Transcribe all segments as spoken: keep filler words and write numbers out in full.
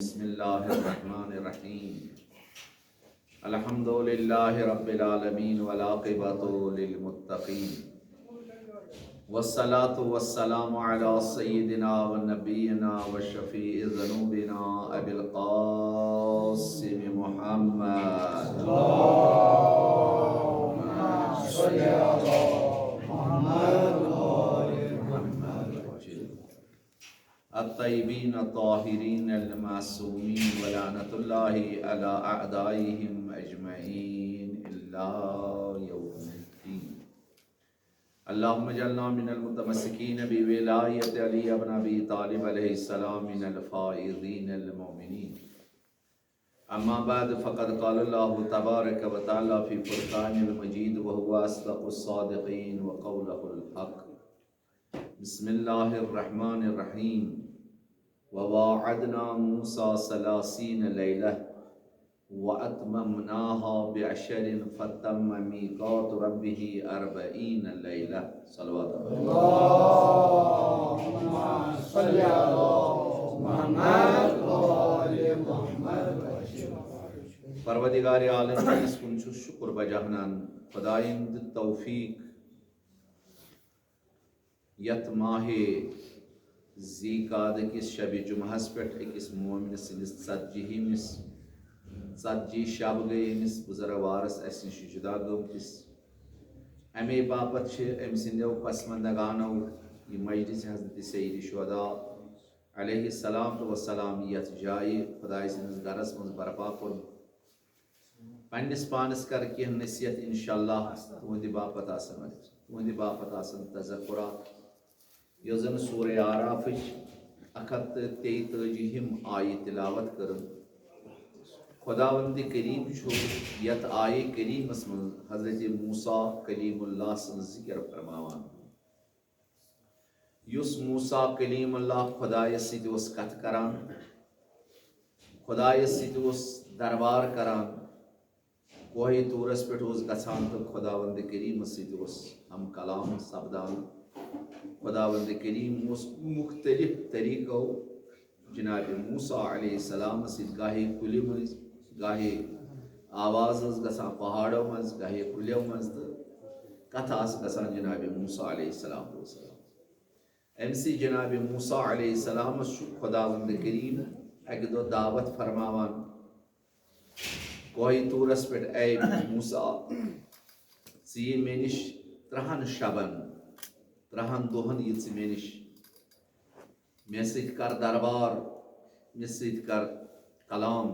بسم الله الرحمن الرحيم. الحمد لله رب العالمين والعاقبة للمتقين، والصلاة والسلام على سيدنا ونبينا وشفيع ذنوبنا أبي القاسم محمد. اللهم صل على محمد وآل محمد. الطيبين الطاهرين المعصومين، ولعنة الله على أعدائهم أجمعين إلى يوم الدين. اللهم اجعلنا من المتمسكين بولاية علي بن أبي طالب عليه السلام من الفائزين المؤمنين. أما بعد، فقد قال الله تبارك وتعالى في فرقان المجيد وهو أصدق الصادقين وقوله الحق. بسم الله الرحمن الرحيم. وواعدنا موسى ثلاثين ليلة وأتممناها بعشر فتم ميقات ربه أربعين ليلة. صلوات. اللهم صل على محمد وآل محمد. پروردگار عالمینس کُن چھُس شکر بجا انان، خدایَن دیُت توفیق یتھ ماہِ ذی قعدہ کِس شبِ جمعہس پٮ۪ٹھ أکِس مومنہٕ سٕنٛدِس ژتجیٖہمِس، ژتجی شب گٔے أمِس بُزرٕ وارس اَسہِ نِش جُدا گٔمتِس۔ اَمے باپتھ چھِ أمۍ سٕنٛدیو پسماندگانو یہِ مجلس حضرت سید شہداء علیہ الصلوۃ والسلام یَتھ جایہِ خدایہِ سٕنٛدِس گرس منٛز برپا کوٚرمُت۔ پننِس پانس کر کینٛہہ نصیحت، انشاءاللہ تُہنٛدِ باپتھ آسن، تُہنٛدِ باپتھ آسن تذکرات، یۄس زن سورہ آرافٕچ اکھ ہتھ تہٕ تیٚیہِ تٲجیٖہِم آیہِ تلاوت کٔرٕن۔ خداوند کریم چھُ یتھ آیہِ کریمس منٛز حضرت موسیٰ کلیم اللہ سٕنٛز ذکر فرماوان۔ یُس موسیٰ کلیم اللہ خدایس سۭتۍ اوس کتھ کران، خدایس سۭتۍ اوس دربار کران، کوہِ طورس پٮ۪ٹھ اوس گژھان تہٕ خداوند کریمس سۭتۍ اوس ہم کلام سپدان۔ خداوند کریم اوس مختلف طریقو جناب موسیٰ علیہ السلام سۭتۍ گاہے کُلہِ منٛز، گاہے آواز ٲس گژھان پہاڑو منٛز، گاہے کُلیو منٛز، تہٕ کتھٕ آسہٕ گژھان جناب موسیٰ علیہ السلام۔ أمۍ سٕے جناب موسیٰ علیہ السلامس چھُ خداوند کریم اکہِ دۄہ دعوت فرماوان کوہِ طورس پٮ۪ٹھ، اے موسیٰ، ژٕ یہِ مےٚ نِش ترٛہن شبن، ترٛہن دۄہن یہِ ژٕ مےٚ نِش، مےٚ سۭتۍ کر دربار، مےٚ سۭتۍ کر کلام۔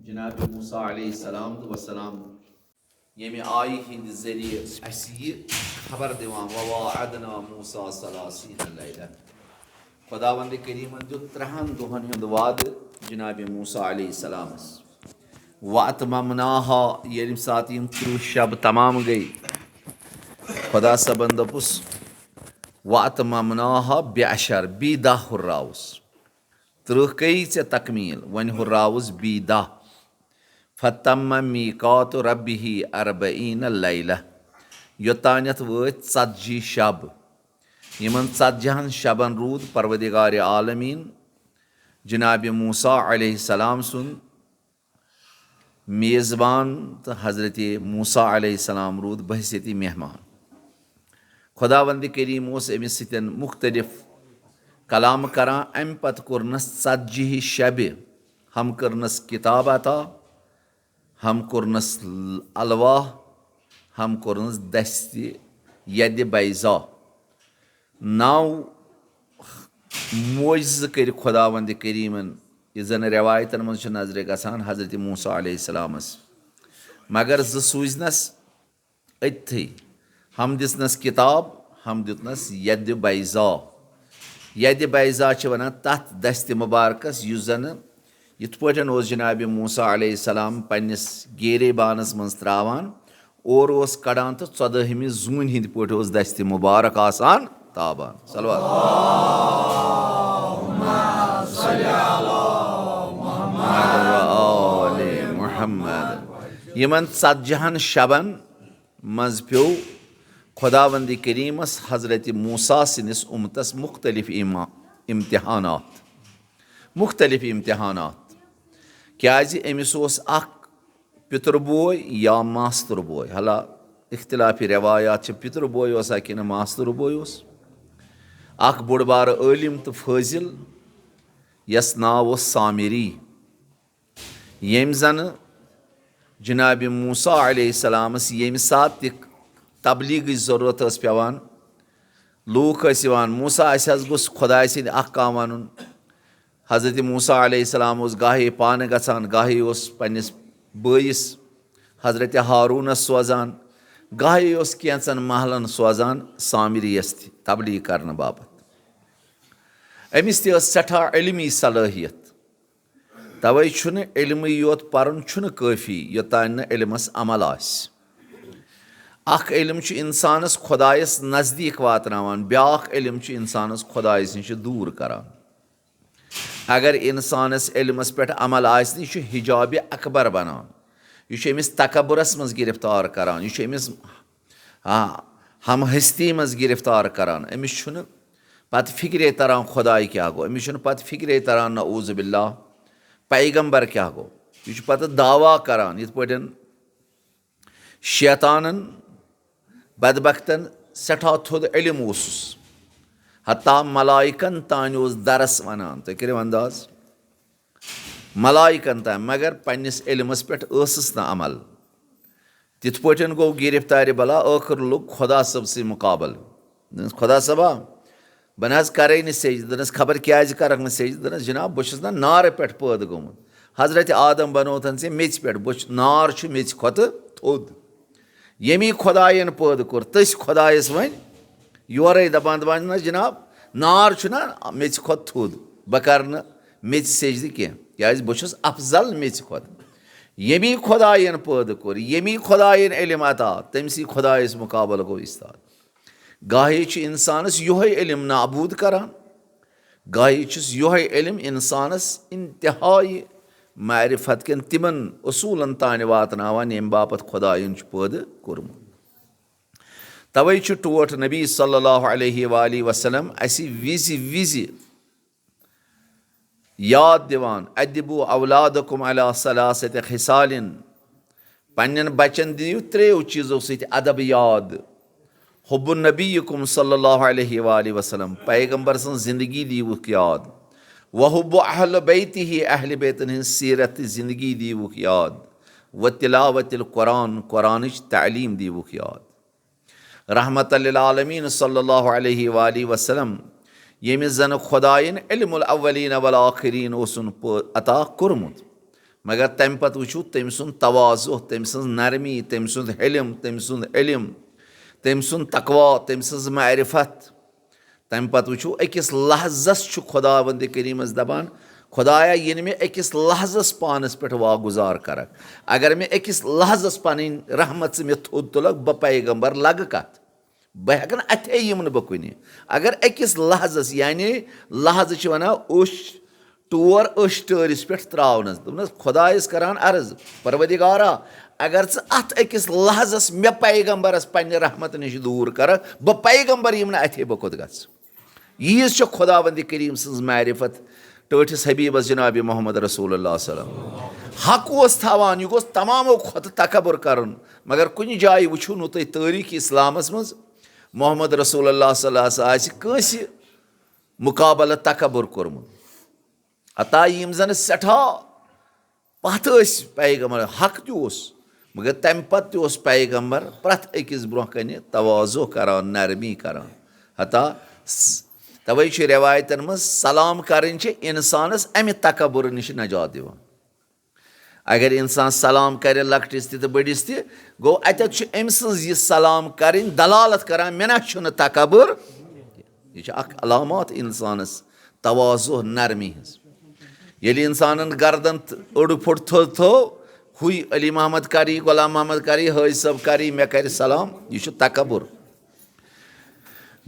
جناب موسیٰ علیہ السلام تہٕ وسلام ییٚمہِ آیہِ ہٕنٛدِ ذٔریعہٕ اَسہِ یہِ خبر دِوان، وواعدنا موسیٰ ثلاثین لیلہ۔ خداوند کریمن دیُت ترٛہن دۄہن ہُنٛد وعدٕ جناب موسیٰ علیہ السلامس۔ واتممناہا، ییٚمہِ ساتہٕ یِم ترٕٛہ شب تمام گٔے، خدا صٲبن دوٚپُس، واتممناہا بعشر، بیٚیہِ دَہ ہُراوُس۔ ترٕٛہ گٔے ژےٚ تکمیٖل، وۄنۍ ہُراوُس بیٚیہِ دَہ۔ فتم میقات ربہ اربعین لیلہ، یوٚتانٮ۪تھ وٲتۍ ژتجی شب۔ یِمن ژتجی ہن شبن روٗد پروردگار عالمین جناب موسیٰ علیہ السلام سُنٛد میزبان تہٕ حضرت موسیٰ علیہ السلام روٗد بحیثیت مہمان۔ خداوند کریم اوس أمِس سۭتۍ مختلف کلام کران۔ اَمہِ پتہٕ کوٚرنس ژتجی شبہِ، ہم کٔرنس کتاب عطا، ہم کوٚرنس الواح، ہم کوٚرنس دستِ ید بیضا۔ نو معجزٕ کٔرۍ خداوند کریمن، یہِ زن رٮ۪وایتن منٛز چھُ نظرِ گژھان حضرت موسیٰ علیہ السلامس، مگر زٕ سوٗزنس أتتھٕے۔ ہم دِژنس کتاب، ہم دیُتنس ید بیضا۔ ید بیضا چھِ ونان تتھ دستِ مبارکس یُس زن یِتھ پٲٹھۍ اوس جناب موسیٰ علیہ السلام پننِس گیرے بانس منٛز تراوان، اورٕ اوس کڑان تہٕ ژۄدٲہمہِ زوٗنہِ ہٕنٛدۍ پٲٹھۍ اوس دستِ مبارک آسان تابان۔ صلوات۔ محمد و آل محمد۔ یِمن ژتجی ہن شبن منٛز پیوٚو خداوند کریمس حضرت موسیٰ سٕنٛدِس اُمتس مختلف ایما-، امتحانات۔ مُختٔلِف اِمتِحانات۔ کیٛازِ أمِس اوس اَکھ پِتُر بوے یا ماستُر بوے، حالا اختلافی روایات چھِ، پِتُر بوے اوسا کِنہٕ ماستُر بوے اوس؟ اَکھ بوٚڑ بارٕ عٲلِم تہٕ فٲضِل، یَس ناو اوس سامری، ییٚمۍ زَنہٕ جناب موسیٰ علیہ السلامَس ییٚمہِ ساتہٕ تہِ تبلیغٕچ ضروٗرت ٲس پٮ۪وان، لوٗکھ ٲسۍ یِوان، "موسیٰ، اَسہِ حظ گوٚژھ خۄداے سٕنٛدِ اَکھ کانٛہہ وَنُن۔" حضرت موسیٰ علیہ السلام اوس گاہے پانہٕ گژھان، گاہے اوس پنٛنِس بٲیِس حضرت ہارونَس سوزان، گاہے اوس کینٛژَن محلَن سوزان سامریَس تہِ تبلیغ کرنہٕ باپتھ۔ أمِس تہِ ٲس سٮ۪ٹھاہ علمی صلٲحیت۔ توے چھُنہٕ علمٕے یوت پرُن چھُنہٕ کٲفی، یوٚتام نہٕ علمس عمل آسہِ۔ اکھ علم چھُ انسانس خۄدایس نزدیٖک واتناوان، بیاکھ علم چھُ انسانس خۄدایس نِش دوٗر کران۔ اگر انسانس علمس پٮ۪ٹھ عمل آسہِ نہٕ، یہِ چھُ حجاب اکبر بنان، یہِ چھُ أمِس تکبرس منٛز گرفتار کران، یہِ چھُ أمِس آ، ہم ہستی منٛز گرفتار کران۔ أمِس چھُنہٕ پتہٕ فکرے تران خۄداے کیٛاہ گوٚو، أمِس چھُنہٕ پتہٕ فکرے تران نعوذ باللہ پیغمبر کیٛاہ گوٚو۔ یہِ چھُ پتہٕ دعویٰ کران یِتھ پٲٹھۍ شیطانن بدبختن سٮ۪ٹھاہ تھوٚد علم اوسُس، حتیٰ ملائکن تانۍ اوس درس ونان۔ تُہۍ کٔرِو انداز، ملائکن تام، مگر پننِس علمس پٮ۪ٹھ ٲسٕس نہٕ عمل۔ تِتھ پٲٹھۍ گوٚو گرفتارِ بلا، ٲخٕر لوٚگ خۄدا صٲب سٕے مُقابل۔ دوٚپنَس، "خۄدا صٲبا، بہٕ نہ حظ کرے نہٕ سجدٕ۔" دوٚپنَس، "خبر کیٛازِ کرکھ نہٕ سجدٕ؟" دوٚپنَس، "جناب، بہٕ چھُس نہ نارٕ پٮ۪ٹھ پٲدٕ گوٚمُت۔ حضرت آدم بنووتھن ژےٚ میٚژِ پٮ۪ٹھ، بہٕ چھُ-، نار چھُ میٚژِ کھۄتہٕ تھوٚد۔" ییٚمی خۄدایَن پٲدٕ کوٚر، تٔسۍ خۄدایَس وۄنۍ یورَے دَپان، دَپان، "نہ جِناب، نار چھُنہ میٚژِ کھۄتہٕ تھوٚد، بہٕ کَرٕ نہٕ میٚژِ سجدٕ کینٛہہ، کیٛازِ بہٕ چھُس افضل میٚژِ کھۄتہٕ۔" ییٚمی خۄدایَن پٲدٕ کوٚر، ییٚمی خۄدایَن علم عطا، تٔمۍ سٕے خۄدایَس مُقابلہٕ گوٚو استاد۔ گاہے چھُ اِنسانَس یِہوٚے علم نابوٗد کَران، گاہے چھُس یِہوٚے علم اِنسانَس انتہائی معرفت کٮ۪ن تِمَن اصوٗلَن تانۍ واتناوان، ییٚمہِ باپتھ خۄدایَن چھُ پٲدٕ کوٚرمُت۔ توے چھُ ٹوٹھ نبی صلی اللہ علیہ وآلہ وسلم اسہِ وِزِ وِزِ یاد دِوان، "ادبوا اولادکم علی ثلاثۃ خصال"، پننٮ۪ن بچن دِیِو ترٛیٚیو چیٖزو سۭتۍ ادب یاد۔ حب نبیکم صلی اللہ علیہ وآلہ وسلم، پیغمبر سٕنٛز زندگی دیٖوُکھ یاد۔ وحب اہل بیتہ، اہل بیتن ہٕنٛز سیرت تہٕ زندگی دیٖوُکھ یاد۔ وتلاوت القرآن، قرآنٕچ تعلیٖم دیٖوُکھ یاد۔ رحمت للعالمین صلی اللہ علیہ وآلہ وسلم، ییٚمِس زن خۄدایَن علم الاولین والآخرین اوسُن پٲ-، عطا کوٚرمُت، مگر تمہِ پتہٕ وٕچھِو تٔمۍ سُنٛد تواضع، تٔمۍ سٕنٛز نرمی، تٔمۍ سُنٛد حلم، تٔمۍ سُنٛد علم، تٔمۍ سُنٛد تقویٰ، تٔمۍ سٕنٛز معرفت۔ تَمہِ پتہٕ وٕچھِو، أکِس لحظس چھُ خۄداوندِ کریٖمس دَپان، "خۄدایا، ییٚلہِ مےٚ أکِس لحظس پانس پٮ۪ٹھ واگُزار کرکھ، اگر مےٚ أکِس لحظس پنٕنۍ رحمت ژٕ مےٚ تھوٚد تُلکھ، بہٕ پیغمبر لگہٕ کتھ؟ بہٕ ہٮ۪کہٕ نہٕ اَتھے یِم نہٕ بہٕ کُنہِ۔" اگر أکِس لحظس، یعنی لحظہٕ چھِ ونان اوٚش ٹور أچھ ٹٲرِس پٮ۪ٹھ ترٛاونَس۔ دوٚپنَس، خۄدایَس کران عرض، "پروردگارا، اگر ژٕ اَتھ أکِس لحظَس مےٚ پیغمبرَس پنٛنہِ رحمتہٕ نِش دوٗر کَرَکھ، بہٕ پیغمبر یِم نہٕ اَتھے، بہٕ کوٚت گژھٕ؟" ییٖژ چھےٚ خۄداوندِ کریٖم سٕنٛز معرفت ٹٲٹھِس حبیٖبَس جناب محمد رسول اللہ صلی اللہ علیہ وسلم۔ حق اوس تھاوان، یہِ گوٚژھ تمامو کھۄتہٕ تکبر کَرُن، مگر کُنہِ جایہِ وٕچھِو نہٕ تُہۍ تٲریٖخ اِسلامَس منٛز محمد رسول اللہ صلی اللہ علیہ وسلم آسہِ کٲنٛسہِ مُقابلہٕ تکبر کوٚرمُت۔ حتیٰ یِم زن سٮ۪ٹھاہ پتھ ٲسۍ پیغمبر، حق تہِ اوس، مگر تمہِ پتہٕ تہِ اوس پیغمبر پرٛٮ۪تھ أکِس برونٛہہ کنہِ تواضع کران، نرمی کران۔ حتیٰ س-، توے چھِ رٮ۪وایتن منٛز سلام کرٕنۍ چھِ انسانس امہِ تکبر نِش نجات دِوان۔ اگر انسان سلام کرِ لۄکٹِس تہِ تہٕ بٔڑِس تہِ، گوٚو اتٮ۪تھ چھُ أمۍ سٕنٛز یہِ سلام کرٕنۍ دلالت کران، مےٚ نہ چھُنہٕ تکبر۔ یہِ چھِ اکھ علامات انسانس تواضع نرمی ہٕنٛز۔ ییٚلہِ انسانن گردن تہٕ أڑ پھوٚٹ تھٔز تھٲو، ہُے علی محمد کری، غلام محمد کری، حٲج صٲب کری، مےٚ کرِ سلام، یہِ چھُ تکبر۔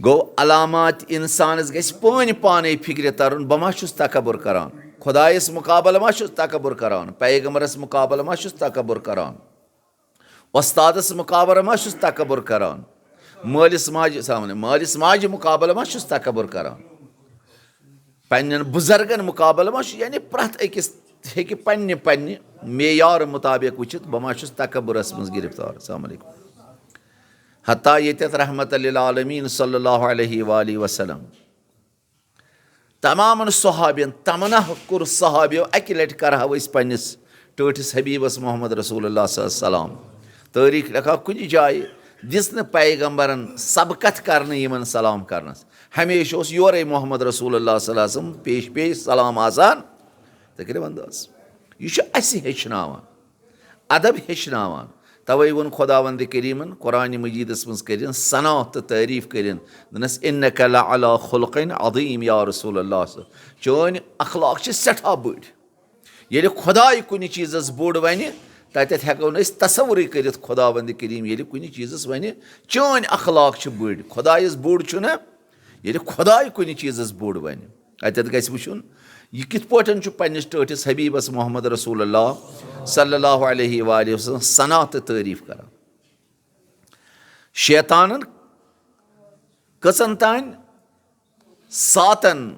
گوٚو، علامات انسانس گژھِ پٲنۍ پانے فکرِ ترُن، بہٕ ما چھُس تکبر کران؟ خۄدایس مقابلہٕ ما چھُس تکبر کران؟ پیغمبرس مقابلہٕ ما چھُس تکبر کران؟ وۄستادس مقابلہٕ ما چھُس تکبر کران؟ مٲلِس ماجہِ، سلام علیکم، مٲلِس ماجہِ مقابلہٕ ما چھُس تکبر کران؟ پننٮ۪ن بُزرگن مُقابلہٕ ما چھُ؟ یعنی پرٛٮ۪تھ أکِس ہیٚکہِ پننہِ پننہِ معیار مُطابق وٕچھِتھ، بہٕ ما چھُس تکبُرس منٛز گرفتار۔ السلام علیکم۔ حتیٰ ییٚتٮ۪تھ رحمت للعالمین صلی اللہ علیہ وآلہ وسلم تمامن صحابین تمنا کوٚر، صحابیو اکہِ لٹہِ کرہو أسۍ پننِس ٹٲٹھِس حبیبس محمد رسول اللہ صلی اللہ علیہ وسلم۔ تٲریخ لیکھا کُنہِ جایہِ دِژ نہٕ پیغمبرن سبقت کرنہٕ یِمن سلام کرنس۔ ہمیشہِ اوس یورے محمد رسول اللہ صلی اللہ علیہ وسلم پیش پیش سلام آسان۔ تقریباً دس۔ یہِ چھُ اسہِ ہیٚچھناوان، ادب ہیٚچھناوان۔ توے ووٚن خداوند کریمن قرآن مجیدس منٛز کٔرِن ثنا تہٕ تعریف کٔرِن، دوٚپنس، "انک لعلی خلق عظیم یا رسول اللہ"۔ چٲنۍ اخلاق چھِ سٮ۪ٹھاہ بٔڑۍ۔ ییٚلہِ خداے کُنہِ چیٖزس بوٚڑ ونہِ، تتٮ۪تھ ہٮ۪کو نہٕ أسۍ تصورٕے کٔرِتھ۔ خداوند کریم ییٚلہِ کُنہِ چیٖزس ونہِ، "چٲنۍ اخلاق چھِ بٔڑۍ"، خدایس بوٚڑ چھُنہ۔ ییٚلہِ خداے کُنہِ چیٖزس بوٚڑ ونہِ، اتٮ۪تھ گژھِ وٕچھُن، یہِ کِتھ پٲٹھۍ چھُ پننِس ٹٲٹھِس حبیبس محمد رسول اللہ صلی اللہ علیہ وآلہ وسلم ثنا تہٕ تعریف کران۔ شیطانن کٔژن تام ساتن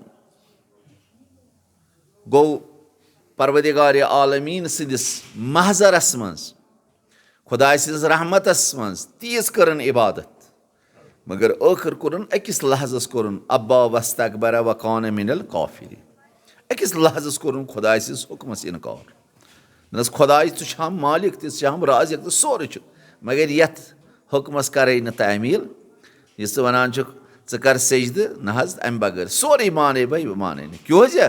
گوٚو پروردگار عالمین سٕنٛدِس محضرس منٛز، خداے سٕنٛدِس رحمتس منٛز تیٖژ کٔرٕن عبادت، مگر ٲخٕر کوٚرُن أکِس لحظس کوٚرُن ابا واستکبر وکان من الکافرین۔ أکِس لحظس کوٚرُن خداے سٕنٛدِس حُکمس انکار۔ دوٚپنس، "خداے، ژٕ چھَم مالک تہِ، ژٕ چھَم رازق تہِ، سورُے چھُ، مگر یتھ حُکمس کرے نہٕ تعمیل، یُس ژٕ ونان چھُکھ، ژٕ کر سجدٕ، نہ حظ، امہِ بغٲر سورُے مانے بہٕ، بہٕ مانے نہٕ۔ کیازِ؟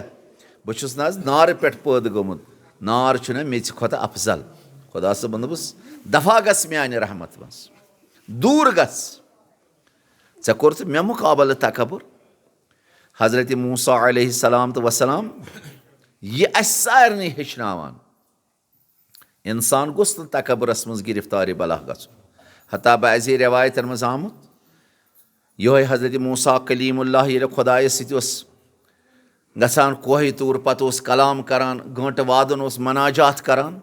بہٕ چھُس نہ حظ نارٕ پٮ۪ٹھ پٲدٕ گوٚمُت، نار چھُنہ میٚژِ کھۄتہٕ افضل۔" خدا صٲبن دوٚپُس، "دفع گژھ میانہِ رحمت منٛز، دوٗر گژھ، ژےٚ کوٚرُتھ مےٚ مُقابلہٕ تکبر۔" حضرت موسیٰ علیہ السلام تہٕ وسلام، یہِ اسہِ سارنٕے ہیٚچھناوان۔ انسان گوٚژھ نہٕ تکبرس منٛز گرفتار بلا گژھُن۔ حتیٰ بعضی روایتن منٛز آمُت، یِہوٚے حضرت موسیٰ کلیم اللہ ییٚلہِ خدایس سۭتۍ اوس گژھان کوہِ طور، پتہٕ اوس کلام کران، گٲنٹہٕ وادن اوس مناجات کران،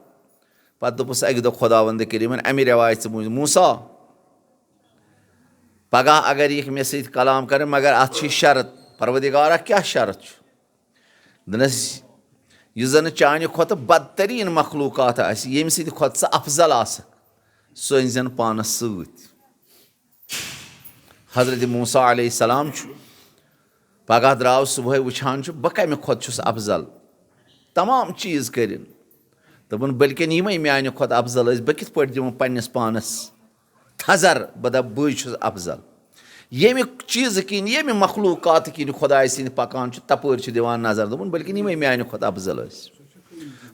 پتہٕ دوٚپُس اکہِ دۄہ خداوند کریمن امہِ روایژِ موٗجوٗب، "موسیٰ، پگاہ اگر یِکھ مےٚ سۭتۍ کلام کرن، مگر اتھ چھِ شرط۔" "پروردگارا، کیٛاہ شرط چھُ؟" دوٚپنس، "یُس زن چانہِ کھۄتہٕ بدترین مخلوقات آسہِ، ییٚمہِ سۭتۍ کھۄتہٕ ژٕ افضل آسکھ، سُہ أنۍ زٮ۪ن پانس سۭتۍ۔" حضرت موسیٰ علیہ السلام چھُ پگاہ درٛاو صبحٲے، وٕچھان چھُ، بہٕ کمہِ کھۄتہٕ چھُس افضل۔ تمام چیٖز کٔرِن۔ دوٚپُن، بلکہِ یِمے میانہِ کھۄتہٕ افضل ٲسۍ، بہٕ کِتھ پٲٹھۍ دِمہٕ پننِس پانس تھزر، بہٕ دپہٕ، بٕے چھُس افضل۔ ییٚمہِ چیٖزٕ کِنۍ، ییٚمہِ مخلوقاتہٕ کِنۍ خدایہِ سٕنٛدِ پکان چھُ، تپٲرۍ چھُ دِوان نظر۔ دوٚپُن، بلکہِ یِمے میانہِ کھۄتہٕ افضل ٲسۍ۔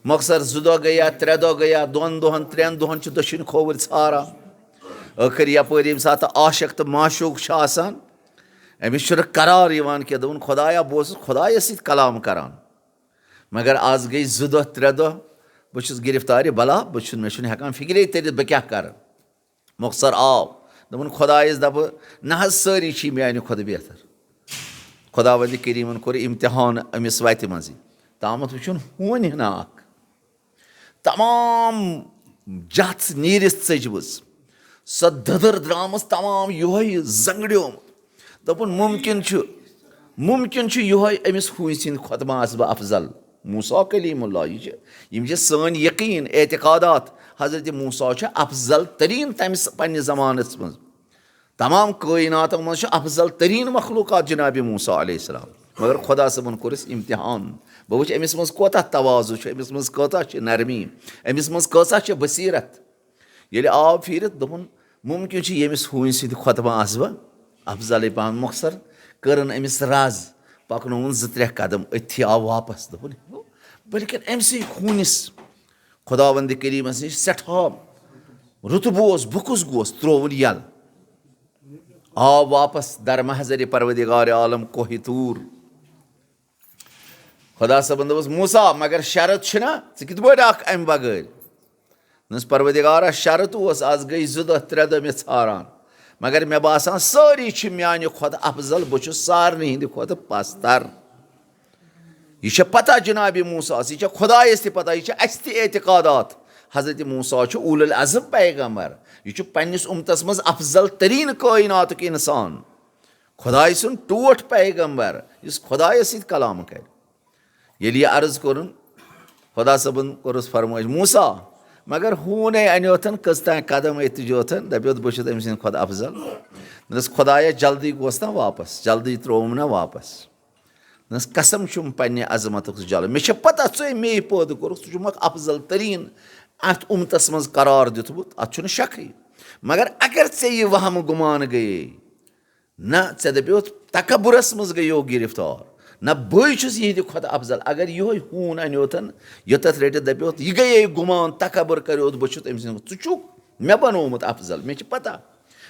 مۄخصر زٕ دۄہ گٔیا، ترٛےٚ دۄہ گٔیا، دۄن دۄہن، ترٛٮ۪ن دۄہن چھِ دٔچھِنۍ کھووٕرۍ ژھاران۔ ٲخٕر یپٲرۍ ییٚمہِ ساتہٕ عاشق تہٕ معشوق چھُ آسان، أمِس چھُنہٕ قرار یِوان کینٛہہ۔ دوٚپُن، خدایا، بہٕ اوسُس خدایس سۭتۍ کلام کران، مگر از گٔے زٕ دۄہ، ترٛےٚ دۄہ، بہٕ چھُس گرفتارِ بلا، بہٕ چھُس، مےٚ چھُنہٕ ہٮ۪کان فکرے تٔرِتھ بہٕ کیٛاہ کرٕ۔ مۄخصر آو، دوٚپُن، خدایس دپہٕ، نہ حظ، سٲری چھی میانہِ کھۄتہٕ بہتر۔ خداوندِ کریمن کوٚر امتحان أمِس وتہِ منٛزٕے۔ تامتھ وٕچھُن ہونۍ ہنا اکھ، تمام جژھ نیٖرِتھ ژٔجمٕژ، سۄ دٔدٕر درٛامٕژ، تمام یِہوٚے زنٛگڑیومُت۔ دوٚپُن، مُمکِن چھُ، مُمکِن چھُ یِہوٚے أمِس ہونۍ سٕنٛدِ کھۄتہٕ ما آسہٕ بہٕ افضل۔ موسیٰ کلیم اللہ، یہِ چھِ، یِم چھِ سٲنۍ یقیٖن، اعتقادات۔ حضرت موسیٰ چھُ افضل تریٖن تمہِ س-، پننِس زمانس منٛز۔ تمام کٲیناتو منٛز چھُ افضل تریٖن مخلوقات جناب موسیٰ علیہ السلام۔ مگر خدا صٲبن کوٚرُس امتحان۔ بہٕ وٕچھِ أمِس منٛز کوتاہ تواضع چھُ، أمِس منٛز کۭژاہ چھِ نرمی، أمِس منٛز کۭژاہ چھِ بصیرت۔ ییٚلہِ آو پھیٖرِتھ، دوٚپُن، مُمکِن چھُ ییٚمِس ہوٗنۍ سٕنٛدِ کھۄتہٕ ما آسہٕ بہٕ افضلٕے پہن۔ مۄخصر کٔرٕن أمِس رز، پکنووُن زٕ ترٛےٚ قدم، أتھی آو واپس۔ دوٚپُن، بلکہِ أمۍ سٕے ہوٗنِس خداوند کریمس نِش سٮ۪ٹھاہ رُتبہٕ اوس، بہٕ کُس گوس، ترووُن یلہٕ۔ آو واپس در محضر پروردگار عالم کوہ طور۔ خدا صٲبن دوٚپُس، موسیٰ، مگر شرط چھُنہ، ژٕ کِتھ پٲٹھۍ آکھ امہِ بغٲر؟ دوٚپنس، پروردگارا، شرط اوس، از گٔے زٕ دۄہ، ترٛےٚ دۄہ مےٚ ژھاران، مگر مےٚ باسان سٲری چھِ میانہِ کھۄتہٕ افضل، بہٕ چھُس سارنٕے ہٕنٛدِ کھۄتہٕ پستر۔ یہِ چھےٚ پتہ جناب موسیٰ ہس، یہِ چھےٚ خدایس تہِ پتہ، یہِ چھےٚ اسہِ تہِ اعتقادات۔ حضرت موسیٰ چھُ اولو العزم پیغمبر، یہِ چھُ پننِس اُمتس منٛز افضل تریٖن کٲیناتُک انسان۔ خۄداے سُنٛد ٹوٹھ پیغمبر، یُس خۄدایَس سۭتۍ کلام کرِ۔ ییٚلہِ یہِ عرض کوٚرُن، خۄدا صٲبَن کوٚرُس فرمٲیِش، "موسیٰ، مگر ہوٗنے اَنیوتھن، کٔژ تام قدم أتۍ تُجوتھن، دَپیوتھ، بہٕ چھُس أمۍ سٕنٛدِ کھۄتہٕ افضل؟" نہ حظ، خۄدایا، جلدی گوس نا واپس، جلدی ترٛووُم نا واپس۔ نہ حظ، قسم چھُم پننہِ عظمتُک جلہٕ۔ مےٚ چھےٚ پتہ، ژٕ مے پٲدٕ کوٚرُکھ، ژٕ چھُکھ اکھ افضل تریٖن اَتھ اُمتس منٛز قرار دیُتمُت، اَتھ چھُنہٕ شکٕے۔ مگر اگر ژےٚ یہِ وہم گُمان گٔیے، نہ، ژےٚ دَپیوتھ تکبُرس منٛز گٔیو گرفتار۔ نہ، بٕے چھُس یِہِنٛدِ کھۄتہٕ افضل۔ اگر یِہوٚے ہوٗن اَنیوتھن، یوٚتتھ رٔٹِتھ دَپیوتھ، یہِ گٔیے گُمان، تکبُر کریوتھ، بہٕ چھُس أمۍ سٕنٛدِ، ژٕ چھُکھ مےٚ بنوومُت افضل، مےٚ چھِ پتہ۔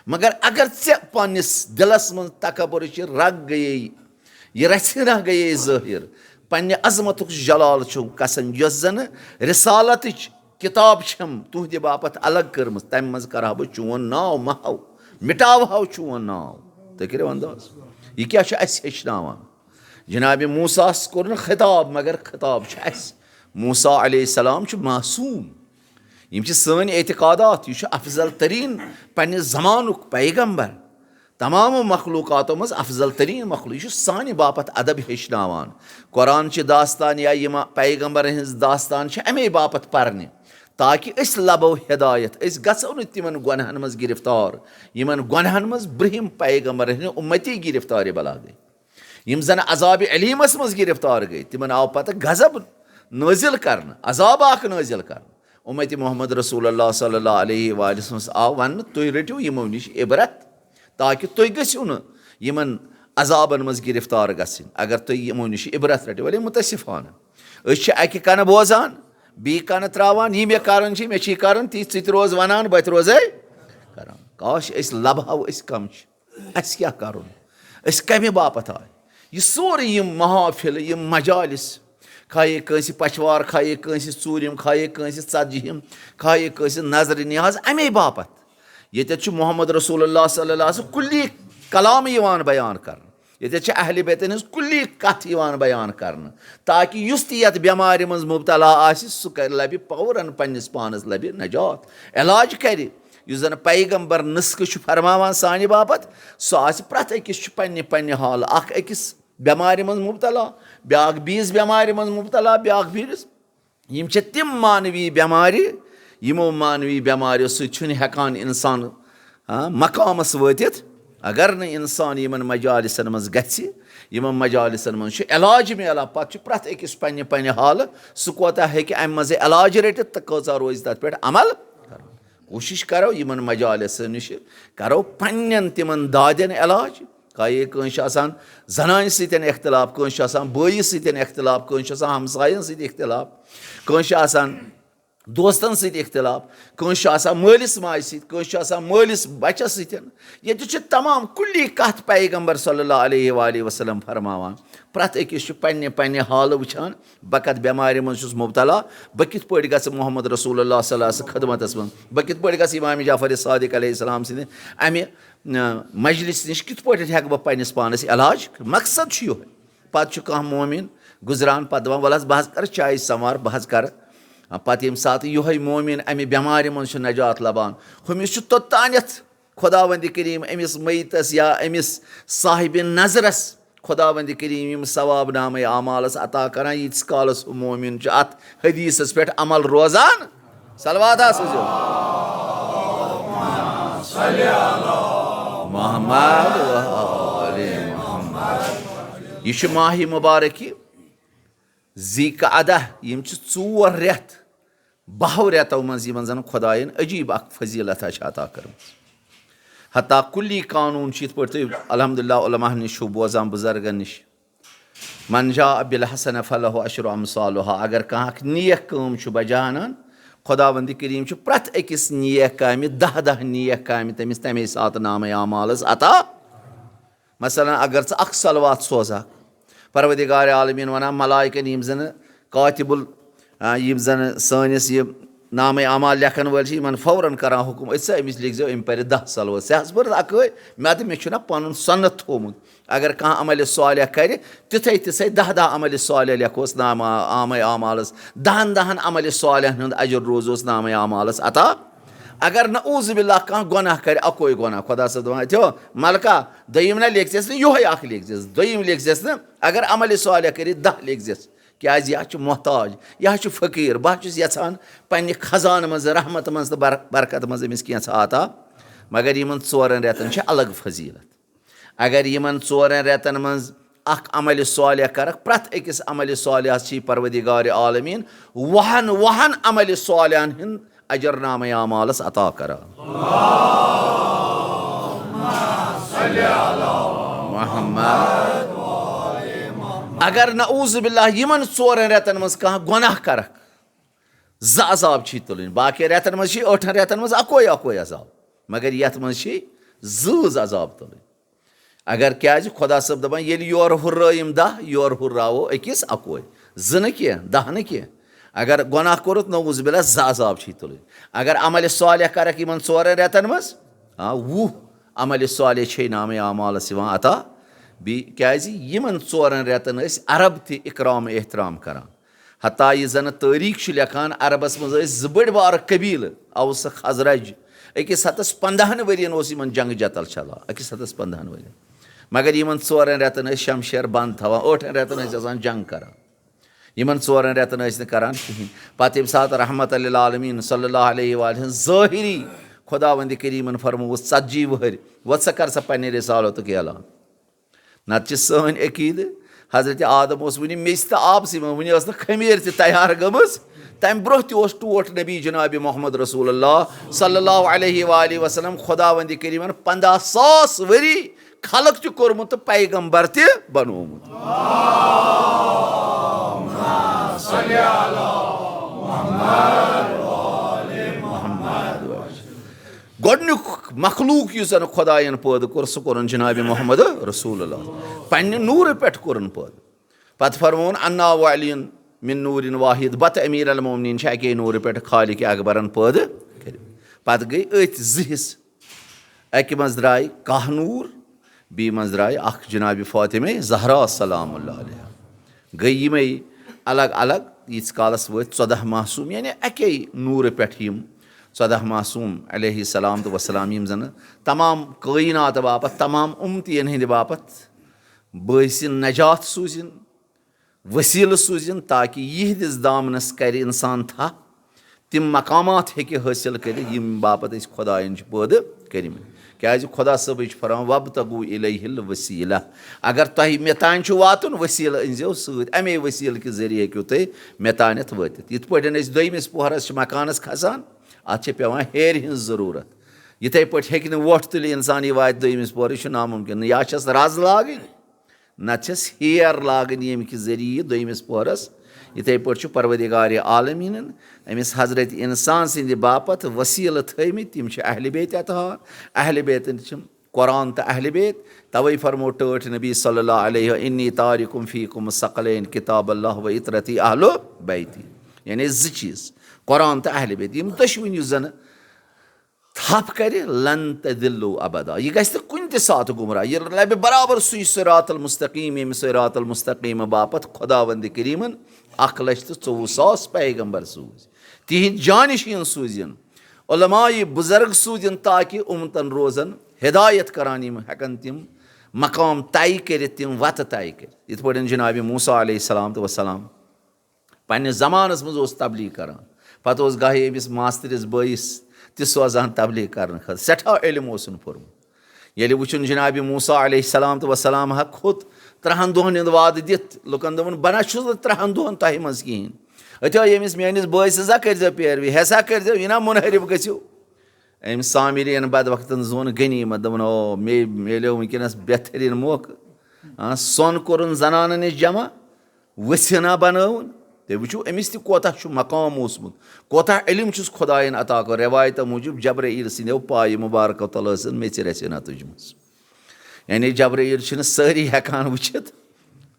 مگر اگر ژےٚ پننِس دِلس منٛز تکبُرٕچ یہِ رگ گٔیے، یہِ رژھِ ہنا گٔیے ظٲہِر، پننہِ عظمتُک جلال چھُم قسم، یۄس زن رسالتٕچ کتاب چھم تُہنٛدِ باپتھ الگ کٔرمٕژ، تمہِ منٛز کرٕ ہا بہٕ چون ناو محو، مٹاوٕ ہاو چون ناو۔ تُہۍ کٔرِو انداز، یہِ کیٛاہ چھُ اسہِ ہیٚچھناوان؟ جناب موسیٰ ہس کوٚر نہٕ خطاب، مگر خطاب چھُ اسہِ۔ موسیٰ علیہ السلام چھُ معصوم۔ یِم چھِ سٲنۍ اعتقادات، یہِ چھُ افضل تریٖن پننہِ زمانُک پیغمبر۔ تمام مخلوقاتو منٛز افضل تریٖن مخلوق، یہِ چھُ سانہِ باپتھ ادب ہیٚچھناوان۔ قرآن چہِ داستان یا یِم پیغمبرن ہٕنٛز داستان چھِ امے باپتھ پرنہِ، تاکہِ أسۍ لبو ہدایت، أسۍ گژھو نہٕ تِمن گۄنہن منٛز گرفتار، یِمن گۄنہن منٛز برٛہِم پیغمبرن ہٕنٛدۍ اُمتی گرفتارِ بلا گٔے۔ یِم زن عذابِ علیمس منٛز گرفتار گٔے، تِمن آو پتہٕ غضب نٲزِل کرنہٕ، عذاب اکھ نٲزِل کرنہٕ۔ اُمتِ محمد رسول اللہ صلی اللہ علیہ وآلہ وسلمس آو وننہٕ، تُہۍ رٔٹِو یِمو نِش عبرت، تاکہِ تُہۍ گٔژھِو نہٕ یِمن عذابن منٛز گرفتار گژھٕنۍ، اگر تُہۍ یِمو نِش عبرت رٔٹِو۔ ولے متاسفانہ، أسۍ چھِ اکہِ کنہٕ بوزان، بیٚیہِ کنہٕ تراوان، یہِ مےٚ کرُن چھُ، مےٚ چھُ یہِ کرُن، تی ژٕ تہِ روز ونان، بہٕ تہِ روزے کران۔ کاش، أسۍ لبہو، أسۍ کم چھِ۔ اسہِ کیٛاہ کرُن؟ أسۍ کمہِ باپتھ آے؟ یہِ سورُے، یِم محافل، یِم مجالس، کھایے کٲنٛسہِ پچھوار، کھایے کٲنٛسہِ ژوٗرِم، کھایے کٲنٛسہِ ژتجِہِم، کھایے کٲنٛسہِ نظرِ نیاز، امے باپتھ۔ ییٚتٮ۪تھ چھُ محمد رسول اللہ صلی اللہ علیہ وسلم کُلی کلام یِوان بیان کرنہٕ۔ ییٚتٮ۪تھ چھِ اہلِ بیتن ہٕنٛز کُلی کتھ یِوان بیان کرنہٕ، تاکہِ یُس تہِ یتھ بٮ۪مارِ منٛز مبتلا آسہِ، سُہ کرِ، لبہِ فوراً پننِس پانس لبہِ نجات، علاج کرِ۔ یُس زن پیغمبر نسخہٕ چھُ فرماوان سانہِ باپتھ، سُہ آسہِ پرٛٮ۪تھ أکِس چھُ پننہِ پننہِ حالہٕ، اکھ أکِس بٮ۪مارِ منٛز مبتلا، بیاکھ بیٚیِس بٮ۪مارِ منٛز مبتلا، بیاکھ بیٚیِس۔ یِم چھِ تِم معنوی بٮ۪مارِ، یِمو معنوی بٮ۪ماریو سۭتۍ چھُنہٕ ہٮ۪کان انسان، ہاں، مقامس وٲتِتھ۔ اگر نہٕ انسان یِمن مجالسن منٛز گژھِ، یِمن مجالسن منٛز چھُ علاج میلان، پتہٕ چھُ پرٛٮ۪تھ أکِس پننہِ پننہِ حالہٕ، سُہ کوتاہ ہیٚکہِ امہِ منٛزٕ علاج رٔٹِتھ تہٕ کۭژاہ روزِ تتھ پٮ۪ٹھ عمل کرُن۔ کوٗشِش کرو یِمن مجالسن نِش، کرو پننٮ۪ن تِمن دادٮ۪ن علاج۔ کھایے کٲنٛسہِ چھُ آسان زنانہِ سۭتۍ اختلاف، کٲنٛسہِ چھُ آسان بٲیِس سۭتۍ اختلاف، کٲنٛسہِ چھُ آسان ہمساین سۭتۍ اختلاف، کٲنٛسہِ چھُ آسان دوستن سۭتۍ اختلاف، کٲنٛسہِ چھُ آسان مٲلِس ماجہِ سۭتۍ، کٲنٛسہِ چھُ آسان مٲلِس بچس سۭتۍ۔ ییٚتہِ چھِ تمام کُلی کتھ پیغمبر صلی اللہ علیہ وآلہ وسلم فرماوان۔ پرٛٮ۪تھ أکِس چھُ پننہِ پننہِ حالہٕ وٕچھان، بہٕ کتھ بٮ۪مارِ منٛز چھُس مبتلا، بہٕ کِتھ پٲٹھۍ گژھٕ محمد رسول اللہ صلی اللہ علیہ وسلم خدمتس منٛز، بہٕ کِتھ پٲٹھۍ گژھٕ امام جعفر صادق علیہ السلام سٕنٛدِ امہِ، اۭں، مجلس نِش کِتھ پٲٹھۍ ہٮ۪کہٕ بہٕ پننِس پانس علاج کٔرِتھ؟ مقصد چھُ یِہوٚے۔ پتہٕ چھُ کانٛہہ مومن گُزران، پتہٕ دپان، "ولہٕ حظ، بہٕ حظ کرٕ چایہِ سموار، بہٕ حظ کرٕ۔" پتہٕ ییٚمہِ ساتہٕ یِہوٚے مومن امہِ بٮ۪مارِ منٛز چھُ نجات لبان، ہُمِس چھُ توٚتانٮ۪تھ خۄداوندِ کریٖم أمِس میتس یا أمِس صاحبِ نظرس خۄداوندِ کریٖم یِم ثواب نامے اعمالس عطا کران، ییٖتِس کالس ہُہ مومن چھُ اتھ حدیثس پٮ۪ٹھ عمل روزان۔ صلوات آسہٕ زیو۔ محمد و آل محمد۔ یہِ چھُ ماہِ مبارکہِ ذی قعدہ، یِم چھِ ژور رٮ۪تھ، بَہو رٮ۪تو منٛز یِمن زن خۄداین عجیٖب اکھ فضیلت چھِ عطا کٔرمٕژ۔ حتیٰ کُلی قانوٗن چھُ، یِتھ پٲٹھۍ تُہۍ الحمدللہ علماہن نِش چھِو بوزان، بُزرگن نِش، "من جاء بالحسنة فله عشر أمثالها"، اگر کانٛہہ اکھ نیک کٲم چھُ بجا انان، خۄداوندِ کریٖم چھُ پرٛٮ۪تھ أکِس نیک کامہِ دَہ دَہ نیک کامہِ تٔمِس تَمے ساتہٕ نامے اعمالس عطا۔ مثلاً، اگر ژٕ اکھ صلوات سوزکھ، پروردگار عالمین ونان ملائکن، یِم زن کاتب ال-، آ، یِم زن سٲنِس یہِ نامے اعمال لیکھن وٲلۍ چھِ، یِمن فوراً کران حُکم، "أتھۍ سا أمِس لیکھزیو، أمۍ پرِ دَہ صلوات۔" ژےٚ حظ پٔرٕتھ اکٲے، مےٚ دوٚپ، مےٚ چھُنہ پنُن سنت تھوٚومُت۔ اگر کانٛہہ عملِ صالح کرِ، تِتھے تِتھے دَہ دَہ عملِ صالح لیکھوس نامہ، آمے اعمالس، دَہن دَہن عملِ صالحن ہُنٛد اجر روزوس نامے اعمالس عطا۔ اگر نعوذ باللہ کانٛہہ گۄناہ کرِ، اکوے گۄناہ، خۄدا صٲب دپان، "اتھیو ملکہ، دوٚیِم نہ لیکھزٮ۪س نہٕ، یِہوٚے اکھ لیکھزٮ۪س، دوٚیِم لیکھزٮ۪س نہٕ، اگر عملِ صالح کرِ، دَہ لیکھزٮ۪س، کیازِ یہِ حظ چھُ محتاج، یہِ حظ چھُ فقیٖر، بہٕ حظ چھُس یژھان پننہِ خزانہٕ منٛز، رحمتہٕ منٛز تہٕ بر-، برکتہٕ منٛز أمِس کینٛژھا عطا۔" مگر یِمن ژورن رٮ۪تن چھِ الگ فضیلت۔ اگر یِمن ژورن رٮ۪تن منٛز اکھ عملِ صالح کرکھ، پرٛٮ۪تھ أکِس عملِ صالحس چھِ پروردگار عالمین وُہن، وُہن عملِ صالحن ہُنٛد اجر نامہ اعمالس عطا کران۔ محمد۔ اگر نعوذ باللہ یِمن ژورن رٮ۪تن منٛز کانٛہہ گۄناہ کرکھ، زٕ عذاب چھی تُلٕنۍ۔ باقی رٮ۪تن منٛز چھی، ٲٹھن رٮ۪تن منٛز اکوے اکوے عذاب، مگر یتھ منٛز چھی زٕ زٕ عذاب تُلٕنۍ۔ اگر، کیازِ خۄدا صٲب دپان، ییٚلہِ یورٕ ہُررٲیِم دَہ، یورٕ ہُرراوو أکِس اکوے، زٕ نہٕ کینٛہہ، دَہ نہٕ کینٛہہ۔ اگر گۄناہ کوٚرُتھ، نعوذ باللہ، زٕ عذاب چھی تُلٕنۍ۔ اگر عملِ صالح کرکھ یِمن ژورن رٮ۪تن منٛز، آ، وُہ عملِ صالح چھے نامہ اعمالس یِوان عطا۔ بیٚیہِ کیازِ یِمن ژورن رٮ۪تن ٲسۍ عرب تہِ اکرام احترام کران۔ حتیٰ یہِ زن تٲریٖخ چھُ لیکھان، عربس منٛز ٲسۍ زٕ بٔڑۍ بارٕ قبیٖلہٕ، اوس خزرج۔ أکِس ہتس پنٛداہن ؤرین اوس یِمن جنگ جتل چلان، أکِس ہتس پنٛداہن ؤرین۔ مگر یِمن ژورن رٮ۪تن ٲسۍ شمشیر بنٛد تھاوان، ٲٹھن رٮ۪تن ٲسۍ آسان جنگ کران۔ یِمن ژورن رٮ۪تن ٲسۍ نہٕ کران کِہینۍ۔ پتہٕ ییٚمہِ ساتہٕ رحمت للعالمین صلی اللہ علیہ وآلہ ہٕنٛز ظٲہری خداوندِ کریٖمن فرمووُس، "ژتجی وٕہٕرۍ، وۄتھ سا کر سا پننہِ رسالتُک اعلان۔" نتہٕ چھِ سٲنۍ عقیدٕ، حضرت آدم اوس وُنہِ میٚژِ تہٕ آبسٕے منٛز، وُنہِ ٲس نہٕ خمیر تہِ تیار گٔمٕژ۔ تمہِ برونٛہہ تہِ اوس ٹوٹھ نبی جناب محمد رسول اللہ صلی اللہ علیہ وآلہ وسلم خداوندِ کریٖمن پنٛداہ ساس ؤری خلق تہِ کوٚرمُت تہٕ پیغمبر تہِ بنوومُت۔ گۄڈنیُک مخلوق یُس زن خۄداین پٲدٕ کوٚر، سُہ کوٚرُن جناب محمد رسول اللہ۔ پننہِ نوٗرٕ پٮ۪ٹھ کوٚرُن پٲدٕ۔ پتہٕ فرمووُن، "انا وعلی من نور واحد"، بتہٕ امیر المومنین چھِ اکے نوٗرٕ پٮ۪ٹھ خالق اکبرن پٲدٕ کٔرِتھ۔ پتہٕ گٔے أتھۍ زٕ حصہٕ۔ اکہِ منٛز درٛاے کاہ نوٗر، بیٚیہِ منٛز درٛاے اکھ جناب فاطمہ زہرا سلام اللہ علیہا۔ گٔے یِمے الگ الگ، ییٖتِس کالس وٲتۍ ژۄداہ معصوم، یعنی اکے نوٗرٕ پٮ۪ٹھ یِم ژۄداہ معصوم علیہ السلام تہٕ وسلام، یِم زن تمام کٲینات باپتھ، تمام اُمتین ہٕنٛدِ باپتھ بٲعثِ نجات سوٗزِن، وسیلہٕ سوٗزِن، تاکہِ یِہنٛدِس دامنس کرِ انسان تھپھ، تِم مقامات ہیٚکہِ حٲصِل کٔرِتھ، یِم باپتھ أسۍ خۄدایَن چھِ پٲدٕ کٔرمٕتۍ۔ کیازِ خۄدا صٲبٕے چھُ فرماوان، "وابتغوا الیہ الوسیلہ"۔ اگر تۄہہِ مےٚ تام چھُ واتُن، وسیلہٕ أنزیو سۭتۍ، امے وسیلہٕ کہِ ذٔریعہٕ ہیٚکِو تُہۍ مےٚ تانٮ۪تھ وٲتِتھ۔ یِتھ پٲٹھۍ أسۍ دوٚیمِس پوہرس چھِ مکانس کھسان، اتھ چھِ پٮ۪وان ہیرِ ہٕنٛز ضروٗرت۔ یِتھے پٲٹھۍ ہیٚکہِ نہٕ وۄٹھ تُلِتھ انسان، یہِ واتہِ دوٚیمِس پوہرس، یہِ چھُ نامُمکن۔ یا چھس رز لاگٕنۍ، نتہٕ چھس ہیر لاگٕنۍ، ییٚمہِ کہِ ذٔریعہٕ یہِ دوٚیمِس پوہرس، یِتھے پٲٹھۍ چھُ پروردگار عالمیٖنن أمِس حضرت انسان سٕنٛدِ باپتھ وسیلہٕ تھٲومٕتۍ، تِم چھِ اہل بیت اطہار۔ اہل بیتن چھِ قرآن تہٕ اہل بیت۔ توے فرمو ٹٲٹھۍ نبی صلی اللہ علیہ، "انی تارکم فیکم ثقلین، کتاب اللہ و عترتی اہل بیتی"، یعنی زٕ چیٖز، قرآن تہٕ اہل بیت۔ یِم دۄشوٕنی یُس زن تھپھ کرِ، "لن تضلوا ابدا"، یہِ گژھِ نہٕ کُنہِ تہِ ساتہٕ گمراہ، یہِ لبہِ برابر سُے صراط المستقیم، ییٚمہِ صراط المستقیم باپتھ خداوند کریمن اکھ لچھ تہٕ ژوٚوُہ ساس پیغمبر سوٗزۍ، تِہنٛدۍ جانشین سوٗزِن، علماء بزرگ سوٗزِن، تاکہِ امتن روزن ہدایت کران، یِم ہیکن تِم مقام طے کٔرِتھ، تِم وتہٕ طے کٔرِتھ۔ یِتھ پٲٹھۍ جناب موسیٰ علیہ السلام تہٕ وسلام پننِس زمانس منٛز اوس تبلیغ کران۔ پتہٕ اوس گاہے أمِس ماستٕرِس بٲیِس تہِ سوزان تبلیغ کرنہٕ خٲطرٕ۔ سٮ۪ٹھاہ علم اوسُن پوٚرمُت۔ ییٚلہِ وٕچھُن جناب موسیٰ علیہ السلام تہٕ وسلام ہا کھوٚت ترٛہن دۄہن ہُنٛد وعدٕ دِتھ لُکن، دوٚپُن، "بہٕ نہ چھُس نہٕ ترٛہن دۄہن تۄہہِ منٛز کِہیٖنۍ۔ أتھۍ آو ییٚمِس میٲنِس بٲے سٕنٛز ہا کٔرۍزیو پیروی، ہٮ۪س ہا کٔرۍزیو، یہِ نا منحرف گٔژھِو۔" أمۍ سامرین بدبختن زون غنیمت، دوٚپُن، "او، مے میلیو وٕنکیٚنس بہتریٖن موقعہٕ۔ آ، سۄن کوٚرُن زنانن نِش جمع، ؤژھِ ہنا بنٲوٕن۔" تُہۍ وٕچھِو، أمِس تہِ کوتاہ چھُ مقام اوسمُت، کوتاہ علم چھُس خۄدایَن عطا کوٚر۔ رٮ۪وایتہٕ موٗجوٗب جبرائیل سٕنٛدیو پایہِ مُبارکو تل ٲسٕن میٚژِ رَژھِ ہنا تُجمٕژ۔ یعنی جبرائیل چھِنہٕ سٲری ہٮ۪کان وٕچھِتھ۔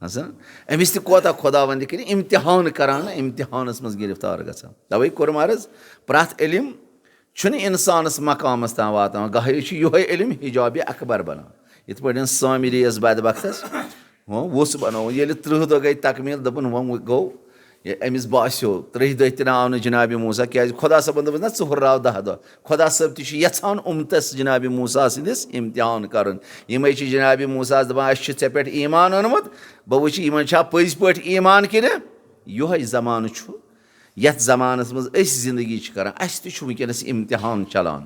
آسان أمِس تہِ کوتاہ خۄداوندِ کٔرِن امتحان کران، امتحانَس منٛز گِرفتار گژھان۔ تَوَے کوٚرُم عرض، پرٛٮ۪تھ علم چھُنہٕ اِنسانَس مقامَس تام واتان۔ گاہے چھُ یِہوٚے علم حجابِ اکبر بنان۔ یِتھ پٲٹھۍ سامری یَس بدبختَس، ہُہ ووٚژھ بنووُن۔ ییٚلہِ ترٕٛہ دۄہ گٔے تکمیٖل، دوٚپُن، وۄنۍ گوٚو، یہِ أمِس باسیو، ترٛہہِ دۄہہِ تہِ نہٕ آو نہٕ جناب موسیٰ، کیٛازِ خۄدا صٲبن دوٚپُس نا، ژٕ ہُرراو دَہ دۄہ۔ خۄدا صٲب تہِ چھُ یژھان اُمتس جناب موسیٰ سٕنٛدِس امتحان کرُن۔ یِمے چھِ جناب موسیٰ ہس دپان، اسہِ چھُ ژےٚ پٮ۪ٹھ ایمان اوٚنمُت، بہٕ وٕچھِ یِمن چھا پٔزۍ پٲٹھۍ ایمان کِنہٕ۔ یِہوٚے زمانہٕ چھُ، یتھ زمانس منٛز أسۍ زندگی چھِ کران، اسہِ تہِ چھُ وٕنکیٚنس امتحان چلان۔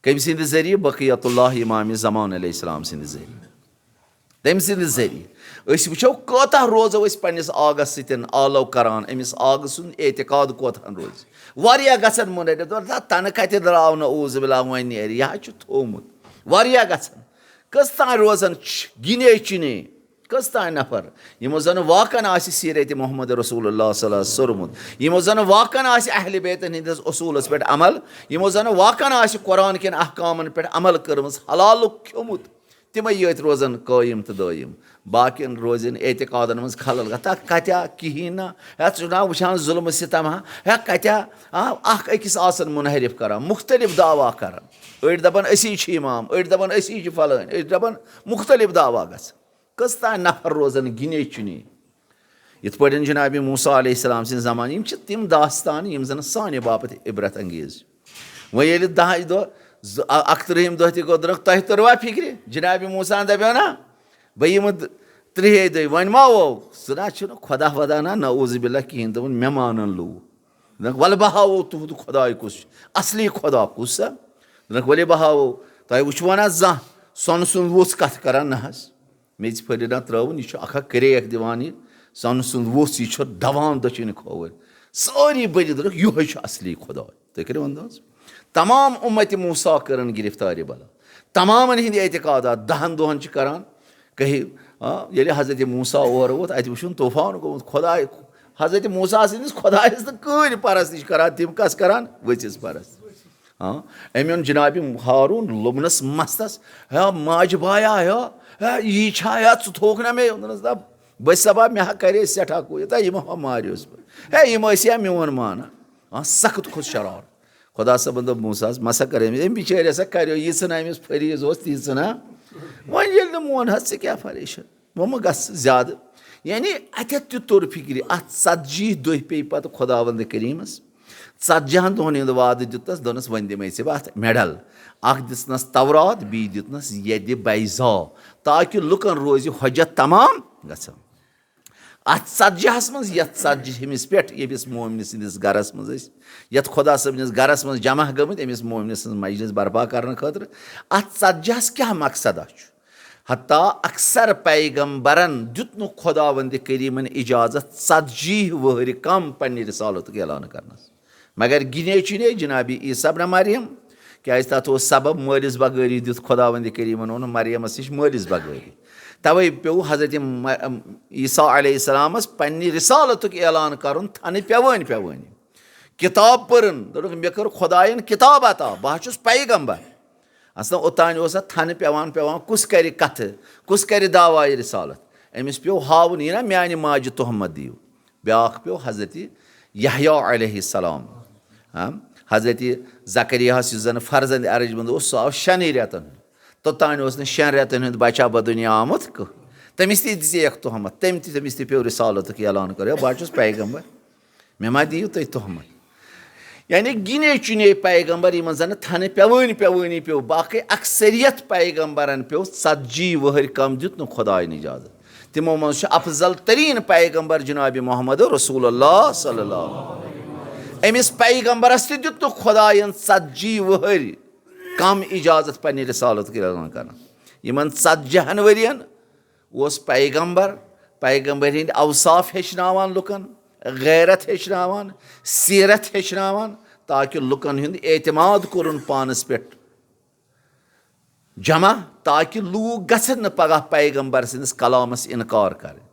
کٔمۍ سٕنٛدِ ذٔریعہٕ؟ بقیت اللہ امام زمان علیہ السلام سٕنٛدِ ذٔریعہٕ۔ تٔمۍ سٕنٛدِ ذٔریعہٕ۔ أسۍ وٕچھو، کوتاہ روزو أسۍ پننِس آگس سۭتۍ آلو کران، أمِس آگہٕ سُنٛد اعتقاد کوتاہن روزِ۔ واریاہ گژھن منحرف، دپن، "تنہٕ کتہِ درٛاو نعوذ باللہ وۄنۍ نیرِ، یہِ حظ چھُ تھوٚومُت۔" واریاہ گژھن۔ کٔژ تام روزن چھِ گِنے چُنے، کٔژ تام نفر، یِمو زن واقعن آسہِ سیرت محمد رسول اللہ صلی اللہ علیہ وسلم سوٚرمُت، یِمو زن واقعن آسہِ اہل بیتن ہٕنٛدِس اصوٗلس پٮ۪ٹھ عمل، یِمو زن واقعن آسہِ قرآن کٮ۪ن احکامن پٮ۪ٹھ عمل کٔرمٕژ، حلالُک کھیوٚمُت، تِمے یٲتۍ روزن قٲیِم تہٕ دٲیِم۔ باقین روزن اعتقادن منٛز خلل۔ ہتا کتیا؟ کِہیٖنۍ نہ۔ ہے، ژٕ چھُکھ نا وٕچھان ظُلمہٕ ستم؟ ہا، ہے، کتیا؟ آ، اکھ أکِس آسن منحرف کران، مختلف دعویٰ کران۔ أڑۍ دپان أسی چھِ امام، أڑۍ دپان أسی چھِ فلٲنۍ، أڑۍ دپان مختلف دعویٰ گژھان۔ کٔژ تام نفر روزن گِنے چُنے۔ یِتھ پٲٹھۍ جناب موسیٰ علیہ السلام سٕنٛدِ زمانہٕ، یِم چھِ تِم داستان یِم زن سانہِ باپتھ عبرت انگیز چھِ۔ وۄنۍ ییٚلہِ دَہہِ دۄہ، زٕ-، اَ-، اَکترٕہِم دۄہ تہِ گوٚو، دوٚپُکھ، "تۄہہِ توٚروا فِکرِ؟ جناب موسیٰ ہن دَپیو نا، بہٕ یِمہٕ د-، ترٛیٚیے دۄہہِ، وۄنۍ ما وو؟" سُہ نہ چھُنہٕ خۄدا وۄدا نا، نعوذ باللہ، کِہیٖنۍ۔ دوٚپُن، "مےٚ مانن لوٗکھ۔" دوٚپُکھ، "وَلہٕ بہٕ ہاوو تُہُنٛد خۄداے کُس چھُ، اصلی خۄدا کُس سا؟" دوٚپُکھ، "ؤلِو بہٕ ہاوو۔ تۄہہِ وٕچھوا نا زانٛہہ سۄنہٕ سُنٛد ووٚژھ کَتھ کران؟ نہ حظ۔" میٚژِ پھٔلۍ نہ ترٛٲوٕن، یہِ چھُ اکھ اکھ کرٛیک دِوان، یہِ سۄنہٕ سُنٛد ووٚژھ، یہِ چھُ دَوان دٔچھِنۍ کھووٕرۍ۔ سٲری بٔلِتھ دوٚپُکھ، "یِہوٚے چھُ اصلی خۄداے۔" تُہۍ کٔرِو انداز۔ تمام اُمتِ موسیٰ کٔرٕن گرفتارِ بلا۔ تمامن ہٕنٛدۍ اعتقادات دَہن دۄہن چھِ کران۔ کہی، آ، ییٚلہِ حضرت موسیٰ اورٕ ووت، اَتہِ وٕچھُن طوفان گوٚمُت۔ خۄداے، حضرت موسیٰ سٕنٛدِس خۄدایس تہٕ کٲنۍ پرستش کران، تِم کس کران؟ ؤژھِس پرست۔ ہاں، أمۍ اوٚن جناب ہارون، لوٚبنَس مستس، "ہے ماجہِ بایا، ہے، ہے، یی چھا، ہے، ژٕ تھووُکھ نا مےٚ؟" دوٚپنَس، "دَپ، بٔسۍ سبا، مےٚ ہا کرے سٮ۪ٹھاہ کوٗشِش، ہے، یِم ہا ماریوس بہٕ۔ ہے، یِم ٲسۍ یا میون مانان؟" ہاں، سخت کھوٚت شرارت۔ خۄدا صٲبن دوٚپ موسیٰ ہس، "مہ سا کر أمِس، أمۍ بِچٲرۍ ہسا کریو، یہِ ژھٕنا أمِس فریض اوس، تی ژھٕنا۔ وۄنۍ ییٚلہِ نہٕ مون حظ، ژٕ کیٛاہ پریشان؟" وۄنۍ مہ گژھ زیادٕ۔ یعنی اَتٮ۪تھ تہِ توٚر فِکرِ، اَتھ ژتجی دۄہہِ پیٚیہِ پتہٕ خۄداوندِ کریٖمس ژتجی ہن دۄہن ہُنٛد وعدٕ دیُتنس، دوٚپنس، "وۄنۍ دِمے ژےٚ بہٕ اَتھ medal۔" اکھ دِژنس تورات، بیٚیہِ دیُتنس ید بیضا، تاکہِ لُکن روزِ حجت تمام گژھان۔ اَتھ ژتجی ہس منٛز، یتھ ژتجی ہمِس پٮ۪ٹھ، ییٚمِس مومنہِ سٕنٛدِس گرس منٛز أسۍ، یتھ خۄدا صٲبنِس گرس منٛز جمع گٔمٕتۍ، أمِس مومنہِ سٕنٛز مجلس برپا کرنہٕ خٲطرٕ، اَتھ ژتجی ہس کیٛاہ مقصدا چھُ؟ حتیٰ اکثر پیغمبرن دیُت نہٕ خۄداوندِ کریٖمن اجازت ژتجی وٕہٕرۍ کم پننہِ رسالتُک اعلان کرنس، مگر گِنے چُنے جناب عیسیٰ ابن مریم، کیازِ تتھ اوس سبب، مٲلِس بغٲری دیُت خۄداوندِ کریٖمن، اوٚن مریمس نِش مٲلِس بغٲری۔ توے پیوٚو حضرت م-، عیسیٰ علیہ السلامس پننہِ رسالتُک اعلان کرُن تھنہٕ پیوٲنۍ پیوٲنۍ۔ کتاب پٔرٕن، دوٚپُکھ، "مےٚ کٔر خۄداین کتاب عطا، بہٕ ہا چھُس پیغمبر۔" اصلاً اوٚتانۍ اوس اتھ تھنہٕ پٮ۪وان پٮ۪وان، کُس کرِ کتھٕ، کُس کرِ دعوایہِ رسالت؟ أمِس پیوٚو ہاوُن، یہِ نا میانہِ ماجہِ تہمت دِیِو۔ بیٛاکھ پیوٚو حضرت یحییٰ علیہ السلام۔ ہاں، حضرت زکریاہس یُس زن فرزند ارجمند اوس، سُہ آو شٮ۪نٕے رٮ۪تن۔ توٚتانۍ اوس نہٕ شٮ۪ن رٮ۪تن ہُنٛد بچہ بدُنیا آمُت کانٛہہ۔ تٔمِس تہِ دِژیکھ تہمت، تٔمۍ تہِ، تٔمِس تہِ پیوٚو رسالتُک اعلان کرُن، "ہے، بہٕ ہا چھُس پیغمبر۔" مےٚ ما دِیِو تُہۍ تہمت؟ یعنی گِنے چُنے پیغمبر، یِمن زن تھنہٕ پیوٲنۍ پیوٲنی پیوٚو، باقٕے اکثریت پیغمبرن پیوٚو ژتجی وٕہٕرۍ کم، دیُت نہٕ خۄداین اجازت۔ تِمو منٛز چھُ افضل تریٖن پیغمبر جناب محمد رسول اللہ صلی اللہ علیہ وسلم۔ أمِس پیغمبرس تہِ دیُت نہٕ خۄداین ژتجی وٕہٕرۍ کم اجازت پننہِ رسالتُک اعلان کرنس۔ یِمن ژتجی ہن ؤرین اوس پیغمبر، پیغمبر ہٕنٛدۍ اوصاف ہیٚچھناوان لُکن، غیرت ہیٚچھناوان، سیرت ہیٚچھناوان، تاکہِ لُکن ہُنٛد اعتماد کوٚرُن پانس پٮ۪ٹھ جمع، تاکہِ لوٗکھ گژھن نہٕ پگاہ پیغمبر سٕنٛدِس کلامس انکار کرٕنۍ۔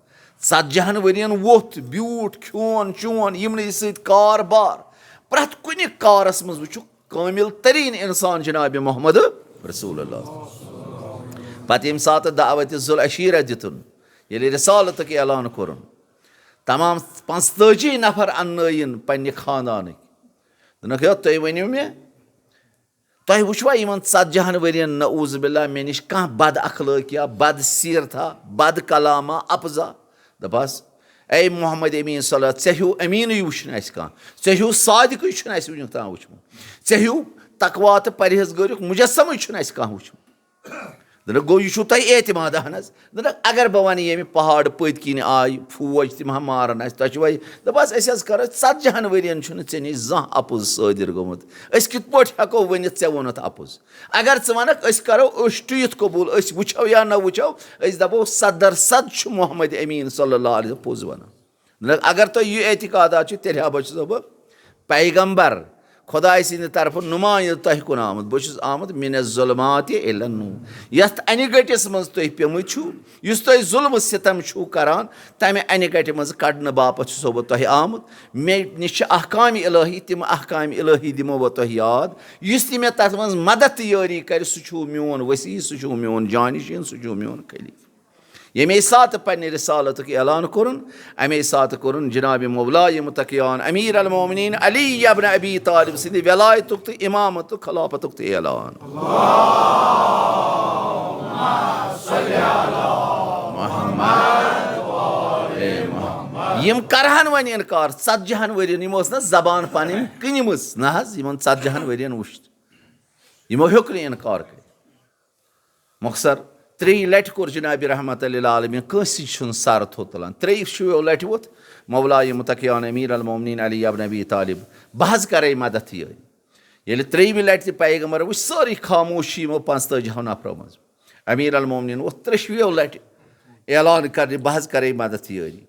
ژتجی ہن ؤرین ووٚتھ، بیوٗٹھ، کھیوٚن چیوٚن، یِمنٕے سۭتۍ کاربار، پرٛٮ۪تھ کُنہِ کارس منٛز وٕچھُکھ کامل تریٖن انسان جناب محمد رسول اللہ۔ پتہٕ ییٚمہِ ساتہٕ دعوت ذوالعشیرہ دِتُن، ییٚلہِ رسالتُک اعلان کوٚرُن، تمام پانٛژتٲجی نفر اننٲیِن پننہِ خاندانٕکۍ۔ دوٚپنکھ، "ہے، تُہۍ ؤنِو مےٚ، تۄہہِ وٕچھوا یِمن ژتجی ہن ؤرین نعوذ باللہ مےٚ نِش کانٛہہ بد اخلٲقیا، بد سیرتھا، بد کلاما، اپزا؟" دوٚپہس، اے محمد امین صلی اللہ، ژےٚ ہیوٗ امیٖنٕے وٕچھُن اَسہِ کانٛہہ، ژےٚ ہیوٗ صادقٕے چھُنہٕ اَسہِ وٕنیُک تام وٕچھمُت، ژےٚ ہیوٗ تقوا تہٕ پرہیزگٲریُک مجسمٕے چھُنہٕ اَسہِ کانٛہہ وٕچھمُت۔ دوٚپنَکھ، گوٚو یہِ چھُو تۄہہِ اعتماد؟ اہن حظ۔ دوٚپنَکھ، اگر بہٕ وَنہٕ ییٚمہِ پہاڑٕ پٔتۍ کِنۍ آیہِ فوج، تِم ہا مارَن اَسہِ، تۄہہِ چھُو وۄنۍ، دوٚپہَس، أسۍ حظ کَرو، ژتجی ہَن ؤرِیَن چھُنہٕ ژےٚ نِش زانٛہہ اَپُز صٲدِر گوٚمُت۔ أسۍ کِتھ پٲٹھۍ ہٮ۪کو ؤنِتھ ژےٚ ووٚنُتھ اَپُز؟ اگر ژٕ وَنَکھ، أسۍ کَرو، أسۍ ٹُوِتھ قبوٗل، أسۍ وٕچھو یا نہ وٕچھو، أسۍ دَپو، صد در صد چھُ محمد امیٖن صلی اللہ علیہ وسلم پوٚز وَنان۔ دوٚپنَکھ، اگر تۄہہِ یہِ اعتقادات چھُ، تیٚلہِ ہا بہٕ چھُسو بہٕ پیغمبر، خۄداے سٕنٛدِ طرفہٕ نُمٲیِنٛدٕ تۄہہِ کُن آمُت۔ بہٕ چھُس آمُت من الظلمات الی النور۔ یَتھ اَنہِ گٔٹِس منٛز تُہۍ پیٚمٕتۍ چھِو، یُس تۄہہِ ظُلم و ستم چھُو کران، تَمہِ اَنہِ گَٹہِ منٛز کَڑنہٕ باپتھ چھُسو بہٕ تۄہہِ آمُت۔ مےٚ نِش چھِ احکام الہی، تِم احکام الہی دِمو بہٕ تۄہہِ یاد۔ یُس تہِ مےٚ تَتھ منٛز مدد تہٕ یٲری کَرِ، سُہ چھُو میون وصی، سُہ چھُو میون جانشین، سُہ چھُو میون خلیفہٕ۔ ییٚمے ساتہٕ پننہِ رسالتُک اعلان کوٚرُن، امے ساتہٕ کوٚرُن جناب مولا متقیان امیر المومنین علی ابن ابی طالب سٕنٛدِ ولایتُک تہٕ امامتُک خلافتُک تہِ اعلان۔ یِم کرہن وۄنۍ انکار، ژتجی ہن ؤرین، یِم ٲس نہ زبان پنٕنۍ کٕنمٕژ، نہ حظ، یِمن ژتجی ہن ؤرین وُچھ، یِمو ہیوٚک نہٕ انکار کٔرِتھ۔ مۄخصر، ترٛیٚیہِ لٹہِ کوٚر جناب رحمت للعالمین کٲنٛسہِ چھُنہٕ سر تھوٚد تُلان۔ ترٛیٚیہِ شُویو لٹہِ ووٚتھ مولا متقیان امیر المومنین علی ابن ابی طالب، بہٕ حظ کرے مدد یٲری۔ ییٚلہِ ترٛیٚیِمہِ لٹہِ تہِ پیغمبر وٕچھ، سٲرٕے خاموشی یِمو پانٛژتٲجی ہو نفرو منٛز۔ امیر المومنین ووٚتھ ترٛیٚشویو لٹہِ اعلان کرنہِ، بہٕ حظ کرے مدد یٲری۔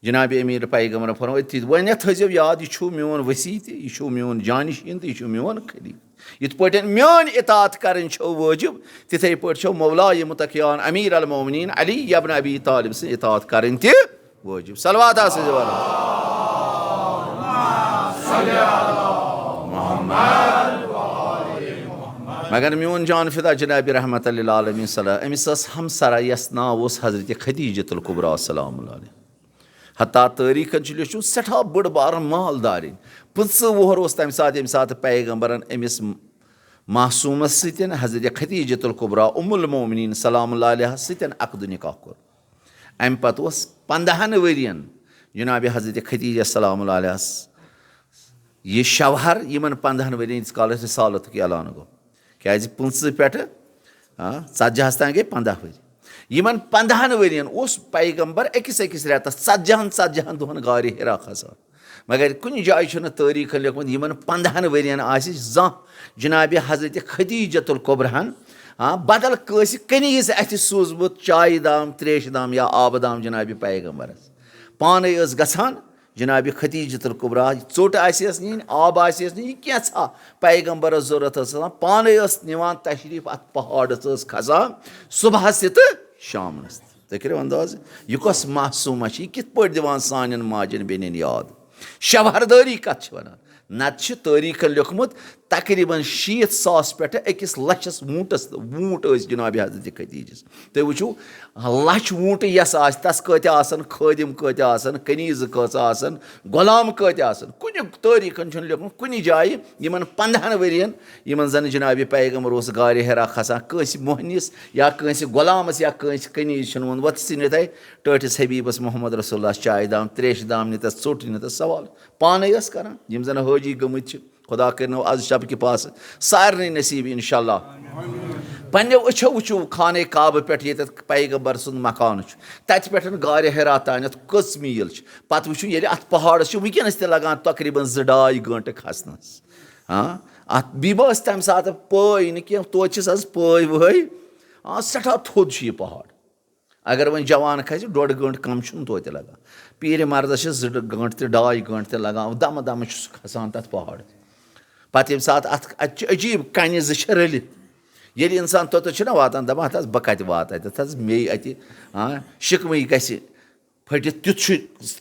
جناب امیر پیغمبرن فرموو، أتھی وۄنۍ تھٲیزیو یاد، یہِ چھُو میون وصی تہِ، یہِ چھُو میون جانشین تہِ، یہِ چھُو میون خلیفہٕ۔ یِتھ پٲٹھۍ میٲنۍ اطاعت کرٕنۍ چھو وٲجب، تِتھے پٲٹھۍ چھو مولا متقیان امیر المومنین علی ابن ابی طالب سٕنٛز اطاعت کرٕنۍ تہِ وٲجب۔ صلوات آسہِ زِ وَنان۔ مگر میون جان فدا جناب رحمت للعالمین صلی اللہ، أمِس ٲس ہمسرا یَس ناو اوس حضرت خدیجۃ الکبریٰ سلام اللہ علیہ۔ حتیٰ تٲریٖخن چھُ لیوٚچھمُت، سٮ۪ٹھاہ بٔڑ بارٕ مالدارِنۍ۔ پٕنٛژٕہ وُہُر اوس تَمہِ ساتہٕ، ییٚمہِ ساتہٕ پیغمبرن أمِس معصوٗمس سۭتۍ، حضرت خدیجۃ الکبریٰ ام المومنین سلام اللہ علیہس سۭتۍ عقد نکاح کوٚر۔ اَمہِ پتہٕ اوس پنٛداہن ؤرین جناب حضرت خدیجہ سلام اللہ علیہس یہِ شوہر، یِمن پنٛداہن ؤرین، ییٖتِس کالس رسالتُک اعلان گوٚو۔ کیازِ پٕنٛژٕہ پٮ۪ٹھٕ، آ، ژتجی ہس تام گٔے پنٛداہ ؤری۔ یِمن پنٛداہن ؤرین اوس پیغمبر أکِس أکِس رٮ۪تس ژتجی ہن، ژتجی ہن دۄہن غارِ حرا کھسان۔ مگر کُنہِ جایہِ چھُنہٕ تٲریٖخن لیوٚکھمُت، یِمن پنٛداہن ؤرین آسہِ زانٛہہ جناب حضرت خدیجۃ الکبریٰ ہن، آ، بدل کٲنٛسہِ کنیز اَتھِ سوٗزمُت چایہِ دام، تریشہِ دام یا آبہٕ دام جناب پیغمبرس۔ پانے ٲس گژھان، جناب خدیجۃ الکبریٰ، ژوٚٹ آسہِ ہس نِنۍ، آب آسہِ ہس نِنۍ، یہِ کینٛژھا پیغمبرس ضروٗرت ٲس آسان، پانے ٲس نِوان تشریٖف، اتھ پہاڑس ٲس کھسان صبحس تہِ تہٕ شامنس تہِ۔ تُہۍ کٔرِو انداز، یہِ کۄس معصوٗمہ چھِ، یہِ کِتھ پٲٹھۍ دِوان سانٮ۪ن ماجٮ۪ن بیٚنٮ۪ن یاد؟ شوہردٲری کتھ چھِ ونان؟ نتہٕ چھِ تٲریٖخن لیوٚکھمُت، تقریباً شیٖتھ ساس پٮ۪ٹھٕ أکِس لچھس ووٗنٛٹس، ووٗنٛٹ ٲسۍ جناب حضرت خدیجس۔ تُہۍ وٕچھِو، لچھ ووٗنٛٹہٕ یَس آسہِ، تَس کۭتیٛاہ آسَن خٲدِم، کۭتیٛاہ آسَن کنیٖزٕ، کۭژاہ آسَن غلام، کۭتیٛاہ آسَن۔ کُنہِ تٲریٖخَن چھُنہٕ لیوٚکھمُت کُنہِ جایہِ یِمَن پنٛدہَن ؤرِیَن، یِمَن زَن جناب پیغمبر اوس غارِ حرا کھسان، کٲنٛسہِ مۄہنِس یا کٲنٛسہِ غلامَس یا کٲنٛسہِ کنیٖزِ چھُنہٕ ووٚنمُت، "وۄتھ ژٕ نِتَے ٹٲٹھِس حبیٖبَس محمد رسول اللہ چایہِ دام، تریشہِ دام نِتَس، ژوٚٹ نِتَس"۔ سوال پانَے ٲس کَران، یِم زَن حٲجی گٔمٕتۍ چھِ۔ خدا کٔرِنو از شب کہِ پاسہٕ سارنٕے نصیٖب انشاءاللہ۔ پننیو أچھو وٕچھِو خانہ کعبہٕ پٮ۪ٹھ ییٚتٮ۪تھ پیغمبر سُنٛد مکان چھُ، تتہِ پٮ۪ٹھ غارِ حرا تانٮ۪تھ کٔژ میٖل چھِ۔ پتہٕ وٕچھِو ییٚلہِ اتھ پہاڑس چھِ وٕنکیٚنس تہِ لگان تقریباً زٕ ڈاے گٲنٛٹہٕ کھسنس۔ ہاں، اتھ بیٚیہِ ما ٲسۍ تمہِ ساتہٕ پٲے نہٕ کینٛہہ، توتہِ چھِس از پٲے وٲے۔ آ، سٮ۪ٹھاہ تھوٚد چھُ یہِ پہاڑ۔ اگر وۄنۍ جوان کھسہِ، ڈۄڈ گٲنٛٹہٕ کم چھُنہٕ توتہِ لگان۔ پیٖرِ مردس چھِ زٕ گٲنٛٹہٕ تہِ، ڈاے گٲنٛٹہٕ تہِ لگان، دمہٕ دمہٕ چھُ سُہ کھسان تتھ پہاڑس۔ پتہٕ ییٚمہِ ساتہٕ اتھ، اتہِ چھِ عجیٖب کنہِ زٕ چھِ رٔلِتھ۔ ییٚلہِ انسان توٚتتھ چھُنہ واتان، دپان، "ہتہٕ حظ بہٕ کتہِ واتہٕ اتٮ۪تھ حظ، مے اتہِ، ہاں، شِکمٕے گژھِ پھٔٹِتھ، تیُتھ چھُ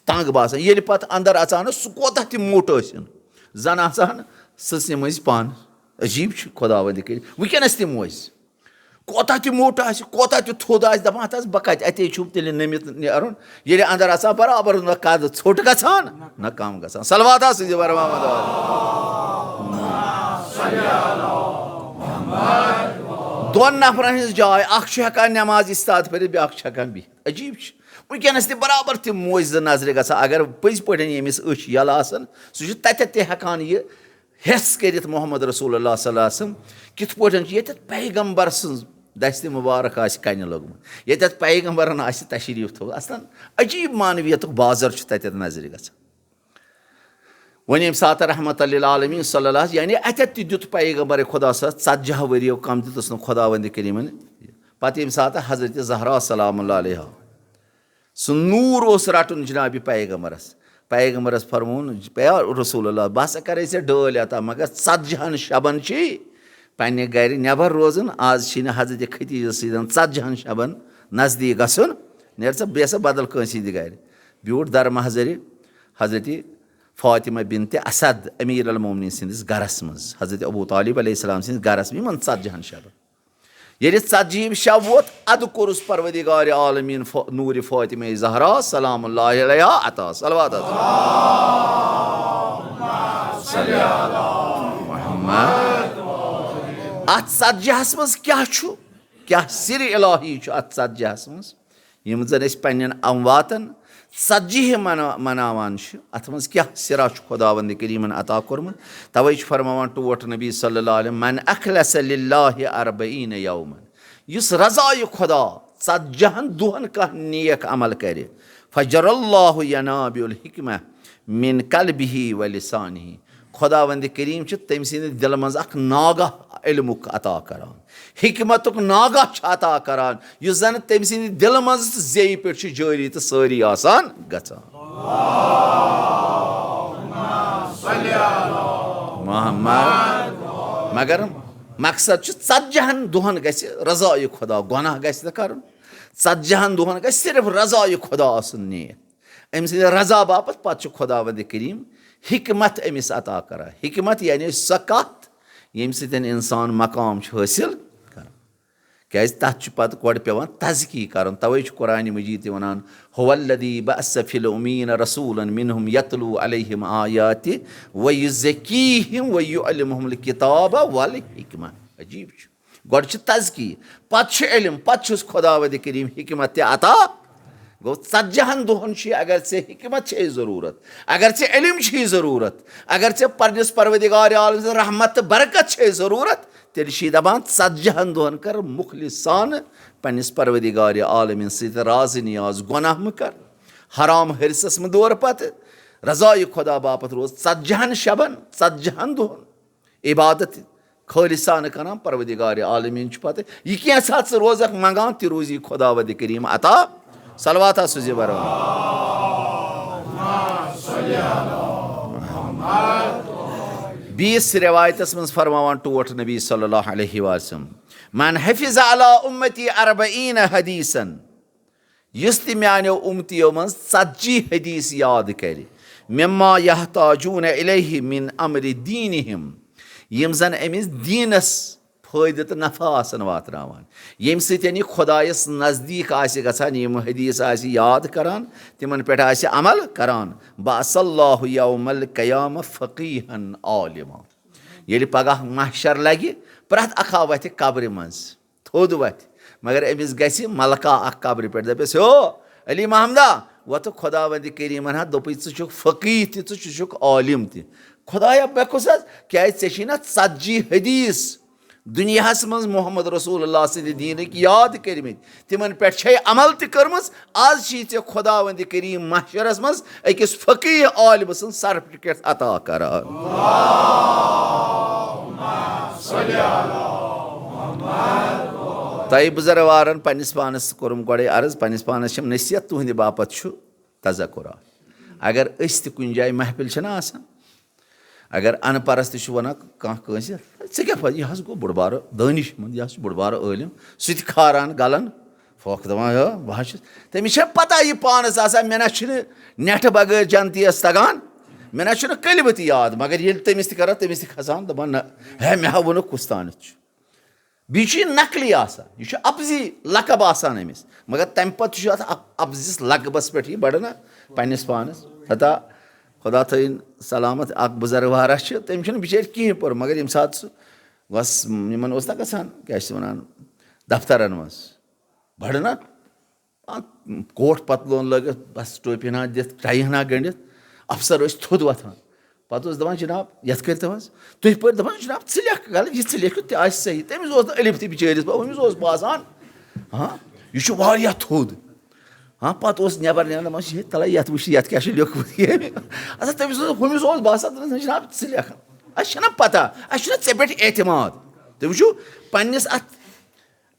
تنگ باسان۔" ییٚلہِ پتہٕ اندر اژان، سُہ کوتاہ تہِ موٚٹ ٲسِن، زن آسان سٕژنہِ مٔنٛزۍ پن۔ عجیٖب چھُ خداوندِ کٔرِتھ۔ وٕنکیٚنس تہِ موزِ۔ کوتاہ تہِ موٚٹ آسہِ، کوتاہ تہِ تھوٚد آسہِ، دَپان، "ہَتہٕ حظ، بہٕ کَتہِ؟ اَتے چھُم تیٚلہِ نٔمِتھ نیرُن۔" ییٚلہِ اَندَر اَژان، برابر نہ قدٕ ژھوٚٹ گژھان، نہ کَم گژھان۔ صلوات آسہِ زِ بر محمد۔ دۄن نفرن ہٕنٛز جاے، اکھ چھُ ہٮ۪کان نٮ۪ماز استاد پٔرِتھ، بیٛاکھ چھُ ہٮ۪کان بِہِتھ۔ عجیٖب چھُ۔ وٕنکیٚنس تہِ برابر تِم معجزٕ نظرِ گژھان۔ اگر پٔزۍ پٲٹھۍ ییٚمِس أچھ یَلہٕ آسن، سُہ چھُ تَتٮ۪تھ تہِ ہٮ۪کان یہِ حس کٔرِتھ محمد رسول اللہ صلی اللہ علیہ وسلم کِتھ پٲٹھۍ چھُ ییٚتٮ۪تھ پیغمبر سٕنٛز دستِ مُبارک آسہِ کنہِ لوٚگمُت، ییٚتٮ۪تھ پیغمبرن آسہِ تشریٖف تھوٚومُت۔ اصلاً عجیٖب معنویتُک بازر چھُ تَتٮ۪تھ نظرِ گژھان۔ وۄنۍ ییٚمہِ ساتہٕ رحمت للعالمین صلی اللہ علیہ، یعنی اَتٮ۪تھ تہِ دیُت پیغمبر خدا صٲب ژتجی ؤرِیو کم دیُتُس نہٕ خداوندِ کریٖمن۔ پتہٕ ییٚمہِ ساتہٕ حضرت زہرا سلام اللہ علیہا سُہ نوٗر اوس رٹُن جناب پیغمبرس، پیغمبرس فرموون، "یا رسول اللہ، بہٕ ہسا کرے ژےٚ ڈٲلۍ عطا، مگر ژتجی ہن شبن چھُے پننہِ گرِ نٮ۪بر روزُن، آز چھُے نہٕ حضرت خدیجہ سۭتۍ ژتجی ہن شبن نزدیٖک گژھُن، نیر ژٕ بیٚیہِ سا بدل کٲنٛسہِ ہٕنٛدِ گرِ۔" بیوٗٹھ در محضرِ حضرت فاطمہ بنت اسد امیر المومنین سٕنٛدِس گرس منٛز، حضرت ابو طالب علیہ السلام سٕنٛدِس گرس منٛز یِمن ژتجی ہن شبن۔ ییٚلہِ ژتجی شب ووت، ادٕ کوٚرُس پروردگار عالمین ف-، نوٗرِ فاطمہ زہرا سلام اللہ علیہا عطا۔ صلوات حضرت محمد۔ اتھ ژتجی ہس منٛز کیٛاہ چھُ؟ کیٛاہ سِرِ الٰہی چھُ اتھ ژتجی ہس منٛز؟ یِم زن أسۍ پننٮ۪ن امواتن ژتجی منا-، مناوان چھِ، اتھ منٛز کیٛاہ سِرا چھُ خداوند کریٖمن عطا کوٚرمُت؟ توے چھُ فرماوان ٹوٹھ نبی صلی اللہ علیہ وسلم، "من اخلص للہ اربعین یوما"، یُس رضایہِ خدا ژتجی ہن دۄہن کانٛہہ نیک عمل کرِ، "فجر اللہ ینابع الحکمہ من قلبہ و لسانہ"، خداوند کریم چھُ تٔمۍ سٕنٛدِ دِلہٕ منٛز اکھ ناگاہ علمُک عطا کران، حکمتُک ناگاہ چھُ عطا کران، یُس زن تٔمۍ سٕنٛدِ دِلہٕ منٛز تہٕ زیٚیہِ پٮ۪ٹھ چھُ جٲری تہٕ سٲری آسان گژھان۔ محمد۔ مگر مقصد چھُ، ژتجی ہن دۄہن گژھِ رضایہِ خدا، گۄناہ گژھِ نہٕ کرُن۔ ژتجی ہن دۄہن گژھِ صرف رضایہِ خدا آسُن نیت۔ أمۍ سٕنٛدِ رضا باپتھ پتہٕ چھُ خداوند کریم حکمت أمِس عطا کران۔ حکمت یعنی سۄ کتھ، ییٚمہِ سۭتۍ انسان مقام چھُ حٲصِل کران۔ کیازِ تتھ چھُ پتہٕ گۄڈٕ پٮ۪وان تزکی کرُن۔ توے چھُ قرآن مجید تہِ ونان، "هو الذی بعث فی الامین رسولا منہم یتلو علیہم آیاتہ ویزکیہم ویعلمہم الکتاب والحکمہ۔" عجیب چھُ۔ گۄڈٕ چھُ تزکی، پتہٕ چھُ علم، پتہٕ چھُس خداوند کریم حکمت تہِ عطا۔ گوٚو، ژتجی ہن دۄہن چھُ یہِ، اگر ژےٚ حکمت چھے ضروٗرت، اگر ژےٚ علم چھُے ضروٗرت، اگر ژےٚ پننِس پروردگار عالم سٕنٛز رحمت تہٕ برکت چھے ضروٗرت، تیٚلہِ چھُ یہِ دپان، ژتجی ہن دۄہن کر مخلصانہٕ پننِس پروردگار عالمین سۭتۍ راز نیاز، گۄناہ مہٕ کر، حرام حرصس مہٕ دور پتہٕ، رضایہِ خدا باپتھ روز ژتجی ہن شبن، ژتجی ہن دۄہن۔ عبادت خٲلصانہٕ کران پروردگار عالمین چھُ پتہٕ۔ یہِ کینٛژھا ژٕ روزکھ منگان، تہِ روزی خداوند کریم عطا۔ صلوات آسو زِ برابر۔ بیٚیِس روایتس منٛز فرماوان ٹوٹھ نبی صلی اللہ علیہ وسلم، "من حفظ علی امتی اربعین حدیثا"، یُس تہِ میانیو اُمتیو منٛز ژتجی حدیث یاد کرِ، مما یحتاجون الیہ من امر دینہم، یِم زن أمِس دیٖنس فٲیدٕ تہٕ نفع آسن واتناوان، ییٚمہِ سۭتۍ یہِ خۄدایس نزدیٖک آسہِ گژھان، یِم حدیث آسہِ یاد کران، تِمن پٮ۪ٹھ آسہِ عمل کران، بعث اللہ یوم القیامہ فقیہا عالما۔ ییٚلہِ پگاہ محشر لگہِ، پرٛٮ۪تھ اکھا وتھِ قبرِ منٛز۔ تھوٚد وتھِ، مگر أمِس گژھِ ملکہ اکھ قبرِ پٮ۪ٹھ، دپٮ۪س، "ہیو علی محمدا، وۄتھٕ خداوندِ کریٖمن ہا دوٚپُے، ژٕ چھُکھ فقیٖہ تہِ، ژٕ چھُ-، چھُکھ عالم تہِ۔ خدایا، مےٚ کُس حظ؟ کیازِ ژےٚ چھِی نا ژتجی حدیث دُنیاہس منٛز محمد رسول اللہ سٕنٛدِ دیٖنٕکۍ یاد کٔرمٕتۍ، تِمن پٮ۪ٹھ چھے عمل تہِ کٔرمٕژ۔ از چھِی ژےٚ خداوندِ کریٖم محشرس منٛز أکِس فقیٖہ عالمہٕ سٕنٛز سرٹیفکیٹ عطا کران۔" تۄہہِ بُزرگوارن پننِس پانس کوٚرُم گۄڈے عرض، پننِس پانس چھم نصیحت، تُہنٛدِ باپتھ چھُ تذکرہ۔ اگر أسۍ تہِ کُنہِ جایہِ محفل چھنہ آسان، اگر ان پرس تہِ چھُ ونان کانٛہہ کٲنٛسہِ، "ژےٚ کیٛاہ پتہ، یہِ حظ گوٚو بوٚڑ بارٕ دٲنِش مند، یہِ حظ چھُ بوٚڑ بارٕ عٲلِم"، سُہ تہِ کھاران گلن، پھۄکھ دپان، "ہو، بہٕ حظ چھُس"۔ تٔمِس چھےٚ پتہ یہِ پانس آسان، مےٚ نہ چھُنہٕ نٮ۪ٹھٕ بغٲر جنتی یس تگان، مےٚ نہ چھُنہٕ کلمہٕ تہِ یاد، مگر ییٚلہِ تٔمِس تہِ کران، تٔمِس تہِ کھسان، دپان، "نہ، ہے، مےٚ ہا ووٚنُکھ کُس تانٮ۪تھ چھُ۔" بیٚیہِ چھُ یہِ نقلی آسان، یہِ چھُ اپزی لقب آسان أمِس، مگر تمہِ پتہٕ تہِ چھُ اتھ اپ-، اپزِس لقبس پٮ۪ٹھ یہِ بڑان نا پننِس پانس۔ ہتا خدا تھٲیِن سلامت، اکھ بُزرگ وارا چھِ، تٔمۍ چھُنہٕ بِچٲرۍ کِہیٖنۍ پوٚرمُت، مگر ییٚمہِ ساتہٕ سُہ بس یِمن اوس نا گژھان، کیٛاہ چھِ وَنان، دفترن منٛز۔ بڑٕ نا، آ، کوٹ پتلون لٲگِتھ، بس ٹوپی ہنا دِتھ، ٹاے ہنا گٔنٛڈِتھ، افسر ٲسۍ تھوٚد وۄتھان۔ پتہٕ اوس دپان، "جناب، یتھ کٔرۍتو حظ، تُہۍ پٔرۍ۔" دپان، "جناب، ژٕ لیکھ غلط، یہِ ژٕ لیکھِو تہِ آسہِ صحیح۔" تٔمِس اوس نہٕ علم تہِ بِچٲرِس، أمِس اوس باسان، ہاں، یہِ چھُ واریاہ تھوٚد۔ ہاں، پتہٕ اوس نٮ۪بر نیران، دپان چھِ، "ہے، تلہ، یتھ وٕچھ، یتھ کیٛاہ چھُ لیوٚکھمُت ییٚمۍ؟" اصل تٔمِس اوس، ہُمِس اوس باسان، دپان، "جناب، ژٕ لیکھ، اسہِ چھنہ پتہ، اسہِ چھُنہ ژےٚ پٮ۪ٹھ اعتماد۔" تٔمِس چھُ پننِس اتھ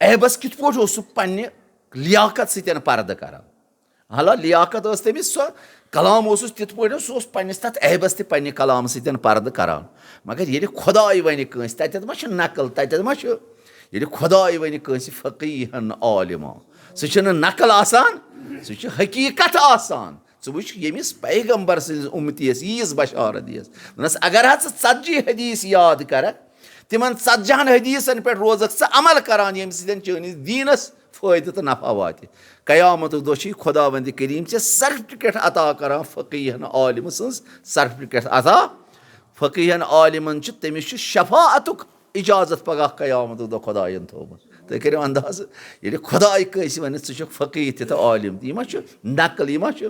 عیبس کِتھ پٲٹھۍ اوس سُہ پننہِ لیاقت سۭتۍ پردٕ کران۔ حالانکہ لیاقت ٲس تٔمِس، سۄ کلام اوسُس تِتھ پٲٹھۍ، سُہ اوس پننِس تتھ عیبس تہِ پننہِ کلامہٕ سۭتۍ پردٕ کران۔ مگر ییٚلہِ خۄداے ونہِ کٲنٛسہِ، تتٮ۪تھ ما چھِ نقل، تتٮ۪تھ ما چھُ، ییٚلہِ خۄداے ونہِ کٲنٛسہِ فقیہن عالما، سُہ چھُنہٕ نقل آسان، سُہ چھُ حقیقت آسان۔ ژٕ وٕچھ، ییٚمِس پیغمبر سٕنٛزِ اُمتی یس ییٖژ بشارت دِیس، دوٚپنس، اگر ہا ژٕ ژتجی حدیث یاد کرکھ، تِمن ژتجی ہن حدیثن پٮ۪ٹھ روزکھ ژٕ عمل کران، ییٚمہِ سۭتۍ چٲنِس دیٖنس فٲیدٕ تہٕ نفع واتہِ، قیامتُک دۄہ چھُے خۄداوندِ کریم ژےٚ سرٹیفکیٹ عطا کران فقیہن عالم سٕنٛز سرٹیفکیٹ عطا۔ فقیہن عالمن چھُ، تٔمِس چھُ شفاعتُک اجازت پگاہ قیامتُک دۄہ خۄداین تھوٚومُت۔ تُہۍ کٔرِو اندازٕ، ییٚلہِ خۄداے کٲنٛسہِ ونہِ، "ژٕ چھُکھ فقیہ تہِ تہٕ عالم تہِ"، یہِ ما چھُ نقل، یہِ ما چھُ،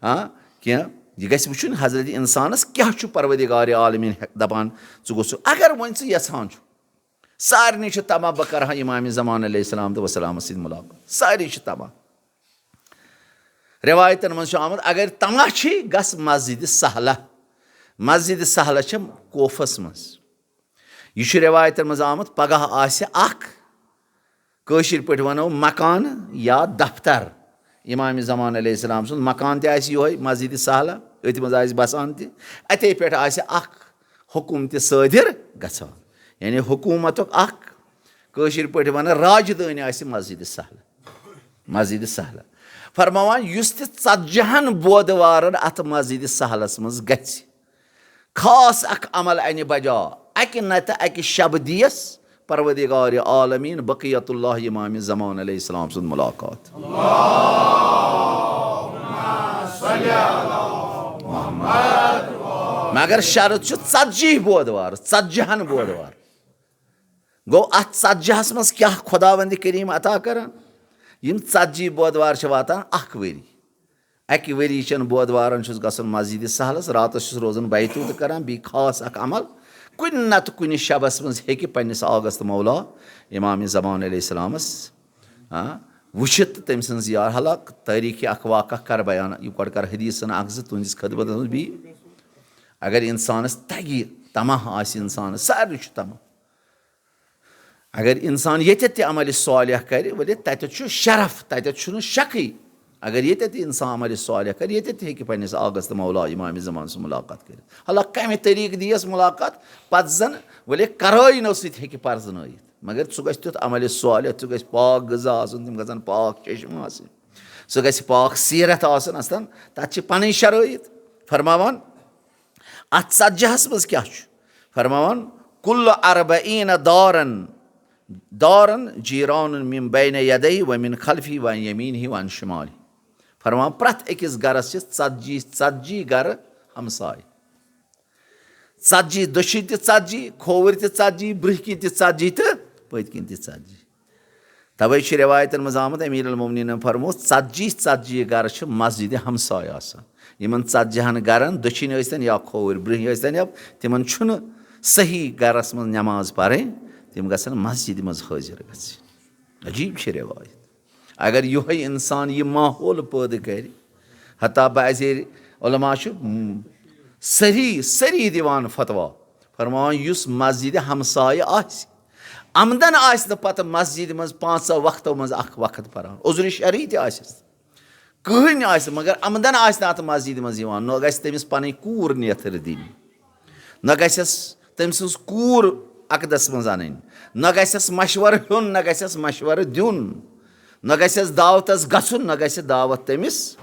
ہاں، کینٛہہ؟ یہِ گژھِ وٕچھُن، حضرت انسانس کیٛاہ چھُ پروردگار عالمین ہیٚک-، دپان، ژٕ گوٚژھ، اگر وۄنۍ ژٕ یژھان چھُکھ، سارنٕے چھُ طمع بہٕ کرٕ ہا امام زمان علیہ السلام تہٕ وسلامس سۭتۍ ملاقات، سارے چھِ طمع۔ روایتن منٛز چھُ آمُت، اگر طمع چھُے، گژھ مسجد سہلہ۔ مسجد سہلہ چھِ کوفس منٛز۔ یہِ چھُ روایتن منٛز آمُت، پگاہ آسہِ اکھ، کٲشِر پٲٹھۍ ونو، مکان یا دفتر۔ امام زمان علیہ السلام سُنٛد مکان تہِ آسہِ یِہوٚے مسجد سہلہ، أتھۍ منٛز آسہِ بسان تہِ۔ اتے پٮ۪ٹھ آسہِ اکھ حکم تہِ صٲدِر گژھان، یعنی حکومتُک اکھ، کٲشِر پٲٹھۍ ونان، راجدٲنۍ آسہِ مسجد سہلہ۔ مسجد سہلہ۔ فرماوان، یُس تہِ ژتجی ہن بودوارن اتھ مسجد سہلس منٛز گژھِ، خاص اکھ عمل انہِ بجا، اکہِ نتہٕ اکہِ شبہٕ دِیس پروردگار عالمین بقیت اللہ امام زمان علیہ السلام سُنٛد ملاقات۔ مگر شرط چھُ ژتجی بودوار، ژتجی ہن بودوار۔ گوٚو، اتھ ژتجی ہس منٛز کیٛاہ خۄداوندِ کریم عطا کران؟ یِم ژتجی بودوار چھِ واتان اکھ ؤری۔ اکہِ ؤری چٮ۪ن بودوارن چھُس گژھُن مسجد سہلس، راتس چھُس روزُن بیتوت کران، بیٚیہِ خاص اکھ عمل۔ کُنہِ نتہٕ کُنہِ شبس منٛز ہیٚکہِ پننِس آغس تہٕ مولا امام زمان علیہ السلامس، آ، وٕچھِتھ تہٕ تٔمۍ سٕنٛز یار۔ حالانکہ تٲریٖخی اکھ واقعہ کر بیان، یہِ گۄڈٕ کر حدیثن اکھ زٕ تُہنٛدِس خدمتس منٛز بیٚیہِ۔ اگر انسانس تگہِ، طمع آسہِ انسانس، سارنٕے چھُ طمع۔ اگر انسان ییٚتٮ۪تھ تہِ عملِ صالح کرِ، ؤلِتھ تتٮ۪تھ چھُ شرف، تتٮ۪تھ چھُنہٕ شکٕے۔ اگر ییٚتٮ۪تھ تہِ انسان عملِ صالح کرِ، ییٚتٮ۪تھ تہِ ہیٚکہِ پننِس آغس تہٕ مولا امام زمان سُنٛد ملاقات کٔرِتھ۔ حالانکہ کمہِ طریٖقہٕ دِیس ملاقات، پتہٕ زن ؤلِتھ کرٲینو سۭتۍ ہیٚکہِ پرزنٲیِتھ۔ مگر سُہ گژھِ تیُتھ عملِ صالح، سُہ گژھِ پاک غذا آسُن، تِم گژھن پاک چشمہٕ آسٕنۍ، سُہ گژھِ پاک سیرت آسُن۔ اصلاً تتھ چھِ پنٕنۍ شرٲیط۔ فرماوان، اتھ ژتجی ہس منٛز کیٛاہ چھُ؟ فرماوان، کل اربعین دارن، دارن جیران من بین یدیہ و من خلفہ و عن یمینہ و عن شمالہ۔ فرماوان، پرٛٮ۪تھ أکِس گرس چھِ ژتجی، ژتجی گرٕ ہمسایہِ۔ ژتجی دٔچھِنۍ تہِ ژتجی، کھووٕرۍ تہِ ژتجی، برٛونٛہہ کِنۍ تہِ ژتجی تہٕ پٔتۍ کِنۍ تہِ ژتجی۔ توے چھِ رٮ۪وایتن منٛز آمُت، امیر المومنیٖنن فرموو، ژتجی، ژتجی گرٕ چھِ مسجدِ ہمسایہِ آسان۔ یِمن ژتجی ہن گرن، دٔچھِنۍ ٲسۍتن یا کھووٕرۍ، برٛونٛہہ ٲسۍتن یا، تِمن چھُنہٕ صحیح گرس منٛز نماز پرٕنۍ، تِم گژھن مسجدِ منٛز حٲضِر گژھٕنۍ۔ عجیٖب چھِ رٮ۪وایت۔ اگر یِہوٚے اِنسان یہِ ماحول پٲدٕ کرِ، حتیٰ بعضے علماء چھِ، م، سٲری، سٲری دِوان فتویٰ، فرماوان، یُس مسجدِ ہمسایہِ آسہِ، عمدن آسہِ نہٕ پتہٕ مسجدِ منٛز پانٛژو وقتو منٛز اکھ وقت پران، عذرِ شرعی تہِ آسٮ۪س، کٕہٕنۍ آسہِ، مگر عمدن آسہِ نہٕ اتھ مسجدِ منٛز یِوان، نہ گژھِ تٔمِس پنٕنۍ کوٗر نیتھٕر دِنۍ، نہ گژھٮ۪س تٔمۍ سٕنٛز کوٗر عقدس منٛز انٕنۍ، نہ گژھٮ۪س مشورٕ ہیوٚن، نہ گژھٮ۪س مشورٕ دیُن، نہ گژھٮ۪س دعوتس گژھُن، نہ گژھِ دعوت تٔمِس۔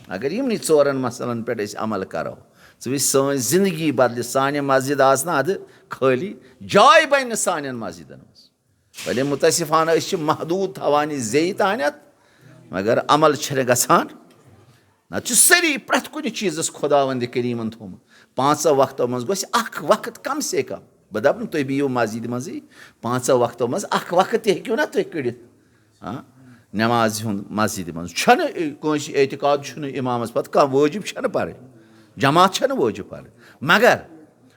اگر یِمنٕے ژورن مسلن پٮ۪ٹھ أسۍ عمل کرو، ژٕ وٕچھ، سٲنۍ زندگی بدلہِ، سانہِ مسجد آسنہٕ ادٕ خٲلی، جاے بنہِ نہٕ سانٮ۪ن مسجدن منٛز۔ بلے متاسفانہ أسۍ چھِ محدوٗد تھاوان یہِ زیٚیہِ تانٮ۪تھ، مگر عمل چھِنہٕ گژھان۔ نتہٕ چھُ سٲری پرٛٮ۪تھ کُنہِ چیٖزس خۄداوندِ کریٖمن تھوٚومُت۔ پانٛژو وقتو منٛز گوٚژھ اکھ وقت کم سے کم۔ بہٕ دپہٕ نہٕ تُہۍ بِہِو مسجدِ منٛزٕے، پانٛژو وقتو منٛز اکھ وقت تہِ ہیٚکِو نا تُہۍ کٔڑِتھ۔ ہاں، نمازِ ہُنٛد مسجدِ منٛز چھنہٕ کٲنٛسہِ اعتقاد چھُنہٕ امامس پتہٕ کانٛہہ وٲجب چھنہٕ پرٕنۍ، جماعت چھنہٕ وٲجب پرٕنۍ، مگر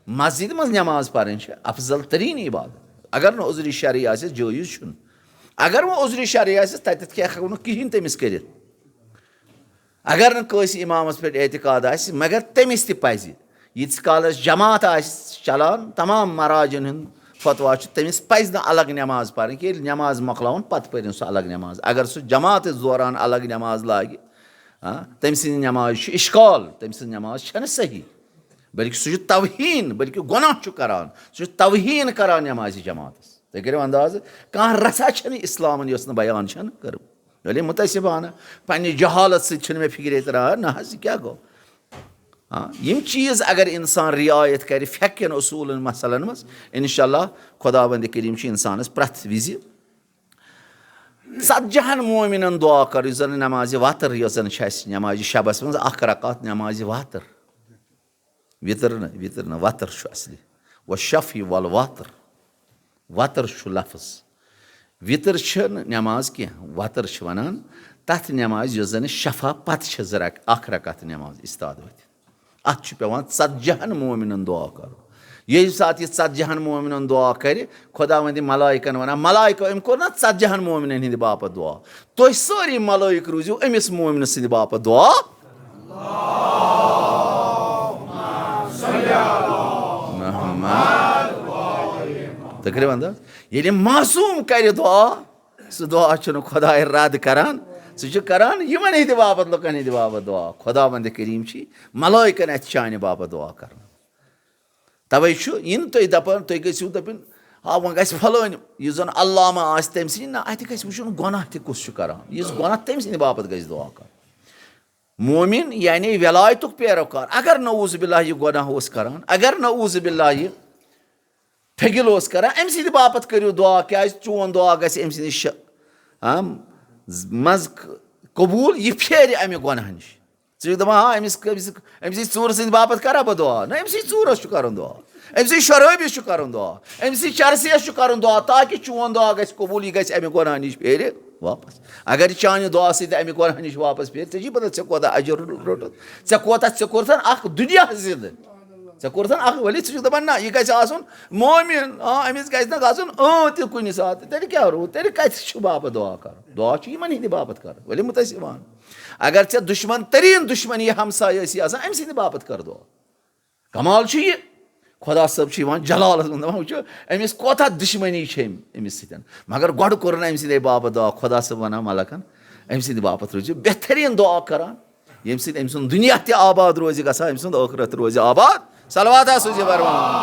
مسجدِ منٛز نماز پرٕنۍ چھِ افضل ترین عبادت۔ اگر نہٕ عذرِ شرعی آسٮ۪س، جٲیز چھُنہٕ۔ اگر وۄنۍ عذرِ شرعی آسٮ۪س، تتٮ۪تھ کیٛاہ ہٮ۪کو نہٕ کِہینۍ تٔمِس کٔرِتھ۔ اگر نہٕ کٲنٛسہِ امامس پٮ۪ٹھ اعتقاد آسہِ، مگر تٔمِس تہِ پزِ، ییٖتِس کالس جماعت آسہِ چلان، تمام مراجن ہُنٛد فتویٰ چھُ، تٔمِس پزِ نہٕ الگ نماز پرٕنۍ کینٛہہ۔ ییٚلہِ نماز مۄکلاوُن، پتہٕ پٔرِن سُہ الگ نماز۔ اگر سُہ جماعتس دوران الگ نماز لاگہِ، ہاں، تٔمۍ سٕنٛز نماز چھِ اشکال، تٔمۍ سٕنٛز نماز چھنہٕ صحیح، بلکہِ سُہ چھُ توہین، بلکہِ گۄناہ چھُ کران، سُہ چھُ توہین کران نمازِ جماعتس۔ تُہۍ کٔرِو اندازٕ، کانٛہہ رژھا چھنہٕ اسلامن یۄس نہٕ بیان چھنہٕ کٔرمٕژ۔ ییٚلہِ مُتٲسِفانہٕ پننہِ جہالت سۭتۍ چھُنہٕ مےٚ فکرے تران، نہ حظ، یہِ کیٛاہ گوٚو؟ آ، یِم چیٖز اگر انسان رعایت کرِ فقہ کٮ۪ن اصوٗلن مسلن منٛز، انشاءاللہ خداوند کریم چھُ انسانس پرٛٮ۪تھ وِزِ ژتجی ہن مومنن دعا کرُن، یُس زن نمازِ وتر، یۄس زن چھِ اسہِ نمازِ شبس منٛز اکھ رکعت نمازِ وتر، وتر نہٕ، وتر نہٕ، وتر چھُ اصلی، والشفع والوتر۔ وتر چھُ لفظ۔ وتر چھنہٕ نماز کینٛہہ، وتر چھِ ونان تتھ نمازِ یۄس زن شفع پتہٕ چھِ زٕ رک-، اکھ رکعت نماز استاد وتھِ۔ اتھ چھُ پٮ۪وان ژتجی ہن مومنن دعا کرُن۔ ییٚمہِ ساتہٕ یہِ ژتجی ہن مومنن دعا کرِ، خداوندِ ملائکن ونان، ملائکو، أمۍ کوٚر نا ژتجی ہن مومنن ہٕنٛدِ باپتھ دعا؟ تُہۍ سٲری ملائک روٗزِو أمِس مومنہٕ سٕنٛدِ باپتھ دعا۔ محمد۔ تقریباً حظ، ییٚلہِ معصوم کرِ دعا، سُہ دعا چھُنہٕ خداے رد کران، سُہ چھُ کران یِمن ہٕنٛدِ باپتھ، لُکن ہٕنٛدِ باپتھ دعا۔ خداوند کریم چھِ ملائکن اتھِ چانہِ باپتھ دعا کران۔ توے چھُ یِن تُہۍ دپان، تُہۍ گٔژھِو دپٕنۍ، آ، وۄنۍ گژھِ فلٲنۍ، یُس زن علامہ آسہِ، تٔمۍ سٕنٛدِ نہ، اتہِ گژھِ وٕچھُن گۄناہ تہِ کُس چھُ کران۔ یُس گۄناہ، تٔمۍ سٕنٛدِ باپتھ گژھِ دعا کرُن۔ مومن یعنی ولایتُک پیروکار، اگر نعوذ باللہ یہِ گۄناہ اوس کران، اگر نعوذ باللہ یہِ پھگِل اوس کران، أمۍ سٕنٛدِ باپتھ کٔرِو دعا، کیازِ چون دعا گژھِ أمۍ سٕنٛدِ ش-، ہاں، منٛز قبوٗل، یہِ پھیرِ امہِ گۄناہ نِش۔ ژٕ چھُکھ دَپان، ہاں، أمِس، أمِس، أمۍ سٕے ژوٗرٕ سٕنٛدِ باپتھ کَرا بہٕ دُعا؟ نہ، أمۍ سٕے ژوٗرَس چھُ کَرُن دُعا، أمۍ سٕے شرٲبِس چھُ کَرُن دُعا، أمۍ سٕے چرسِیَس چھُ کَرُن دُعا، تاکہِ چون دُعا گژھِ قبوٗل، یہِ گژھِ اَمہِ گۄناہ نِش پھیرِ واپَس۔ اگر یہِ چانہِ دُعا سۭتۍ اَمہِ گۄناہ نِش واپَس پھیرِ، ژےٚ چھُے پَتہ ژےٚ کوٗتاہ اَجر روٚٹُتھ، ژےٚ کوٗتاہ، ژےٚ کوٚرتھَن اَکھ دُنیا زِندٕ، ژےٚ کوٚرتھَن اَکھ، ؤلِو، ژٕ چھُکھ دَپان، نہ، یہِ گژھِ آسُن مومِن، آ، أمِس گژھِ نہ گژھُن، اۭں، تہِ کُنہِ ساتہٕ، تیٚلہِ کیٛاہ روٗد؟ تیٚلہِ کَتہِ چھُ باپَتھ دُعا کَرُن؟ دُعا چھُ یِمَن ہِنٛدِ باپَتھ کَرُن، ؤلِو مُتٲسِفان۔ اگر ژےٚ دُشمن تریٖن دُشمنی ہمسایہِ ٲسی آسان، أمۍ سٕنٛدِ باپتھ کر دُعا۔ کمال چھُ یہِ، خۄدا صٲب چھُ یِوان جلالس منٛز، دَپان، وٕچھِو، أمِس کوتاہ دُشمنی چھِ أمۍ، أمِس سۭتۍ۔ مگر گۄڈٕ کوٚر نہٕ أمۍ سٕنٛدے باپتھ دُعا۔ خۄدا صٲب ونان ملکن، أمۍ سٕنٛدِ باپتھ روٗزِو بہتریٖن دُعا کران، ییٚمہِ سۭتۍ أمۍ سُنٛد دُنیا تہِ آباد روزِ گژھان، أمۍ سُنٛد ٲخرت تہِ روزِ آباد۔ صلوات ہا سوٗزِو برمان۔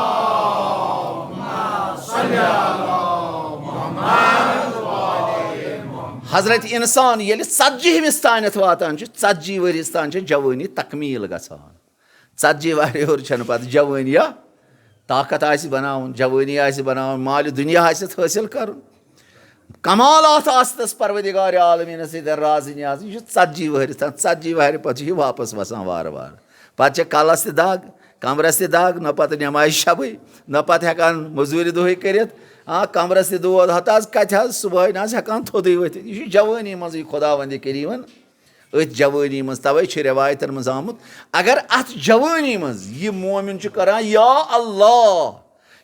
حضرت انسان ییٚلہِ ژتجی ہمِس تانٮ۪تھ واتان چھُ، ژتجی ؤرِس تان چھِ جوٲنی تکمیٖل گژھان۔ ژتجی وَہرِ ہیوٚر چھَنہٕ پَتہٕ جوٲنی یا طاقت آسہِ بناوُن، جوٲنی آسہِ بناوُن، مالہِ دُنیا آسٮ۪تھ حٲصِل کَرُن۔ کمالات آسنَس پروردگار عالمیٖنَس سۭتۍ راز نیاز۔ یہِ چھُ ژتجی وَہرِ تام، ژتجی وَہرِ پَتہٕ چھُ یہِ واپَس وَسان وارٕ وارٕ۔ پَتہٕ چھِ کَلَس تہِ دَگ، کَمرَس تہِ دَگ، نہ پَتہٕ نٮ۪مازِ شَبٕے، نہ پَتہٕ ہٮ۪کان مٔزوٗرِ دۄہٕے کٔرِتھ۔ آ، کَمرَس تہِ دود، ہَتہٕ حظ کَتہِ حظ صُبحٲے نہ حظ ہٮ۪کان تھوٚدُے ؤتھِتھ۔ یہِ چھُ جوٲنی منٛزٕے خۄداوندِ کٔریٖمَن أتھۍ جوٲنی منٛز، توے چھِ رٮ۪وایتَن منٛز آمُت، اگر اَتھ جوٲنی منٛز یہِ مومِن چھُ کران، یا اللہ،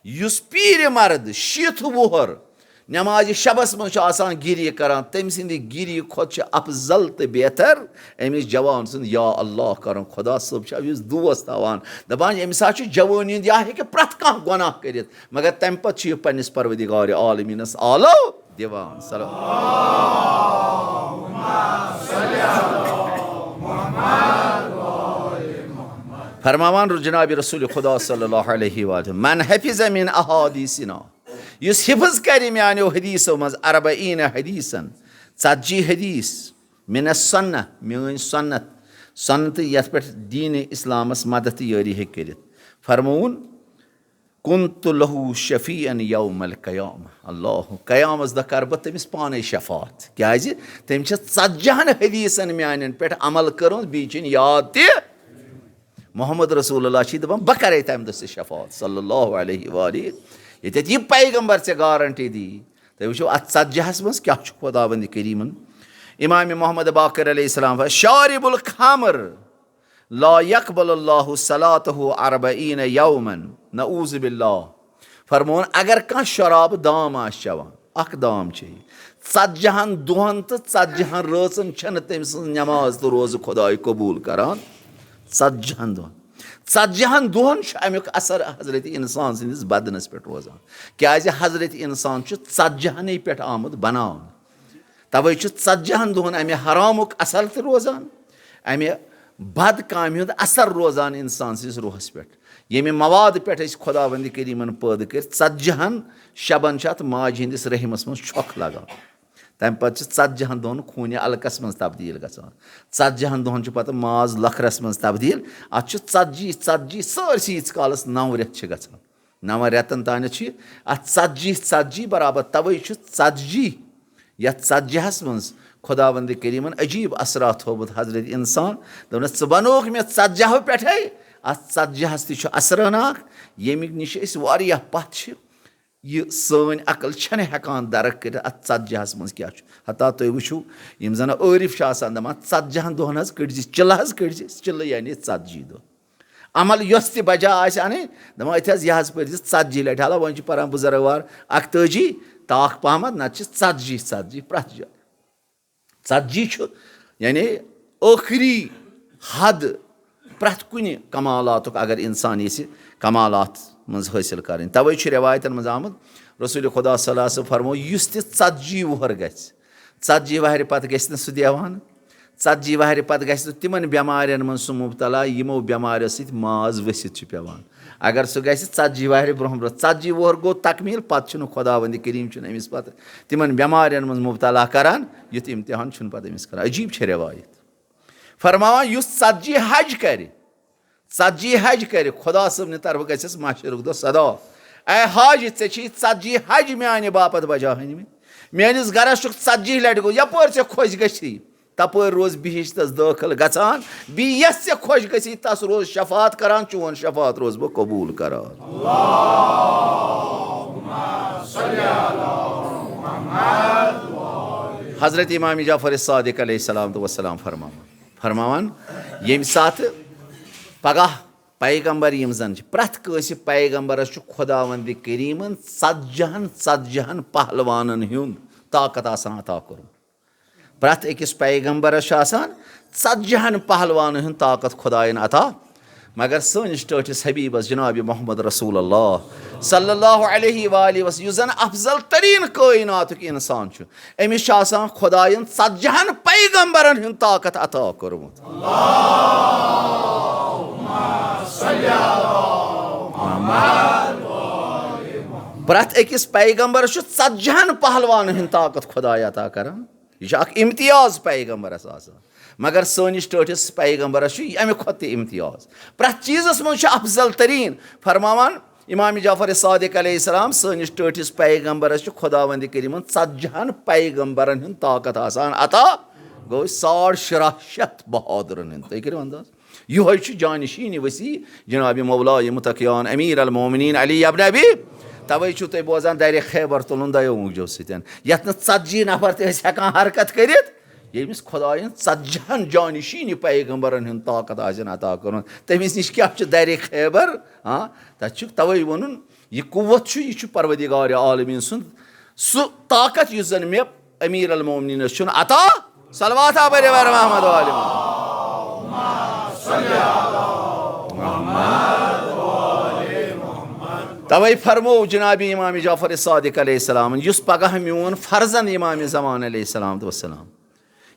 یُس پیٖرِ مرد شیٖتھ وُہُر نٮ۪مازِ شبس منٛز چھُ آسان گِریہِ کران، تٔمۍ سٕنٛدِ گِریہِ کھۄتہٕ چھُ افضل تہٕ بہتر أمِس جوان سُنٛد یا اللہ کرُن۔ خۄدا صٲب چھُ أمِس دوس تھاوان، دَپان، ییٚمہِ ساتہٕ چھُ جوٲنی ہُنٛد، یا ہیٚکہِ پرٛٮ۪تھ کانٛہہ گۄناہ کٔرِتھ، مگر تَمہِ پتہٕ چھُ یہِ پننِس پروردگار عالمیٖنَس آلو دِوان۔ صلو-، فرماوان رو جناب رسول خدا صلی اللہ علیہ وآلہ، من حفظ من احادیثنا، یُس حفظ کرِ میانیو حدیثو منٛز، اربعین حدیثن، ژتجی حدیث، من السنہ، میٲنۍ سنت، سنت یتھ پٮ۪ٹھ دین اسلامس مدد تہٕ یٲری ہیٚکہِ کٔرِتھ۔ فرمووُن، کنت لہ شفیعا یوم القیامہ۔ اللہ، قیامس دۄہ کرٕ بہٕ تٔمِس پانے شفاعت۔ کیازِ؟ تٔمۍ چھِ ژتجی ہن حدیثن میانٮ۪ن پٮ۪ٹھ عمل کٔرمٕژ، بیٚیہِ چھِنہٕ یاد تہِ۔ محمد رسول اللہ چھِ دپان، بہٕ کرے تمہِ دۄہ ژےٚ شفاعت، صلی اللہ علیہ وآلہ۔ ییٚتٮ۪تھ یہِ پیغمبر ژےٚ گارنٹی دی، تُہۍ وٕچھِو، اَتھ ژتجی ہَس منٛز کیٛاہ چھُ خۄداوندِ کریٖمن۔ امام محمد باقر علیہ السلام فرماوان، "شارب الخمر لا یقبل اللہ صلاته اربعین یوما"۔ نعوذ باللہ۔ فرمون، اگر کانٛہہ شراب دام آسہِ چٮ۪وان، اکھ دام چیٚیہِ، ژتجی ہن دۄہن تہٕ ژتجی ہن رٲژن چھنہٕ تٔمۍ سٕنٛز نماز تہٕ روزٕ خۄداے قبوٗل کران۔ ژتجی ہن دۄہن، ژتجی ہن دۄہن چھُ امیُک اثر حضرت انسان سٕنٛدِس بدنس پٮ۪ٹھ روزان، کیازِ حضرت انسان چھُ ژتجی ہنٕے پٮ۪ٹھ آمُت بناونہٕ۔ توے چھُ ژتجی ہن دۄہن امہِ حرامُک اثر تہِ روزان، امہِ بد کامہِ ہُنٛد اثر روزان انسان سٕنٛدِس روحس پٮ۪ٹھ۔ ییٚمہِ مواد پٮ۪ٹھ أسۍ خۄداوندِ کریٖمن پٲدٕ کٔرۍ، ژتجی ہن شبن چھِ اتھ ماجہِ ہٕنٛدِس رحمس منٛز چھۄکھ لگان۔ تمہِ پتہٕ چھِ ژتجی ہن دۄہن خوٗنہِ علقس منٛز تبدیٖل گژھان۔ ژتجی ہن دۄہن چھُ پتہٕ ماز لۄکھرس منٛز تبدیٖل۔ اتھ چھُ ژتجی، ژتجی، سٲرسٕے ییٖتِس کالس نو رٮ۪تھ چھِ گژھان۔ نَوَن رٮ۪تَن تانٮ۪تھ چھِ اَتھ ژتجی، ژتجی برابر۔ تَوَے چھُ ژتجی، یَتھ ژتجی ہَس منٛز خۄداوندِ کریٖمَن عجیٖب اثرات تھوٚومُت حضرت انسان۔ دوٚپنَس، "ژٕ بنووُکھ مےٚ ژتجی ہَو پٮ۪ٹھَے، اَتھ ژتجی ہَس تہِ چھُ اثرٲناک، ییٚمہِ نِش أسۍ واریاہ پَتھ چھِ۔ یہِ سٲنۍ عقل چھَنہٕ ہٮ۪کان درک کٔرِتھ اَتھ ژتجی ہَس منٛز کیٛاہ چھُ۔" حتیٰ تُہۍ وٕچھِو، یِم زَن عٲرِف چھِ آسان دَپان، "ژتجی ہَن دۄہَن حظ کٔڑۍ زِ چِلہٕ، حظ کٔڑۍ زِ چِلہٕ، یعنی ژتجی دۄہ۔" عمل یۄس تہِ بجا آسہِ اَنٕنۍ، دَپان، "أتھۍ حظ، یہِ حظ پٔرۍ زِ ژتجی لٹہِ۔" حالانکہ وۄنۍ چھِ پران بُزرگ وار اَکتٲجی، تاکھ پہمتھ، نتہٕ چھِ ژتجی، ژتجی پرٛٮ۪تھ جایہِ۔ ژتجی چھُ یعنی ٲخری حد پرٛٮ۪تھ کُنہِ کمالاتُک، اگر انسان یژھِ کمالات منٛز حٲصِل کرٕنۍ۔ توے چھُ رٮ۪وایتن منٛز آمُت، رسول خدا صلی اللہ علیہ وسلم فرموو، یُس تہِ ژتجی وُہر گژھِ، ژتجی وہرِ پتہٕ گژھِ نہٕ سُہ دیوان۔ ژتجی وہرِ پتہٕ گژھِ نہٕ تِمن بٮ۪مارٮ۪ن منٛز سُہ مبتلا، یِمو بٮ۪ماریو سۭتۍ ماز ؤسِتھ چھُ پٮ۪وان۔ اگر سُہ گژھِ ژتجی وہرِ برونٛہہ برونٛہہ، ژتجی وُہر گوٚو تکمیٖل، پتہٕ چھُنہٕ خۄداوندِ کریٖم چھُنہٕ أمِس پتہٕ تِمن بٮ۪مارٮ۪ن منٛز مبتلا کران، یُتھ امتحان چھُنہٕ پتہٕ أمِس کران۔ عجیٖب چھےٚ رٮ۪وایت۔ فرماوان، یُس ژتجی حج کرِ، ژتجی حج کرِ، خدا صٲبنہِ طرفہٕ گژھٮ۪س محشرُک دۄہ صدا، "اے حاجی، ژےٚ چھِی ژتجی حج میانہِ باپتھ بجا ہٲنمٕتۍ۔ میٲنِس گرس چھُکھ ژتجی لٹہِ گوٚو، یپٲرۍ ژےٚ خۄش گژھی، تپٲرۍ روز بہشتس دٲخل گژھان، بیٚیہِ یس ژےٚ خۄش گژھی، تس روز شفاعت کران، چون شفاعت روز بہٕ قبوٗل کران۔" حضرت امام جعفر صادق علیہ السلام تو وسلام فرماوان، فرماوان، ییٚمہِ ساتہٕ پگاہ پیغمبر یِم زن چھِ، پرٛٮ۪تھ کٲنٛسہِ پیغمبرس چھُ خۄداوندِ کریٖمن ژتجی ہن، ژتجی ہن پہلوانن ہُنٛد طاقت آسان عطا کوٚرمُت۔ پرٛٮ۪تھ أکِس پیغمبرس چھُ آسان ژتجی ہن پہلوانن ہُنٛد طاقت خۄداین عطا، مگر سٲنِس ٹٲٹھِس حبیبس جناب محمد رسول اللہ صلی اللہ علیہ وآلہ وسلم، یُس زن افضل ترین کائناتُک انسان چھُ، أمِس چھُ آسان خۄداین ژتجی ہن پیغمبرن ہُنٛد طاقت عطا کوٚرمُت۔ پرٛٮ۪تھ أکِس پیغمبرس چھُ ژتجی ہن پہلوانن ہُنٛد طاقت خۄداے عطا کران۔ یہِ چھُ اکھ امتیاز پیغمبرس آسان۔ مگر سٲنِس ٹٲٹھِس پیغمبرس چھُ اَمہِ کھۄتہٕ تہِ امتیاز۔ پرٛٮ۪تھ چیٖزس منٛز چھُ افضل ترین۔ فرماوان امام جعفر صادق علیہ السلام، سٲنِس ٹٲٹھِس پیغمبرس چھُ خۄداوندِ کریٖمن ژتجی ہن پیغمبرن ہُنٛد طاقت آسان عطا۔ گوٚو ساڑ شُراہ شیٚتھ بہادرن ہُنٛد۔ تُہۍ کٔرِو انداز۔ یِہوٚے چھُ جانشین وسیع جناب مولای متقیان امیر المومنین علی ابن ابی۔ توے چھِو تُہۍ بوزان درِ خیبر تُلُن دۄیو مۄنٛگجو سۭتۍ، یتھ نہٕ ژتجی نفر تہِ ٲسۍ ہٮ۪کان حرکت کٔرِتھ، ییٚمِس خۄداین ژتجی ہن جانشین پیغمبرن ہُنٛد طاقت آسن عطا کوٚرمُت۔ تٔمِس نِش کیٛاہ چھُ درِ خیبر؟ ہاں، تتہِ چھُ توے ووٚنُن، یہِ قوت چھُ، یہِ چھُ پروردگار عالمین سُنٛد۔ سُہ طاقت یُس زن مےٚ امیر المومنینس چھُنہٕ عطا۔ صلوات آ بر محمد و آل محمد۔ توے فرمو جناب امام جعفر صادق علیہ السلام، یُس پگاہ میون فرزند امام زمان علیہ السلام تو السلام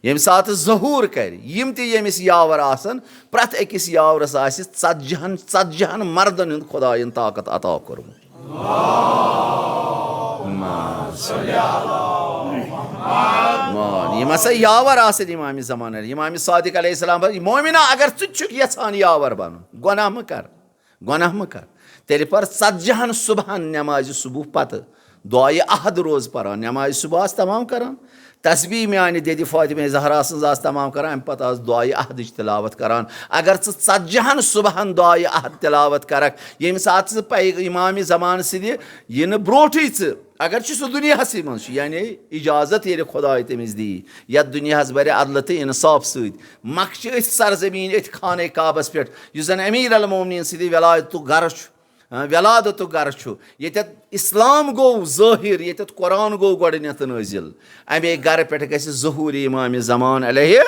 ییٚمہِ ساتہٕ ظہوٗر کرِ، یِم تہِ ییٚمِس یاور آسن، پرٛٮ۪تھ أکِس یاورس آسہِ ژتجی ہن، ژتجی ہن مردن ہُنٛد خۄداین طاقت عطا کوٚرمُت۔ مان، یِم ہسا یاور آسن امام زمان علیہ، امام صادق علیہ السلام، مومنا، اگر ژٕ تہِ چھُکھ یژھان یاور بنُن، گۄناہ مہٕ کر، گۄناہ مہٕ کر۔ تیٚلہِ پر ژتجی ہن صبحن نمازِ صبح پتہٕ دعایہِ عہد روز پران، نمازِ صبح آس تمام کران، تسبیح میانہِ دٮ۪دِ فاطمہ زہرا سٕنٛز آس تمام کران، امہِ پتہٕ آس دعایہِ عہدٕچ تلاوت کران۔ اگر ژٕ ژتجی ہن صبحن دعایہِ عہد تلاوت کرکھ، ییٚمہِ ساتہٕ ژٕ پے-، امام زمان سٕنٛدِ یِنہٕ برونٹھٕے ژٕ اگر چھُ سُہ دُنیاہسٕے منٛز چھُ، یعنی اجازت ییٚلہِ خۄداے تٔمِس دی، یَتھ دُنیاہس بَرِ عدلہٕ تہٕ انصاف سۭتۍ، مکہٕ چھِ أتھۍ سرزمین، أتھۍ خانہ کعبس پٮ۪ٹھ، یُس زن امیر المومنین سٕنٛدِ ولایتُک گرٕ چھُ، ہاں، ولادتُک گرٕ چھُ، ییٚتٮ۪تھ اسلام گوٚو ظٲہِر، ییٚتٮ۪تھ قرآن گوٚو گۄڈٕنٮ۪تھ نٲزِل۔ امے گرٕ پٮ۪ٹھ گژھِ ظہوٗرِ امام زمان علیہ،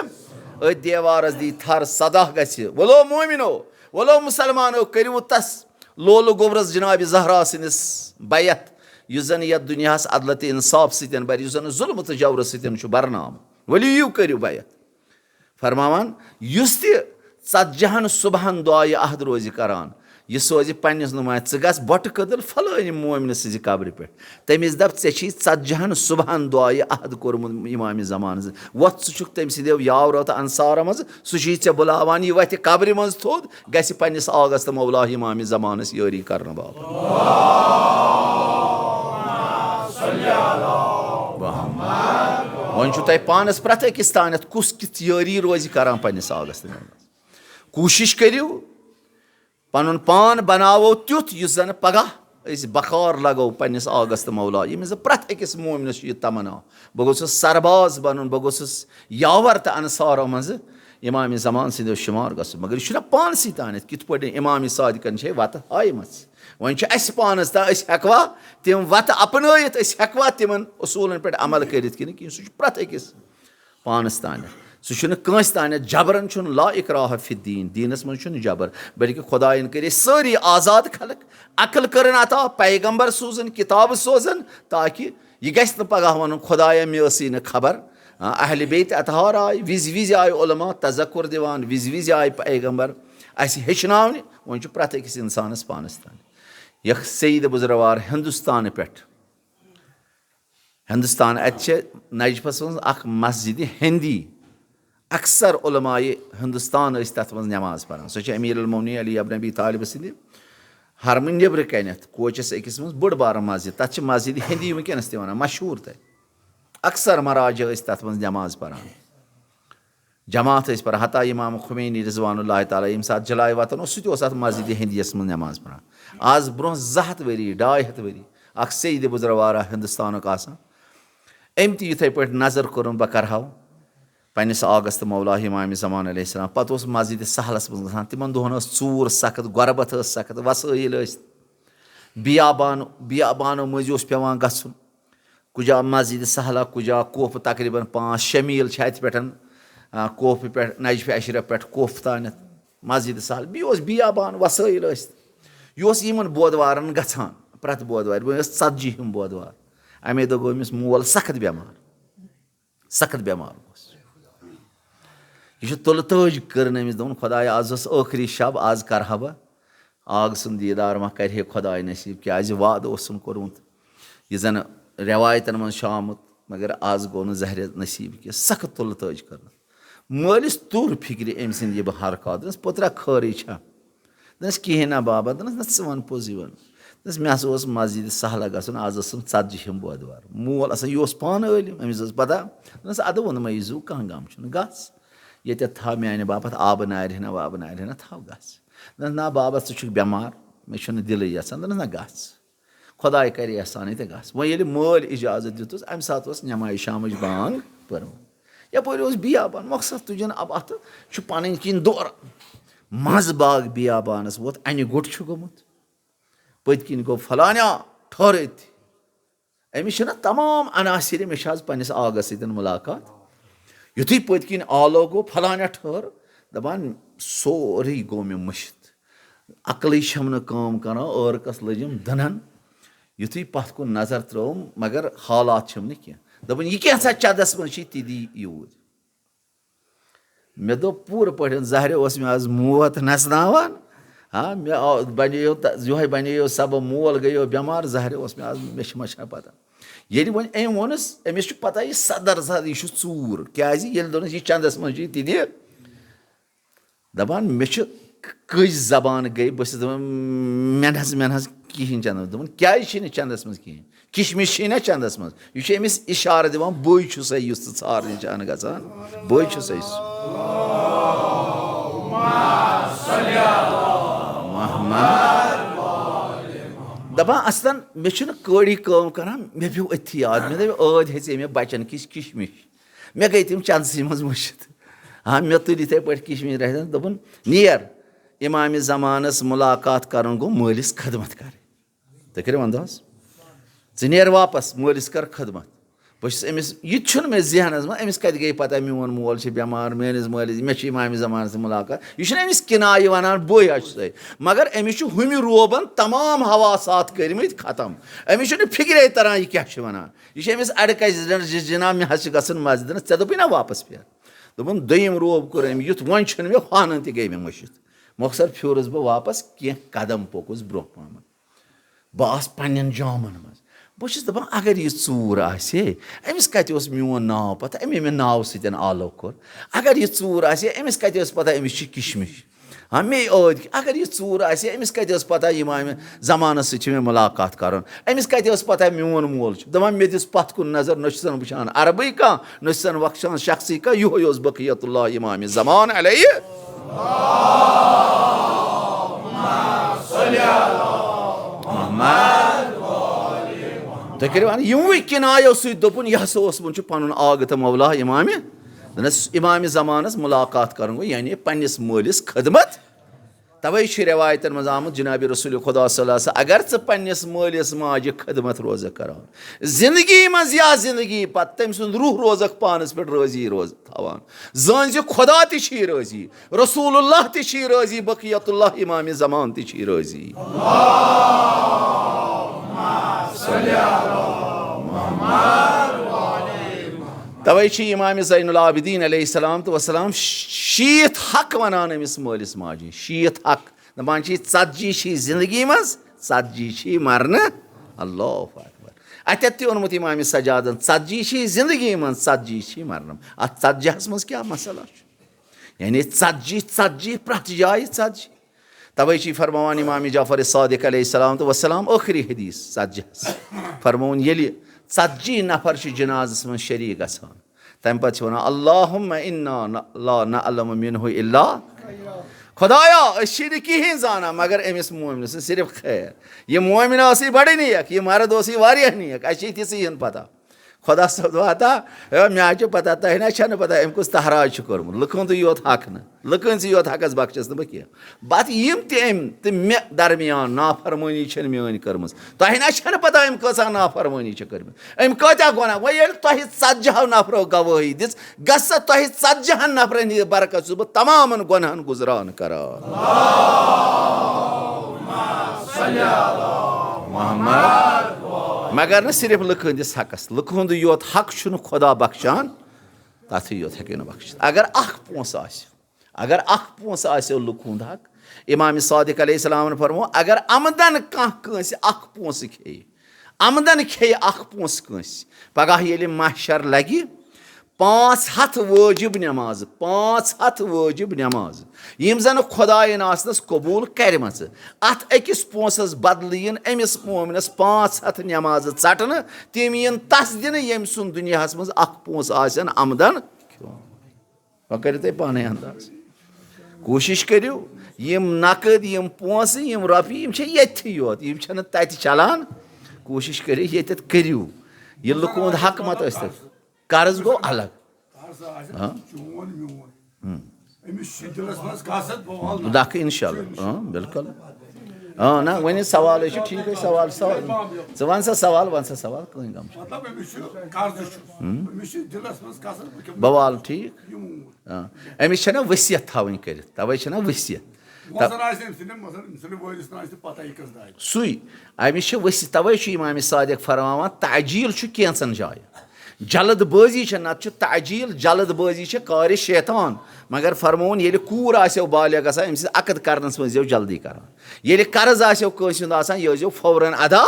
أتھۍ دیوارس دی تھر صدا گژھِ، ولو مومنو، ولو مسلمانو، کٔرِو تس لولہٕ گوبرس جناب زہرا سٕنٛدِس بیعت، یُس زن یتھ دُنیاہس عدلہٕ تہٕ انصاف سۭتۍ برِ، یُس زن ظلم تہٕ جورٕ سۭتۍ چھُ برنامہٕ۔ ؤلِو یِیِو کٔرِو بیعت۔ فرماوان، یُس تہِ ژتجی ہن صبحن دعایہِ عہد روزِ کران، یہِ سوزِ پننِس نمایندس، ژٕ گژھ بۄٹہٕ کٔدٕل فلٲنہِ مومنہٕ سٕنٛزِ قبرِ پٮ۪ٹھ، تٔمِس دپ، ژےٚ چھُے ژتجی ہن صبحن دعایہِ عہد کوٚرمُت امام زمانہٕ سۭتۍ، وۄتھ، ژٕ چھُکھ تٔمۍ سٕنٛدیو یاورو تہٕ انصارو منٛز، سُہ چھُے ژےٚ بُلاوان، یہِ وتھِ قبرِ منٛز تھوٚد، گژھِ پننِس آغس تہٕ مولا امام زمانس یٲری کرنہٕ باپتھ۔ وۄنۍ چھُ تۄہہِ پانس پرٛٮ۪تھ أکِس تانٮ۪تھ کُس کِژھ یٲری روزِ کران پننِس آغس تہٕ مولس۔ کوٗشِش کٔرِو، پنُن پان بناوو تیُتھ یُس زن پگاہ أسۍ بکار لگو پننِس آغس تہٕ مولا۔ ییٚمِس زن پرٛٮ۪تھ أکِس مومنس چھُ یہِ تمنا، بہٕ گوٚژھُس سرباز بنُن، بہٕ گوٚژھُس یاور تہٕ انصارو منٛزٕ امام زمان سٕنٛدیو شُمار گژھُن۔ مگر یہِ چھُنہ پانسٕے تانٮ۪تھ، کِتھ پٲٹھۍ امام صادقن چھے وتہٕ ہایمژ۔ وۄنۍ چھُ اسہِ پانس تام، أسۍ ہٮ۪کوا تِم وتہٕ اپنٲیِتھ، أسۍ ہٮ۪کوا تِمن اصوٗلن پٮ۪ٹھ عمل کٔرِتھ کِنہٕ کِہیٖنۍ؟ سُہ چھُ پرٛٮ۪تھ أکِس پانس تانٮ۪تھ۔ سُہ چھُنہٕ کٲنٛسہِ تانٮ۪تھ۔ جبرن چھُنہٕ، لا اکراہ فی الدین، دیٖنس منٛز چھُنہٕ جبر، بلکہِ خۄداین کٔرۍ أسۍ سٲری آزاد خلق، عقل کٔرٕن عطا، پیغمبر سوٗزٕن، کتابہٕ سوزن، تاکہِ یہِ گژھِ نہٕ پگاہ ونُن، خۄدایا، مےٚ ٲسٕے نہٕ خبر۔ آ، اہل بیت اطہار آے، وِزِ وِزِ آے علماء تذکر دِوان، وِزِ وِزِ آے پیغمبر اسہِ ہیٚچھناونہِ۔ وۄنۍ چھُ پرٛٮ۪تھ أکِس انسانس پانس تانۍ۔ یَتھ سید بزروار ہندوستانہٕ پٮ۪ٹھ، ہندوستان، اتہِ چھِ نجفس منٛز اکھ مسجد ہندی، اکثر علماء ہندوستان ٲسۍ تتھ منٛز نماز پران۔ سۄ چھِ امیر المومنین علی ابن ابی طالب سٕنٛدِ حرمہٕ نیبرٕ کنٮ۪تھ کوچس أکِس منٛز بٔڑ بارٕ مسجد، تتھ چھِ مسجد ہندی وٕنکیٚنس تہِ ونان، مشہوٗر تتہِ۔ اکثر مراجع ٲسۍ تتھ منٛز نماز پران۔ جماعت ٲسۍ پران، حتیٰ امام خمینی رضوان اللہ تعالیٰ ییٚمہِ ساتہٕ جلایہِ وطن اوس، سُہ تہِ اوس اتھ مسجد ہندیس منٛز نماز پران۔ از برونٛہہ زٕ ہتھ ؤری، ڈاے ہتھ ؤری، اکھ سید بزروارا ہندوستانُک آسان، أمۍ تہِ یِتھے پٲٹھۍ نظر کوٚرُن، بہٕ کرہاو پننِس آغس تہٕ مولا امام زمان علیہ السلام۔ پتہٕ اوس مسجد سہلس منٛز گژھان، تِمن دۄہن ٲس ژوٗر سخت، غربت ٲس سخت، وسٲیِل ٲسۍ، بیابان، بیابانو مٔنٛزۍ اوس پٮ۪وان گژھُن۔ کُجا مسجد سہلہ، کُجا کوفہٕ، تقریباً پانٛژھ شےٚ میٖل چھِ اَتہِ پٮ۪ٹھ، آ، کوفہٕ پٮ۪ٹھ، نجفِ اشرف پٮ۪ٹھ کوفہٕ تانٮ۪تھ مسجد سہلہ۔ بیٚیہِ اوس بیابان، وسٲیِل ٲسۍ۔ یہِ اوس یِمن بودوارن گژھان، پرٛٮ۪تھ بودوارِ، وۄنۍ ٲس ژتجی ہِم بودوار۔ اَمے دۄہ گوٚو أمِس مول سخت بٮ۪مار، سخت بٮ۪مار اوس۔ یہِ چھُ تُلہٕ تٲج کٔرٕن أمِس، دوٚپُن، خۄدایا، آز ٲس ٲخری شب، آز کرٕ ہا بہٕ آغ سُنٛد دیٖدار، وۄنۍ کرِ ہے خۄداے نصیٖب، کیٛازِ وعدٕ اوسُن کوٚرمُت، یہِ زن رٮ۪وایتن منٛز چھُ آمُت، مگر آز گوٚو نہٕ زہرِ نصیٖب کینٛہہ۔ سخت تُلہٕ تٲج کٔرنَس۔ مٲلِس توٚر فِکرِ أمۍ سٕنٛدِ یہِ بہٕ حرکات۔ دوٚپنَس، "پُترا، خٲرٕے چھا؟" دوٚپنَس، "کِہیٖنۍ نہ بابا۔" دوٚپنَس، "نہ، ژٕ وَن پوٚزُے وَن۔" دوٚپنَس، "مےٚ ہسا اوس مسجدِ سہلہ گژھُن، آز ٲسٕم ژتجی ہِم بودوار۔" مول آسان، یہِ اوس پانہٕ عٲلِم، أمِس ٲس پتہ۔ دوٚپنَس، "اَدٕ ووٚنمَے زُو، کانٛہہ غم چھُنہٕ، گژھ۔ ییٚتٮ۪تھ تھاو میٛانہِ باپتھ آبہٕ نارِ ہنا، وابہٕ نارِ ہنا تھاو، گژھ۔" دوٚپنَس، "نہ بابا، ژٕ چھُکھ بٮ۪مار، مےٚ چھُنہٕ دِلٕے یَژھان۔" دوٚپنَس، "نہ، گژھ، خۄداے کَرِ احسانٕے تہٕ گژھ۔" وۄنۍ ییٚلہِ مٲلۍ اِجازت دیُتُس، اَمہِ ساتہٕ ٲس نٮ۪مازِ شامٕچ بانٛگ پٔرمٕژ۔ یَپٲرۍ اوس بیابان، مۄخصر تُجن اب اَتھٕ چھُ پَنٕنۍ کِنۍ دوران۔ منٛزٕ باغ بیابانَس ووت، اَنہِ گوٚٹ چھُ گوٚمُت۔ پٔتۍ کِنۍ گوٚو فلانیٛا، ٹھٔہر أتھی۔ أمِس چھِنہ تمام عناصر، مےٚ چھِ آز پنٛنِس آغس سۭتۍ مُلاقات۔ یُتھُے پٔتۍ کِنۍ آلو گوٚو، فلانیٛا ٹھٔہر، دَپان، سورُے گوٚو مےٚ مٔشِتھ۔ عقلٕے چھَم نہٕ کٲم کَران، عٲرقَس لٔجِم دٕنَن۔ یُتھُے پَتھ کُن نظر ترٛٲوٕم، مگر حالات چھِم نہٕ کینٛہہ۔ دوٚپُن، "یہِ کینٛژھا چَندَس منٛز چھی، تہِ دی یوٗرۍ۔" مےٚ دوٚپ پوٗرٕ پٲٹھۍ، زہرِ اوس مےٚ آز موت نژناوان۔ ہاں، مےٚ آو، بنییو تہ-، یِہوٚے بنییو سبب، مول گٔیو بٮ۪مار، زہرِ اوس مےٚ آز، مےٚ چھِ، مےٚ چھَنہٕ پتہ۔ ییٚلہِ وۄنۍ أمۍ ووٚنُس، أمِس چھُ پتہ یہِ صدر زد، یہِ چھُ ژوٗر۔ کیٛازِ؟ ییٚلہِ دوٚپنَس، "یہِ چندَس منٛز چھُے، تہِ دِ۔" دَپان، مےٚ چھِ کٔج زبان گٔے، بہٕ چھَس دَپان، "مےٚ نہ حظ، مےٚ نہ حظ کِہیٖنۍ چندَس منٛز۔" دوٚپُن، "کیٛازِ چھِنہٕ چندَس منٛز کِہیٖنۍ؟ کِشمِش چھِی نہ چندَس منٛز؟" یہِ چھُ أمِس اِشارٕ دِوان، بٕے چھُسَے یُس ژٕ ژھارنہِ چھِ اَنہٕ گژھان، بٕے چھُسَے سُہ۔ محمد۔ دَپان، اَصلًا مےٚ چھُنہٕ کٲڑی کٲم کَران، مےٚ پیوٚو أتھی یاد، مےٚ دَپیو، ٲدۍ ہیٚژے مےٚ بَچَن کِس کِشمِش۔ مےٚ گٔے تِم چَندسٕے منٛز مٔشِتھ۔ ہاں، مےٚ تُلۍ یِتھَے پٲٹھۍ کِشمِش رَٹھِ۔ دوٚپُن، "نیر، اِمامِ زمانَس مُلاقات کَرُن گوٚو مٲلِس خدمت کَرٕنۍ۔" تُہۍ کٔرِو وَندٕ حظ۔ "ژٕ نیر واپَس، مٲلِس کَر خدمت۔" بہٕ چھُس أمِس، یہِ تہِ چھُنہٕ مےٚ ذہنَس منٛز، أمِس کَتہِ گٔے پَتہ میون مول چھِ بٮ۪مار، میٛٲنِس مٲلِس، مےٚ چھُ اِمامِ زمانَس مُلاقات۔ یہِ چھُنہٕ أمِس کِنایہِ وَنان، بٕے ہا چھُس۔ مگر أمِس چھُ ہُمہِ روبَن تمام حواسات کٔرۍمٕتۍ ختم۔ أمِس چھُنہٕ فِکرے تَران، یہِ کیٛاہ چھُ وَنان۔ یہِ چھُ أمِس اَڑٕ کَژِ دِوان، "جِناب، مےٚ حظ چھِ گژھُن مسجِدَس، ژےٚ دوٚپُے نہ واپَس پھیر۔" دوٚپُن، دوٚیِم روب کوٚر أمۍ یُتھ، وۄنۍ چھُنہٕ مےٚ ہانَن تہِ گٔے مےٚ مٔشِتھ۔ مۄخصر پھیوٗرُس بہٕ واپَس، کینٛہہ قدم پوٚکُس برٛونٛہہ پَہمَتھ۔ بہٕ آس پنٛنٮ۪ن جامَن منٛز۔ بہٕ چھُس دَپان، اگر یہِ ژوٗر آسہِ ہے، أمِس کَتہِ اوس میون ناو پَتہ؟ أمۍ مےٚ ناوٕ سۭتۍ آلو کوٚر۔ اگر یہِ ژوٗر آسہِ ہے، أمِس کَتہِ ٲس پَتہ أمِس چھِ کِشمِش؟ ہاں، مے ٲدۍ، اگر یہِ ژوٗر آسہِ ہے، أمِس کَتہِ ٲس پَتہ یِم آمہِ زمانَس سۭتۍ چھِ مےٚ مُلاقات کَرُن؟ أمِس کَتہِ ٲس پَتہ میون مول چھُ؟ دَپان، مےٚ دِژ پَتھ کُن نظر، نہ چھُسَن وٕچھان عربٕے کانٛہہ، نہ چھُسَن وٕچھان شخصٕے کانٛہہ، یِہوٚے اوس بقیت اللہ اِمامِ زمان علیہ۔ تُہۍ کٔرِو وَن، یِموٕے کِنایو سۭتۍ دوٚپُن، یہِ ہسا اوس، وۄنۍ چھُ پَنُن آغہٕ تہٕ مولا اِمامِ، دوٚپنَس، اِمامِ زمانَس مُلاقات کَرُن گوٚو، یعنی پنٛنِس مٲلِس خدمت۔ تَوَے چھُ رٮ۪وایتَن منٛز آمُت، جناب رسول خدا صلی اللہ علیہ وسلم، اگر ژٕ پنٛنِس مٲلِس ماجہِ خدمت روزَکھ کَران، زِندگی منٛز یا زِندگی پَتہٕ، تٔمۍ سُنٛد روح روزَکھ پانَس پٮ۪ٹھ رٲضی روز تھاوان، زٲنۍ زِ خدا تہِ چھی رٲضی، رسول اللہ تہِ چھی رٲضی، بقیت اللہ اِمامِ زمان تہِ چھی رٲضی۔ تَوَے چھِ اِمامِ زین العابدیٖن علیہ الصلوۃ والسلام شیٖتھ حق وَنان أمِس مٲلِس ماجہِ، شیٖتھ حق۔ دَپان چھِ، ژتجی چھی زِندگی منٛز، ژتجی چھی مرنہٕ۔ اللہ اکبر۔ اَتٮ۪تھ تہِ اوٚنمُت اِمامِ سجادَن، ژتجی چھی زِندگی منٛز، ژتجی چھی مرنہٕ۔ اَتھ ژتجی ہَس منٛز کیٛاہ مسئلہ چھُ؟ یعنی ژتجی، ژتجی، پرٛٮ۪تھ جایہِ ژتجی۔ تَوَے چھِ فرماوان اِمامِ جعفر صادق علیہ السلام تہٕ وسلام ٲخری حدیث ژتجی ہَس۔ فرمووُن، ییٚلہِ ژتجی نفر چھِ جنازَس منٛز شریٖک گژھان، تَمہِ پَتہٕ چھِ وَنان، "اللہم انا لا نعلم منہ الا"، خدایا، أسۍ چھِنہٕ کِہیٖنۍ زانان مگر أمِس مومنہٕ سٕنٛز صرف خیر۔ یہِ مومن ٲسٕے بَڑٕ نیک، یہِ مرد اوسٕے واریاہ نیک، اَسہِ چھِ تِژٕے ہِن پَتہ۔ خۄدا صٲب دَپان، "ہتا، ہے، مےٚ حظ چھِ پَتہ، تۄہہِ نہ چھَنہٕ پَتہ أمۍ کُس تہراج چھُ کوٚرمُت، لُکہٕ ہُنٛدُے یوت حق نہٕ، لُکہٕ ہٕنٛدسٕے یوت حقَس بخشَس نہٕ بہٕ کینٛہہ۔ پَتہٕ یِم تہِ أمۍ تہٕ مےٚ درمیان نافرمٲنی چھَنہٕ میٛٲنۍ کٔرمٕژ، تۄہہِ نہ چھَنہٕ پَتہ أمۍ کۭژاہ نافرمٲنی چھِ کٔرمٕژ۔" أمۍ کۭتیٛاہ گۄناہ؟ وۄنۍ ییٚلہِ تۄہہِ ژتجی ہو نفرو گوٲہی دِژ، گژھِ سا تۄہہِ ژتجی ہن نفرن ہٕنٛدِ برکت چھُس بہٕ تمامن گۄناہن گُزران کران۔ مگر نہٕ صرف لُکہٕ ہٕنٛدِس حقس، لُکہٕ ہُنٛدُے یوت حق چھُنہٕ خۄدا بخشان، تَتھٕے یوت ہیٚکہِ نہٕ بخشِتھ۔ اگر اکھ پونٛسہٕ آسہِ، اگر اکھ پونٛسہٕ آسہِ لُکہٕ ہُنٛد حق، امام صادق علیہ السلامن فرموو، اگر عمدن کانٛہہ کٲنٛسہِ اکھ پونٛسہٕ کھیٚیہِ، عمدن کھیٚیہِ اکھ پونٛسہٕ کٲنٛسہِ، پگاہ ییٚلہِ محشر لگہِ، پانٛژھ ہتھ وٲجِب نٮ۪مازٕ، پانٛژھ ہتھ وٲجِب نٮ۪مازٕ، یِم زن خۄداین آسنس قبوٗل کرِمژٕ، اتھ أکِس پونٛسس بدلہٕ یِن أمِس مومنس پانٛژھ ہتھ نٮ۪مازٕ ژٹنہٕ، تِم یِن تس دِنہٕ، ییٚمۍ سُنٛد دُنیاہس منٛز اکھ پونٛسہٕ آسن عمدن کھیوٚمُت۔ وۄنۍ کٔرِو تُہۍ پانَے انداز۔ کوٗشِش کٔرِو، یِم نقد، یِم پونٛسہٕ، یِم رۄپیہِ، یِم چھِ ییٚتھی یوت، یِم چھِنہٕ تَتہِ چلان۔ کوٗشِش کٔرِو، ییٚتٮ۪تھ کٔرِو۔ یہِ لُکہٕ ہُنٛد حق مت ٲسۍ تَتہِ۔ قرض گوٚو الگ۔ قرض آسہِ ہاں۔ چون میون۔ ہُم۔ أمِس چھِ دِلَس منٛز قصد، بہٕ والہٕ نہٕ۔ دَکھ اِنشاء اللہ۔ اۭں، بِلکُل۔ اۭں، نہ، وۄنۍ سوالٕے چھُ ٹھیٖکٕے سوال، سوال۔ ژٕ وَن سا سوال، وَن سا سوال، کٕہٕنۍ غم چھُنہٕ۔ مطلب، أمِس چھُ قرضہٕ چھُ۔ ہُم۔ أمِس چھِ دِلَس منٛز قصد، بہٕ کھٮ۪مہٕ بہٕ والہٕ ٹھیٖک۔ یِم اوٗرۍ۔ آ۔ أمِس چھَنہ ؤصیت تھاوٕنۍ کٔرِتھ، تَوَے چھَنہ ؤصیت۔ وۄزَر آسہِ أمۍ سٕنٛدِ، مثلاً، أمۍ سٕنٛدِ وٲرِث نہ آسہِ پَتہ یہِ کٔژ دادِ۔ سُے۔ أمِس چھِ ؤصیت، تَوَے چھُ اِمام صادق فرماوان، تعجیٖل چھُ کینٛژَن جایَن۔ جلد بٲزی چھےٚ، نَتہٕ چھُ تعجیٖل، جلد بٲزی چھےٚ کارِ شیطان۔ مگر فرمووُن، ییٚلہِ کوٗر آسیو بالغ گژھان، أمۍ سٕنٛز عقد کَرنَس منٛز ییٖزیو جلدی کَران۔ ییٚلہِ قرض آسیو کٲنٛسہِ ہُنٛد آسان، یہِ ٲسۍزیو فوراً ادا۔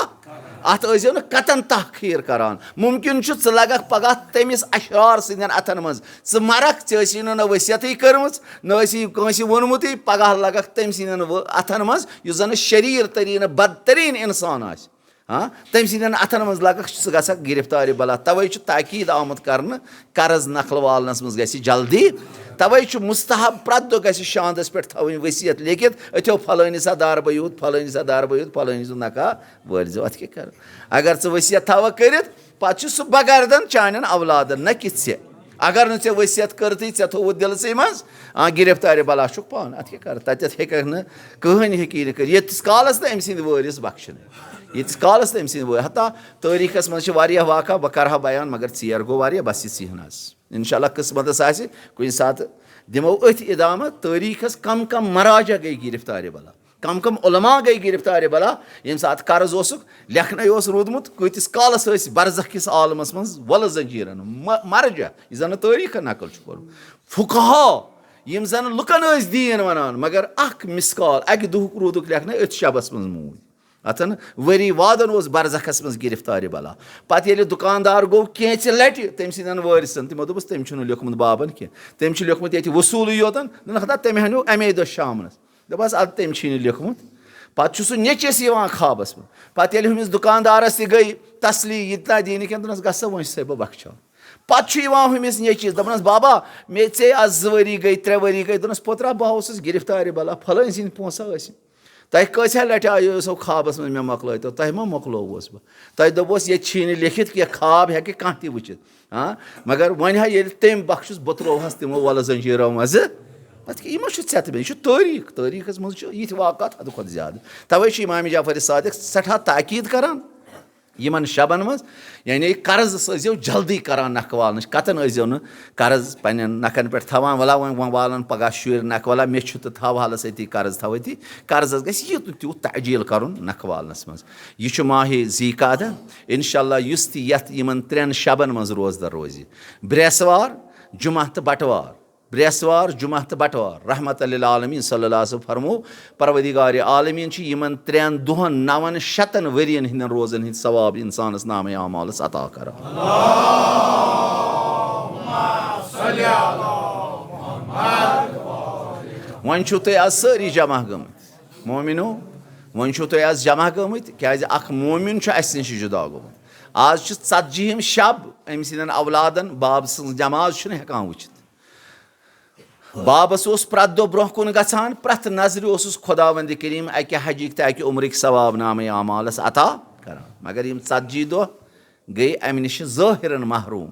اَتھ ٲسۍزیو نہٕ قطعاً تاخیر کران۔ مُمکِن چھُ ژٕ لگکھ پگاہ تٔمِس اشرار سٕنٛدٮ۪ن اَتھن منٛز۔ ژٕ مرکھ، ژےٚ ٲسی نہٕ نہ ؤصیتٕے کٔرمٕژ، نہ ٲسی کٲنٛسہِ ووٚنمُتٕے، پگاہ لگکھ تٔمۍ سٕنٛدٮ۪ن و-، اَتھن منٛز، یُس زن شریٖر تریٖن، بدتریٖن انسان آسہِ۔ ہاں، تٔمۍ سٕنٛدٮ۪ن اَتھن منٛز لگکھ، ژٕ گژھکھ گرفتارِ بلا۔ توے چھُ تاکید آمُت کرنہٕ، قرض نقل والنس منٛز گژھِ جلدی۔ توے چھُ مستحب، پرٛٮ۪تھ دۄہ گژھِ شاندس پٮ۪ٹھ تھاوٕنۍ وصیت لیکھِتھ، أتھیو فلٲنی سا دار بہٕ یوٗت، فلٲنی سا دار بہٕ یوٗت، فلٲنی سُنٛد نکاح وٲلۍ زیو۔ اَتھ کیٛاہ کرو؟ اگر ژٕ وصیت تھاوکھ کٔرِتھ، پتہٕ چھُ سُہ بگردن چانٮ۪ن اولادن، نہ کہِ ژےٚ۔ اگر نہٕ ژےٚ وصیت کٔرتھٕے، ژےٚ تھوٚوُتھ دِلسٕے منٛز، آ، گرفتارِ بلا چھُکھ پانہٕ۔ اَتھ کیٛاہ کرٕ؟ تتٮ۪تھ ہیٚککھ نہٕ کٕہٕنۍ ہیٚکی نہٕ کٔرِتھ، ییٖتِس کالس نہٕ أمۍ سٕنٛدۍ وٲرِث بخشن۔ ییٖتِس کالس تہٕ أمۍ سٕنٛدۍ وٲ-، حتیٰ تٲریٖخس منٛز چھِ واریاہ واقعہ، بہٕ کرٕ ہا بیان، مگر ژیر گوٚو واریاہ، بس یہِ ژیٖہن حظ۔ انشاءاللہ قٕسمتس آسہِ، کُنہِ ساتہٕ دِمو أتھۍ ادامہٕ، تٲریٖخس کم کم مراجع گٔے گرفتارِ بلا، کم کم علماء گٔے گرفتارِ بلا، ییٚمہِ ساتہٕ قرض اوسُکھ، لیکھنَے اوس روٗدمُت، کۭتِس کالس ٲسۍ برزخ کِس عالمس منٛز وۄلہٕ زنجیٖرن، م-، مرجع، یہِ زن نہٕ تٲریٖخ نقل چھُ کوٚرمُت۔ فقہا، یِم زن لُکن ٲسۍ دیٖن ونان، مگر اکھ مثقال، اکہِ دُہُک روٗدُکھ لیکھنَے، أتھۍ شبس منٛز موٗدۍ۔ اتھن ؤری وادن اوس برزخس منٛز گرفتارِ بلا۔ پتہٕ ییٚلہِ دُکاندار گوٚو کینٛژِ لٹہِ تٔمۍ سٕنٛدٮ۪ن وٲرثن، تِمو دوٚپُس، "تٔمۍ چھُنہٕ لیوٗکھمُت بابن کینٛہہ، تٔمۍ چھُ لیوٗکھمُت ییٚتہِ وصوٗلٕے یوتن۔" دوٚپنکھ، "ہتا تٔمۍ ہنیو امے دۄہ شامنس۔" دوٚپہس، "ادٕ تٔمۍ چھُے نہٕ لیوٗکھمُت۔" پتہٕ چھُ سُہ نیٚچِس یِوان خوابس منٛز۔ پتہٕ ییٚلہِ ہُمِس دُکاندارس تہِ گٔے تسلی، یہِ تہِ نہ دِی نہٕ کینٛہہ، دوٚپنس، "گژھ سا وۄنۍ چھُسے بہٕ بخشان۔" پتہٕ چھُ یِوان ہُمِس نیٚچِس، دپنس، "بابا، مےٚ ژے آز زٕ ؤری گٔے، ترٛےٚ ؤری گٔے۔" دوٚپنس، "پوترا، بہٕ ہا اوسُس گرفتارِ بلا، فلٲنۍ سٕنٛدۍ پونٛسہٕ ٲسِم۔ تۄہہِ کٲژِ ہا لٹہِ آیو سُہ خوابس منٛز، مےٚ مۄکلٲیتو، تۄہہِ ما مۄکلووُس بہٕ؟ تۄہہِ دوٚپوس، ییٚتہِ چھی نہٕ لیکھِتھ کینٛہہ، خواب ہٮ۪کہِ کانٛہہ تہِ وٕچھِتھ۔ ہاں، مگر وۄنۍ ہا ییٚلہِ تٔمۍ بخشُس، بہٕ ترٛووہس تِمو وۄلہٕ زنجیٖرو منٛزٕ۔" پتہٕ کیٛاہ، یہِ ما چھُ ژےٚ تہٕ مےٚ، یہِ چھُ تٲریٖخ، تٲریٖخس منٛز چھُ یِتھۍ واقعات حدٕ کھۄتہٕ زیادٕ۔ توے چھُ امام جعفر صادق سٮ۪ٹھاہ تاکید کران، یِمن شبن منٛز، یعنی قرضس ٲسۍزیو جلدی کران نکھٕ والنٕچ۔ کتن ٲسۍزیو نہٕ قرض پننٮ۪ن نکھن پٮ۪ٹھ تھاوان، ولا وۄنۍ، وۄنۍ والن پگاہ شُرۍ نکھٕ، ولا مےٚ چھُ تہٕ تھاوہالس أتی قرض تھاوٲتی۔ قرضس گژھِ یوٗت نہٕ تیوٗت تعجیل کرُن نکھٕ والنس منٛز۔ یہِ چھُ ماہِ ذی قعدہ۔ انشاءاللہ یُس تہِ یتھ یِمن ترٛٮ۪ن شبن منٛز روزدر روزِ، برٛٮ۪سوار، جمعہ تہٕ بٹوار، برٛٮ۪سوار، جمعہ تہٕ بٹوار، رحمت للعالمین صلی اللہ علیہ وسلم فرمو، پروردگار عالمین چھُ یِمن ترٛٮ۪ن دۄہن نون شتن ؤرین ہٕنٛدٮ۪ن روزن ہٕنٛدۍ ثواب انسانس نامہ اعمالس عطا کران۔ وۄنۍ چھِو تُہۍ آز سٲری جمع گٔمٕتۍ، مومنو، وۄنۍ چھِو تُہۍ آز جمع گٔمٕتۍ، کیازِ اکھ مومن چھُ اسہِ نِش جدا گوٚمُت۔ آز چھِ ژتجیٖہِم شب، أمۍ سٕنٛدٮ۪ن اولادن باب سٕنٛز نماز چھُنہٕ ہٮ۪کان وٕچھِتھ۔ بابس اوس پرٛٮ۪تھ دۄہ برٛونٛہہ کُن گژھان، پرٛٮ۪تھ نظرِ اوسُس خداوند کریم اکہِ حجٕکۍ تہٕ اکہِ عمرٕکۍ ثواب نامہ اعمالس عطا کران۔ مگر یِم ژتجی دۄہ گٔے امہِ نِش ظٲہرن محروم۔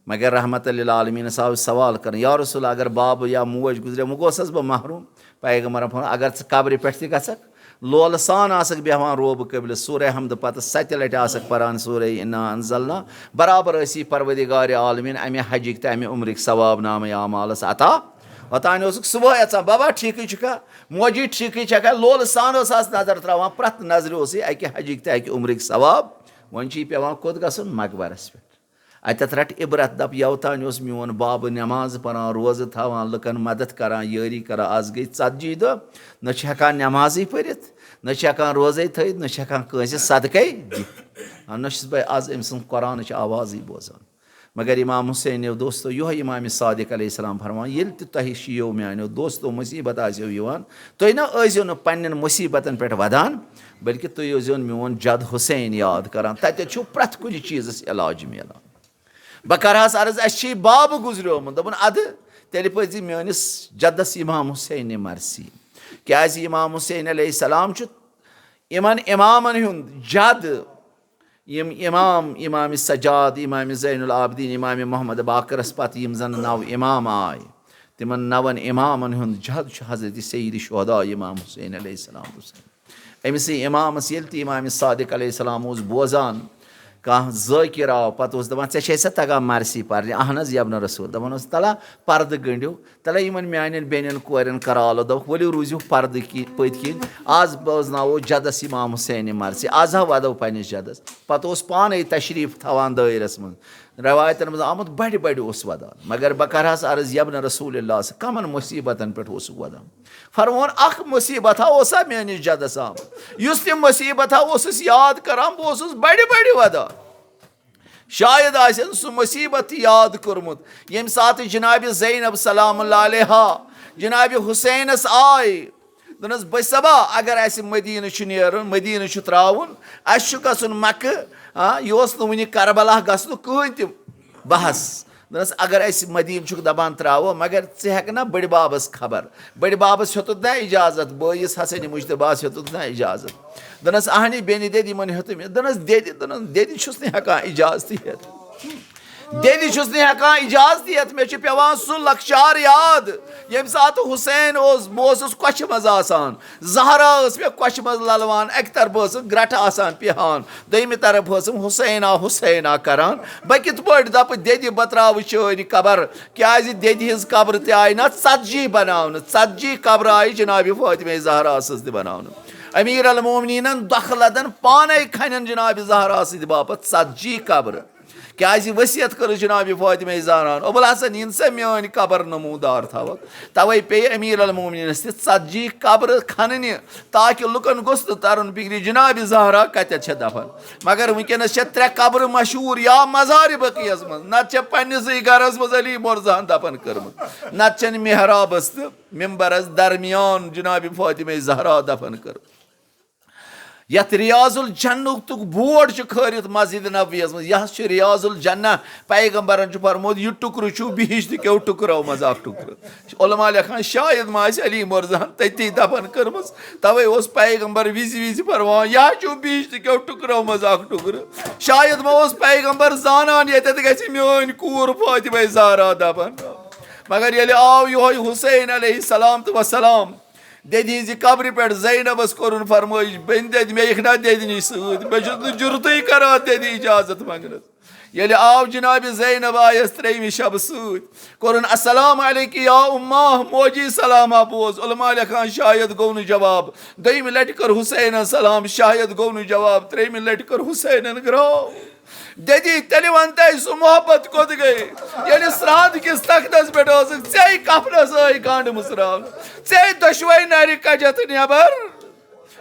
مگر رحمت للعالمینس آو سوال کرنہٕ، "یا رسول، اگر باب یا موج گزرے، وۄنۍ گوسس بہٕ محروم؟" پیغمبرن فرموو، "اگر ژٕ قبرِ پٮ۪ٹھ تہِ گژھکھ، لولہٕ سان آسکھ بیہوان روبہٕ قبلہٕ، سورہ حمد پتہٕ ستہِ لٹہِ آسکھ پران سورہ انا انزلنا، برابر ٲسی پروردگار عالمین امہِ حجٕکۍ تہٕ امہِ عمرٕکۍ ثواب نامہ اعمالس عطا۔" اوتانۍ اوسُکھ صبحٲے اژان، "بابا، ٹھیکٕے چھُکھا؟ موجی، ٹھیکٕے چھکھا؟" لولہٕ سان اوس آز نظر تراوان، پرٛٮ۪تھ نظرِ اوسُے اکہِ حجٕکۍ تہٕ اکہِ عمرٕکۍ ثواب۔ وۄنۍ چھُ یہِ پٮ۪وان کوٚت گژھُن؟ مقبرس پٮ۪ٹھ۔ اتٮ۪تھ رٹ عبرت، دپ، یوتانۍ اوس میون باب نماز پران، روزٕ تھاوان، لُکن مدد کران، یٲری کران، از گٔے ژتجی دۄہ، نہ چھُ ہٮ۪کان نمازٕے پٔرِتھ، نہ چھُ ہٮ۪کان روزے تھٲوِتھ، نہ چھُ ہٮ۪کان کٲنٛسہِ صدقے دِتھ۔ آ، نہ چھُس بہٕ از أمۍ سٕنٛز قرآنٕچ آوازٕے بوزان۔ مگر امام حسینیو دوستو، یِہوٚے امام صادق علیہ السلام فرمان، ییٚلہِ تہِ تۄہہِ شِیو میانیو دوستو مُصیبت آسیو یِوان، تُہۍ نہ ٲسۍزیو نہٕ پننٮ۪ن مُصیبتن پٮ۪ٹھ ودان، بلکہِ تُہۍ ٲسۍزیون میون جد حسین یاد کران۔ تتٮ۪تھ چھُو پرٛٮ۪تھ کُنہِ چیٖزس علاج میلان۔ بہٕ کرٕ ہس عرض، اسہِ چھِ یہِ باب گُزریومُت۔ دوٚپُن، ادٕ تیٚلہِ پٔرۍزِ میٲنِس جدس امام حسینہِ مرثی۔ کیازِ امام حسین علیہ السلام چھُ یِمن امامن ہُنٛد جد۔ یِم امام، امام سجاد، امام زین العابدین، امام محمد باقرس پتہٕ یِم زن نو امام آے، تِمن نون امامن ہُنٛد جد چھُ حضرت سید شہداء امام حسین علیہ السلام۔ أمِسٕے اِمامَس ییٚلہِ تہِ اِمام صادق علیہ السلام اوس بوزان، کانٛہہ ذٲکِر آو، پَتہٕ اوس دَپان، "ژےٚ چھے سا تَگان مرثی پَرنہِ؟" "اَہَن حظ، یَبنہٕ رسول۔" دَپان اوس، "تَلہ پَردٕ گٔنٛڈِو، تَلہ یِمَن میٛانٮ۪ن بیٚنٮ۪ن کورٮ۪ن کَرالو۔" دوٚپُکھ، "ؤلِو روٗزِو پَردٕ کی-، پٔتۍ کِنۍ، آز بوزناوو جَدَس اِمام حُسینہِ مرثی، آز ہا وَدو پنٛنِس جَدَس۔" پَتہٕ اوس پانَے تشریٖف تھاوان دٲیرَس منٛز۔ رٮ۪وایتَن منٛز آمُت، بَڑِ بَڑِ اوس وَدان، مگر بہٕ کَرٕ ہَس عرض، یَبنہٕ رسول اللہ، ژٕ کَمَن مُصیٖبتَن پٮ۪ٹھ اوسُکھ وَدان؟ فرمون، اکھ مصیبت ہا اوس سا میٲنِس جدس آمُت، یُس تہِ مصیبت ہا اوسُس یاد کران، بہٕ اوسُس بڑِ بڑِ ودان۔ شاید آسن سُہ مصیبت تہِ یاد کوٚرمُت، ییٚمہِ ساتہٕ جناب زینب سلام اللہ علیہا جناب حسینس آے، دوٚپنَس، بٔے صٲبا، اگر اَسہِ مدیٖنہٕ چھُ نیرُن، مدیٖنہٕ چھُ ترٛاوُن، اَسہِ چھُ گژھُن مکہٕ، آ، یہِ اوس نہٕ وٕنہِ کربلا گژھنُک کٕہٕنۍ تہِ بحث۔ دوٚپنَس، اگر اَسہِ مدیٖنہٕ چھُکھ دَپان ترٛاوو، مگر ژٕ ہٮ۪کہٕ نا بٔڈِ بَبَس خبر؟ بٔڈِ بَبَس ہیوٚتُتھ نا اِجازت، بٲیِس حسنِ مُجتبیٰ ہَس ہیوٚتُتھ نا اِجازت؟ دوٚپنَس، اَہنہِ بیٚنہِ دٮ۪دِ یِمَن ہیوٚتُم۔ دوٚپنَس، دٮ۪دِ، دوٚپنَس، دٮ۪دِ چھُس نہٕ ہٮ۪کان اِجازتٕے ہٮ۪تھ۔ دٮ۪دِ چھُس نہٕ ہٮ۪کان اِجازتٕے ہٮ۪تھ، مےٚ چھُ پٮ۪وان سُہ لۄکچار یاد، ییٚمہِ ساتہٕ حسین اوس، بہٕ اوسُس کۄچھِ منٛز آسان، زہرا ٲس مےٚ کۄچھِ منٛز للوان، اَکہِ طرفہٕ ٲسٕم گرٛٹہٕ آسان پِہان، دوٚیمہِ طرفہٕ ٲسٕم حسینا حسینا کران۔ بہٕ کِتھ پٲٹھۍ دَپہٕ دٮ۪دِ بہٕ ترٛاوٕ چٲنۍ قبر؟ کیٛازِ دٮ۪دِ ہٕنٛز قبر تہِ آیہِ نہ ژتجی بناونہٕ، ژتجی قبرٕ آیہِ جناب فاطمہ زہرا سٕنٛز تہِ بناونہٕ۔ امیر المومنینن دۄکھٕ لدن پانے کھنن جناب زہرا سٕنٛدِ باپتھ ژتجی قبرٕ۔ کیازِ وصیت کٔرٕس جناب فاطمہ زہران، ابوالحسن، یِن سا میٲنۍ قبر نمودار تھاوکھ۔ توے پیٚیہِ امیر المومنینس تہِ ژتجی قبرٕ کھننہِ، تاکہِ لُکن گوٚژھ نہٕ ترُن فکرِ جناب زہرا کتٮ۪تھ چھےٚ دفن۔ مگر وٕنکیٚنس چھےٚ ترٛےٚ قبرٕ مشہوٗر، یا مزارِ بقیعس منٛز، نتہٕ چھےٚ پننسٕے گرس منٛز علی مرزاہن دفن کٔرمٕژ، نتہٕ چھنہٕ محرابس تہٕ ممبرس درمیان جناب فاطمہ زہرا دفن کٔرمٕژ۔ یتھ ریاض الجنتُک بورڈ چھُ کھٲرِتھ مسجد نبویس منٛز، یہِ حظ چھُ ریاض الجنہ۔ پیغمبرن چھُ فرموومُت، یہِ ٹُکرٕ چھُ بہشت کیو ٹُکرو منٛز اکھ ٹُکرٕ۔ علماء لیکھان، شاید ما آسہِ علی مرزاہن تٔتی دفن کٔرمٕژ، توے اوس پیغمبر وِزِ وِزِ فرماوان، یہِ حظ چھُ بہشت کیو ٹُکرو منٛز اکھ ٹُکرٕ۔ شاید ما اوس پیغمبر زانان، ییٚتٮ۪تھ گژھِ میٲنۍ کوٗر فاطمہ زہرا دفن۔ مگر ییٚلہِ آو یِہوے حسین علیہ السلام تہٕ وسلام، دٮ۪دِ ہٕنٛزِ قبرِ پٮ۪ٹھ زینبس کوٚرُن فرمٲیش، بیٚنہِ دٮ۪دِ، مےٚ یِکھ نا دٮ۪دِ نِش سۭتۍ؟ مےٚ چھُس نہٕ جُرتٕے کران دٮ۪دِ اجازت منٛگنس۔ ییٚلہِ آو جناب زینب آیس ترٛیٚیمہِ شبہٕ سۭتۍ، کوٚرُن، السلام علیکِ یا امہ، موجی سلامہ بوز۔ علماء لیکھان، شاید گوٚو نہٕ جواب۔ دوٚیمہِ لٹہِ کٔر حسینن سلام، شاید گوٚو نہٕ جواب۔ ترٛیٚیمہِ لٹہِ کٔر حسینن گراو۔ دٮ۪دی، تیٚلہِ وَن تَے سُہ محبت کوٚت گٔے؟ ییٚلہِ سرٛان کِس تختس پٮ۪ٹھ ٲسٕکھ، ژے کفنس ٲے گنٛڈ مٕژراونہٕ، ژے دۄشوے نرِ کجتھ نٮ۪بر۔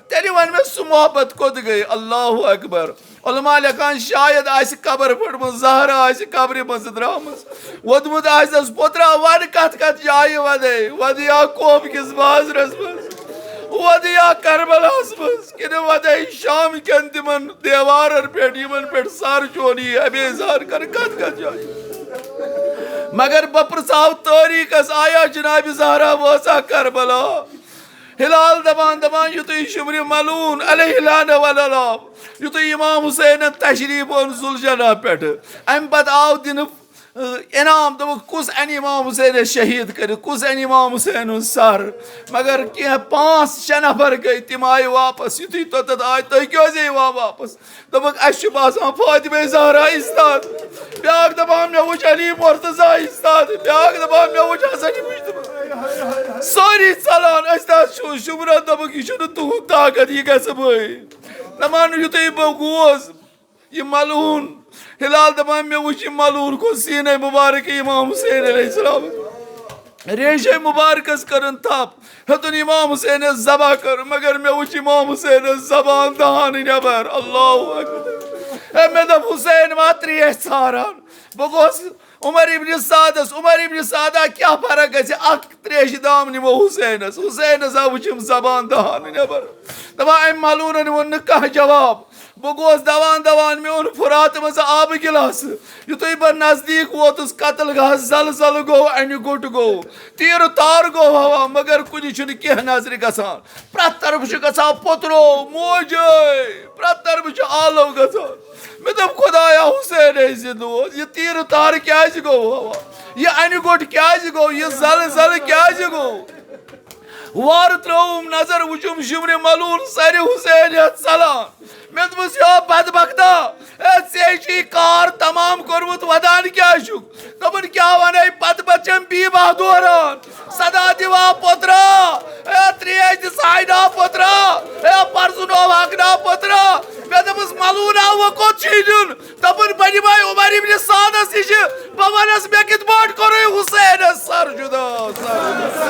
تیٚلہِ وَن مےٚ سُہ محبت کوٚت گٔے؟ اللہ اکبر۔ علماء لیکھان، شاید آسہِ قبر پھٔٹمٕژ، زہرا آسہِ قبرِ منٛزٕ درٛامٕژ۔ ووٚدمُت آسٮ۪س، پوٚترا، وَن کَتھ کَتھ جایہِ وَدے؟ وَدیا کوفہٕ کِس بازرس منٛز؟ وَدیا کربلاہس منٛز؟ کِنہٕ وَدے شام کٮ۪ن تِمن دیوارن پٮ۪ٹھ، یِمن پٮ۪ٹھ سر چون یی ابے زار کر کتھ کتھ جایہِ؟ مگر بہٕ پرژھاو تٲریخس، آیا جناب زہرا وٲژاہ کربلا؟ ہلال دپان دپان یُتھُے شمرِ ملعون علیہ لعنہ ولا لاب، یُتھُے امام حسینن تشریف اوٚن ذوالجناح پٮ۪ٹھٕ، امہِ پتہٕ آو دِنہٕ انعام، دوٚپُکھ، کُس انہِ امام حسینس شہید کٔرِتھ، کُس انہِ امام حسین ہُنٛد سر؟ مگر کینٛہہ پانٛژھ شےٚ نفر گٔے، تِم آیہِ واپس۔ یُتھُے توٚتتھ آے، تُہۍ کیٛازِ یِوان واپس؟ دوٚپُکھ، اسہِ چھُ باسان فاطمہ زہرا ایستاد۔ بیٛاکھ دپان، مےٚ وُچھ علی مرتضی ایستاد۔ بیٛاکھ دپان، مےٚ وُچھ حسن مجتبیٰ۔ سٲری ژلان، أسۍ تہِ حظ چھُ شُبرا۔ دوٚپُکھ، یہِ چھُنہٕ تُہُنٛد طاقت، یہِ گژھٕ بٕے۔ دپان، یُتھُے بہٕ گوس، یہِ ملعون ہلال دپان، مےٚ وُچھ یہِ ملعون کھوٚت سیٖنے مُبارک امام حسین علیہ السلام۔ ریشے مُبارکس کٔرٕن تھپھ، ہیوٚتُن امام حسینس ذبح کٔرٕن، مگر مےٚ وُچھ امام حسینس زبان دہانہٕ نٮ۪بر۔ اللہ اکبر۔ اے، مےٚ دوٚپ، حسین ما ترٛیش ژھاران؟ بہٕ گوس عمر ابن سعدس، عمر ابن سعدا، کیٛاہ فرق گژھِ؟ اکھ تریشہِ دام نِمو حسینس۔ حسینس آو وٕچھِم زبان دہان نٮ۪بر۔ دپان، أمۍ ملعوٗنن ووٚن نہٕ کانٛہہ جواب۔ بہٕ گوس دوان دوان، مےٚ اوٚن فرات منٛز آبہٕ گِلاسہٕ۔ یُتھُے بہٕ نزدیٖک ووتُس، قتل گاہس زلزلہٕ گوٚو، انہِ گوٚٹ گوٚو، تیٖرٕ تار گوٚو ہوا، مگر کُنہِ چھُنہٕ کینٛہہ نظرِ گژھان۔ پرٛٮ۪تھ طرفہٕ چھُ گژھان پوٚترو، موجے، پرٛٮ۪تھ طرفہٕ چھُ آلو گژھان۔ مےٚ دوٚپ، خۄدایا، حسین ہے زِندٕ اوس، یہِ تیٖرٕ تار کیٛازِ گوٚو ہوا؟ یہِ انہِ گوٚٹ کیٛازِ گوٚو؟ یہِ زلہٕ زلہٕ کیٛازِ گوٚو؟ وارٕ ترٲوٕم نظر، وٕچھُم شِمرِ ملوٗل سرِ حسین ہٮ۪تھ ژلان۔ مےٚ دوٚپُس، یا بدبختا، اے، ژےٚ چھُے کار تمام کوٚرمُت، ودان کیٛازِ چھُکھ؟ دوٚپُن، کیٛاہ ونے، پتہٕ پتہٕ چھَم بیبہ دوران۔ صدا دِوا پوٚترا، اے ترٛیش دِ ساینا پوٚترا، اے پرزٕنووہکھ نا پوٚترا۔ مےٚ دوٚپُس، ملوٗنا، وۄنۍ کوٚت چھُے نیُن؟ دوٚپُن، بہٕ نِمَے عمر ابن سعدس نِش، بہٕ وَنس، مےٚ کِتھ پٲٹھۍ کوٚرُے حُسینس سر جُدا؟ سر جُدا۔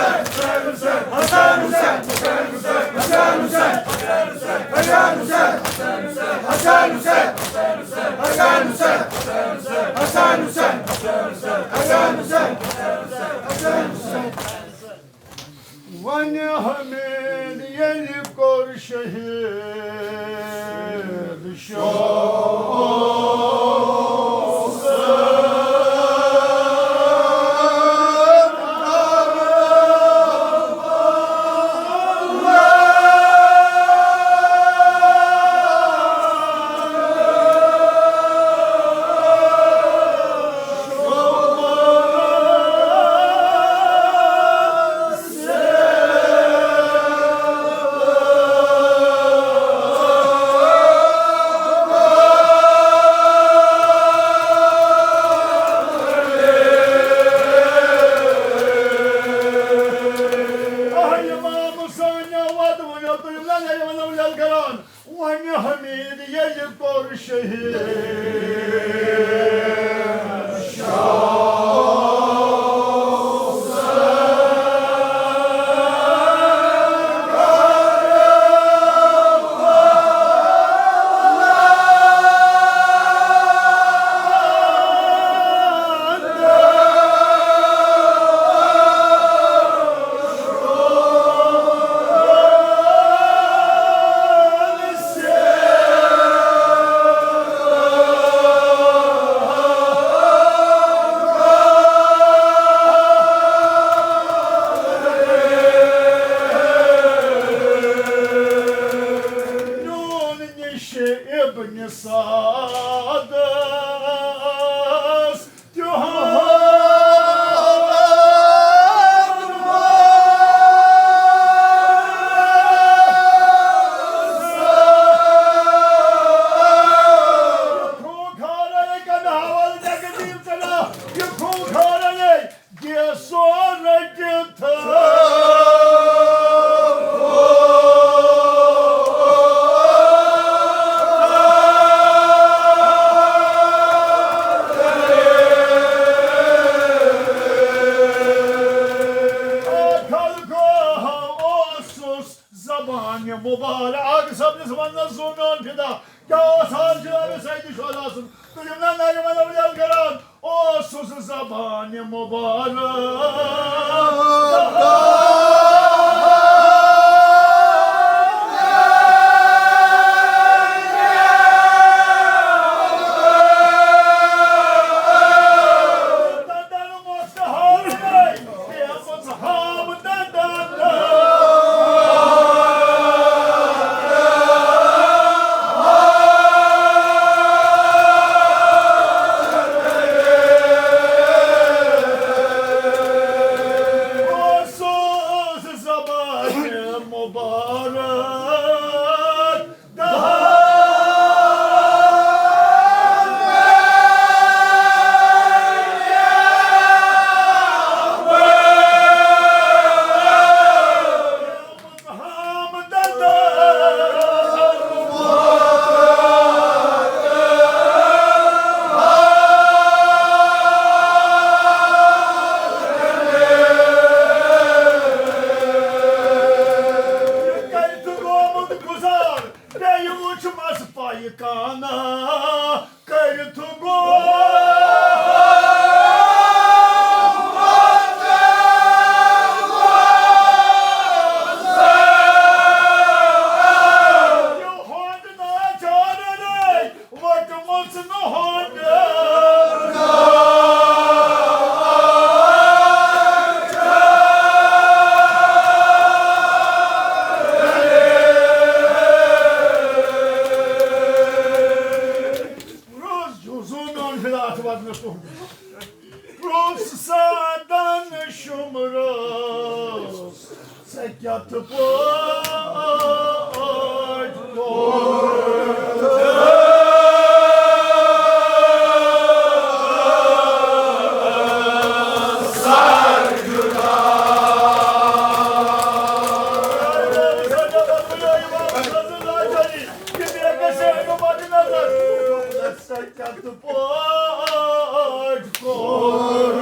وۄنۍ ہمیشہِ کوٚر شہید شوق۔ آہ، امام حسین وَد ؤنِو تُہۍ، یِم زَن یِمَن ؤنِو کران، وۄنۍ حمید ییٚلہِ کوٚر شہید۔ نون نِش ابن سعدس تیُہُنٛد یہِ پھرٛوٗن کھارے کَنہٕ حوالہٕ جگدیٖپ ژےٚ نا، یہِ پھرٛوٗن کھارے گیسو رٔٹِتھ۔ خلقو اوسُس زبانہِ مُبارک۔ اکھ صٲبنِس وننس زُو میون فدا۔ کیٛاہ اوس حال جناب سید شہدا سُنٛد؟ تُلِو نا نرِ ونو ییٚلہِ کران۔ اوسُس زبانہِ مُبارک۔ مبارک۔ یہِ کَتہِ گوٚمُت گُزار؟ بیٚیہِ وُچھ مَس پایہِ کانہ کٔرِتھ گوٚو۔ یہِ ہونٛڈ ناچارَن وَٹمٕژ نہٕ ہونٛڈ۔ روز جوزو میون ہدایت وَدنَس تُہُنٛد۔ روز سادن شُمرس۔ ژےٚ کیٛاہ تہٕ پٲٹھۍ کوٚر؟ ژےٚ کیٛاہ تہٕ پٲٹھۍ کوٚر؟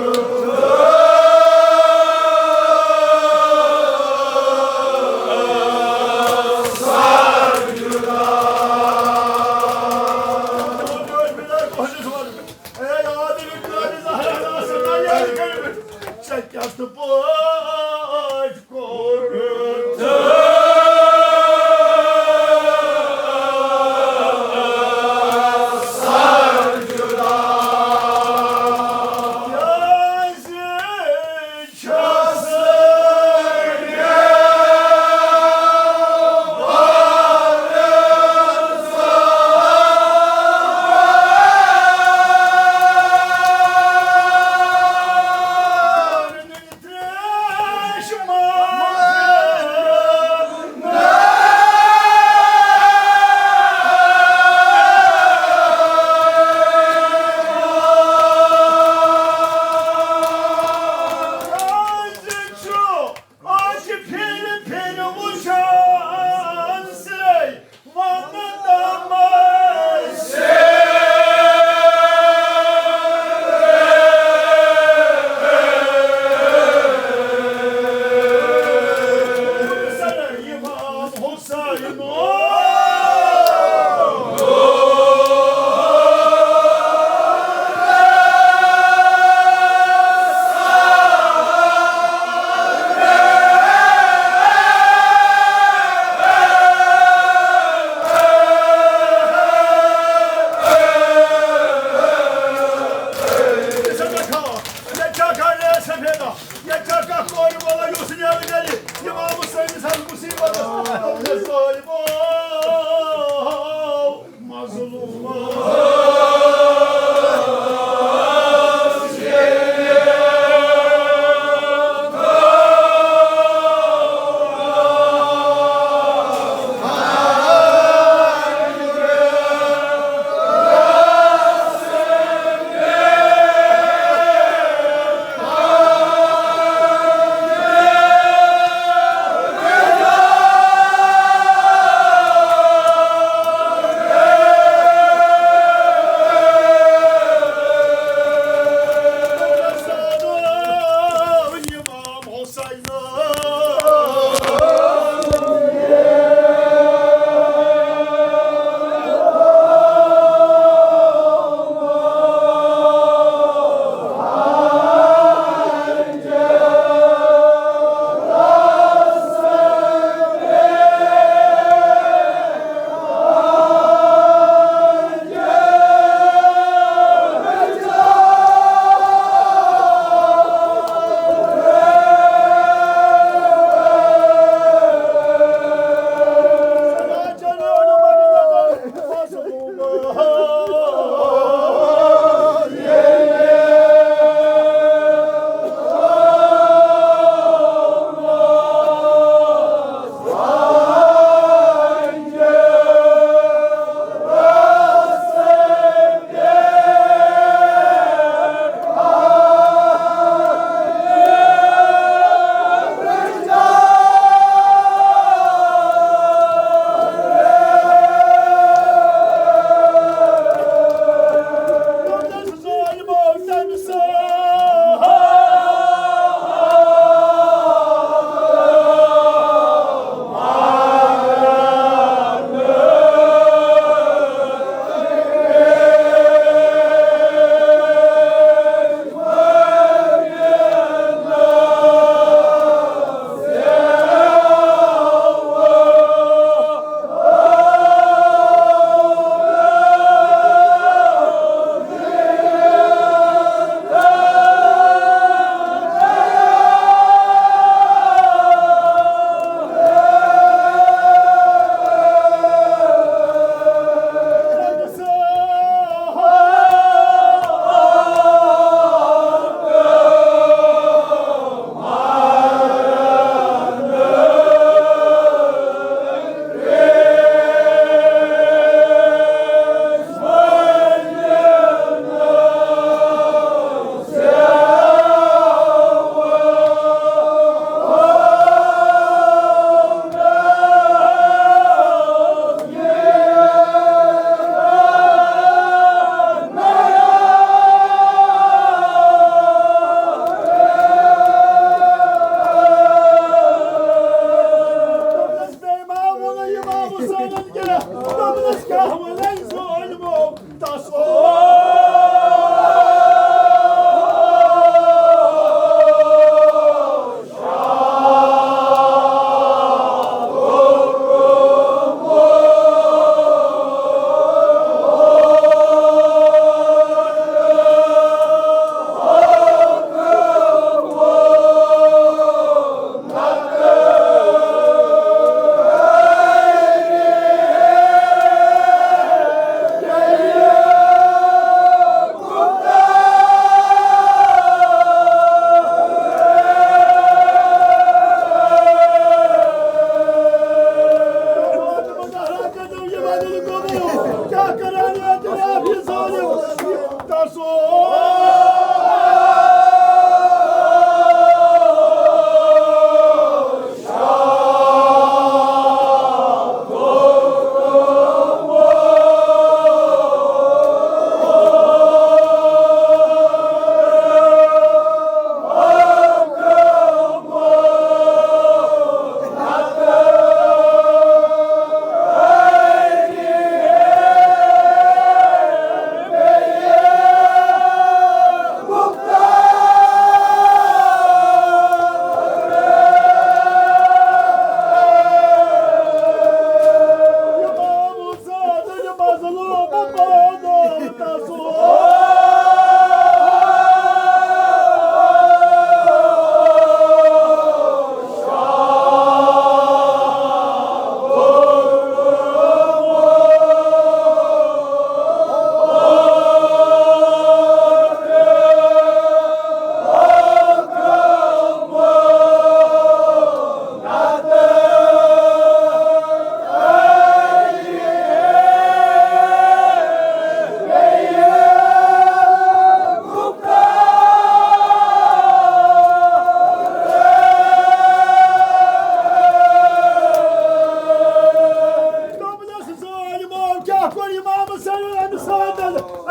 ژےٚ کیٛاہ تہٕ پٲٹھۍ کوٚر؟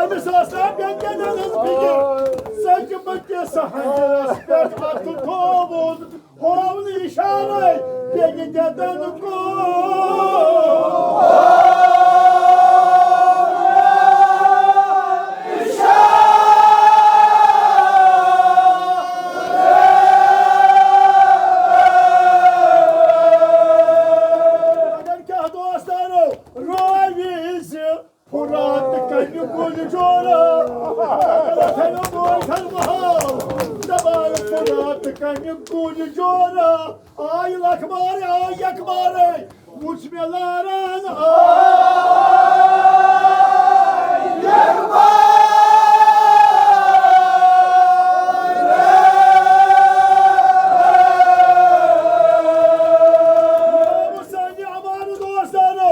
أمِس ٲس نا بیٚنہِ ہٕنٛز فِکِر۔ سۄ چھِ بہٕ کِس ہنجرس پٮ۪ٹھ اَتھٕ تھووُن، ہوونہٕ اِشارے بیٚنہِ دٮ۪دن کُن۔ مگر کیٛاہ دوستانو، روزِ فرات کنہِ گُلۍ جورا۔ تھٲیِو بوے سر محال۔ دپان فرات کنہِ گُلۍ جورا۔ آے لکھ مارے، آے یک مارے۔ وُچھ مےٚ لاران آے یک مارے۔ سانہِ امان دوستانو،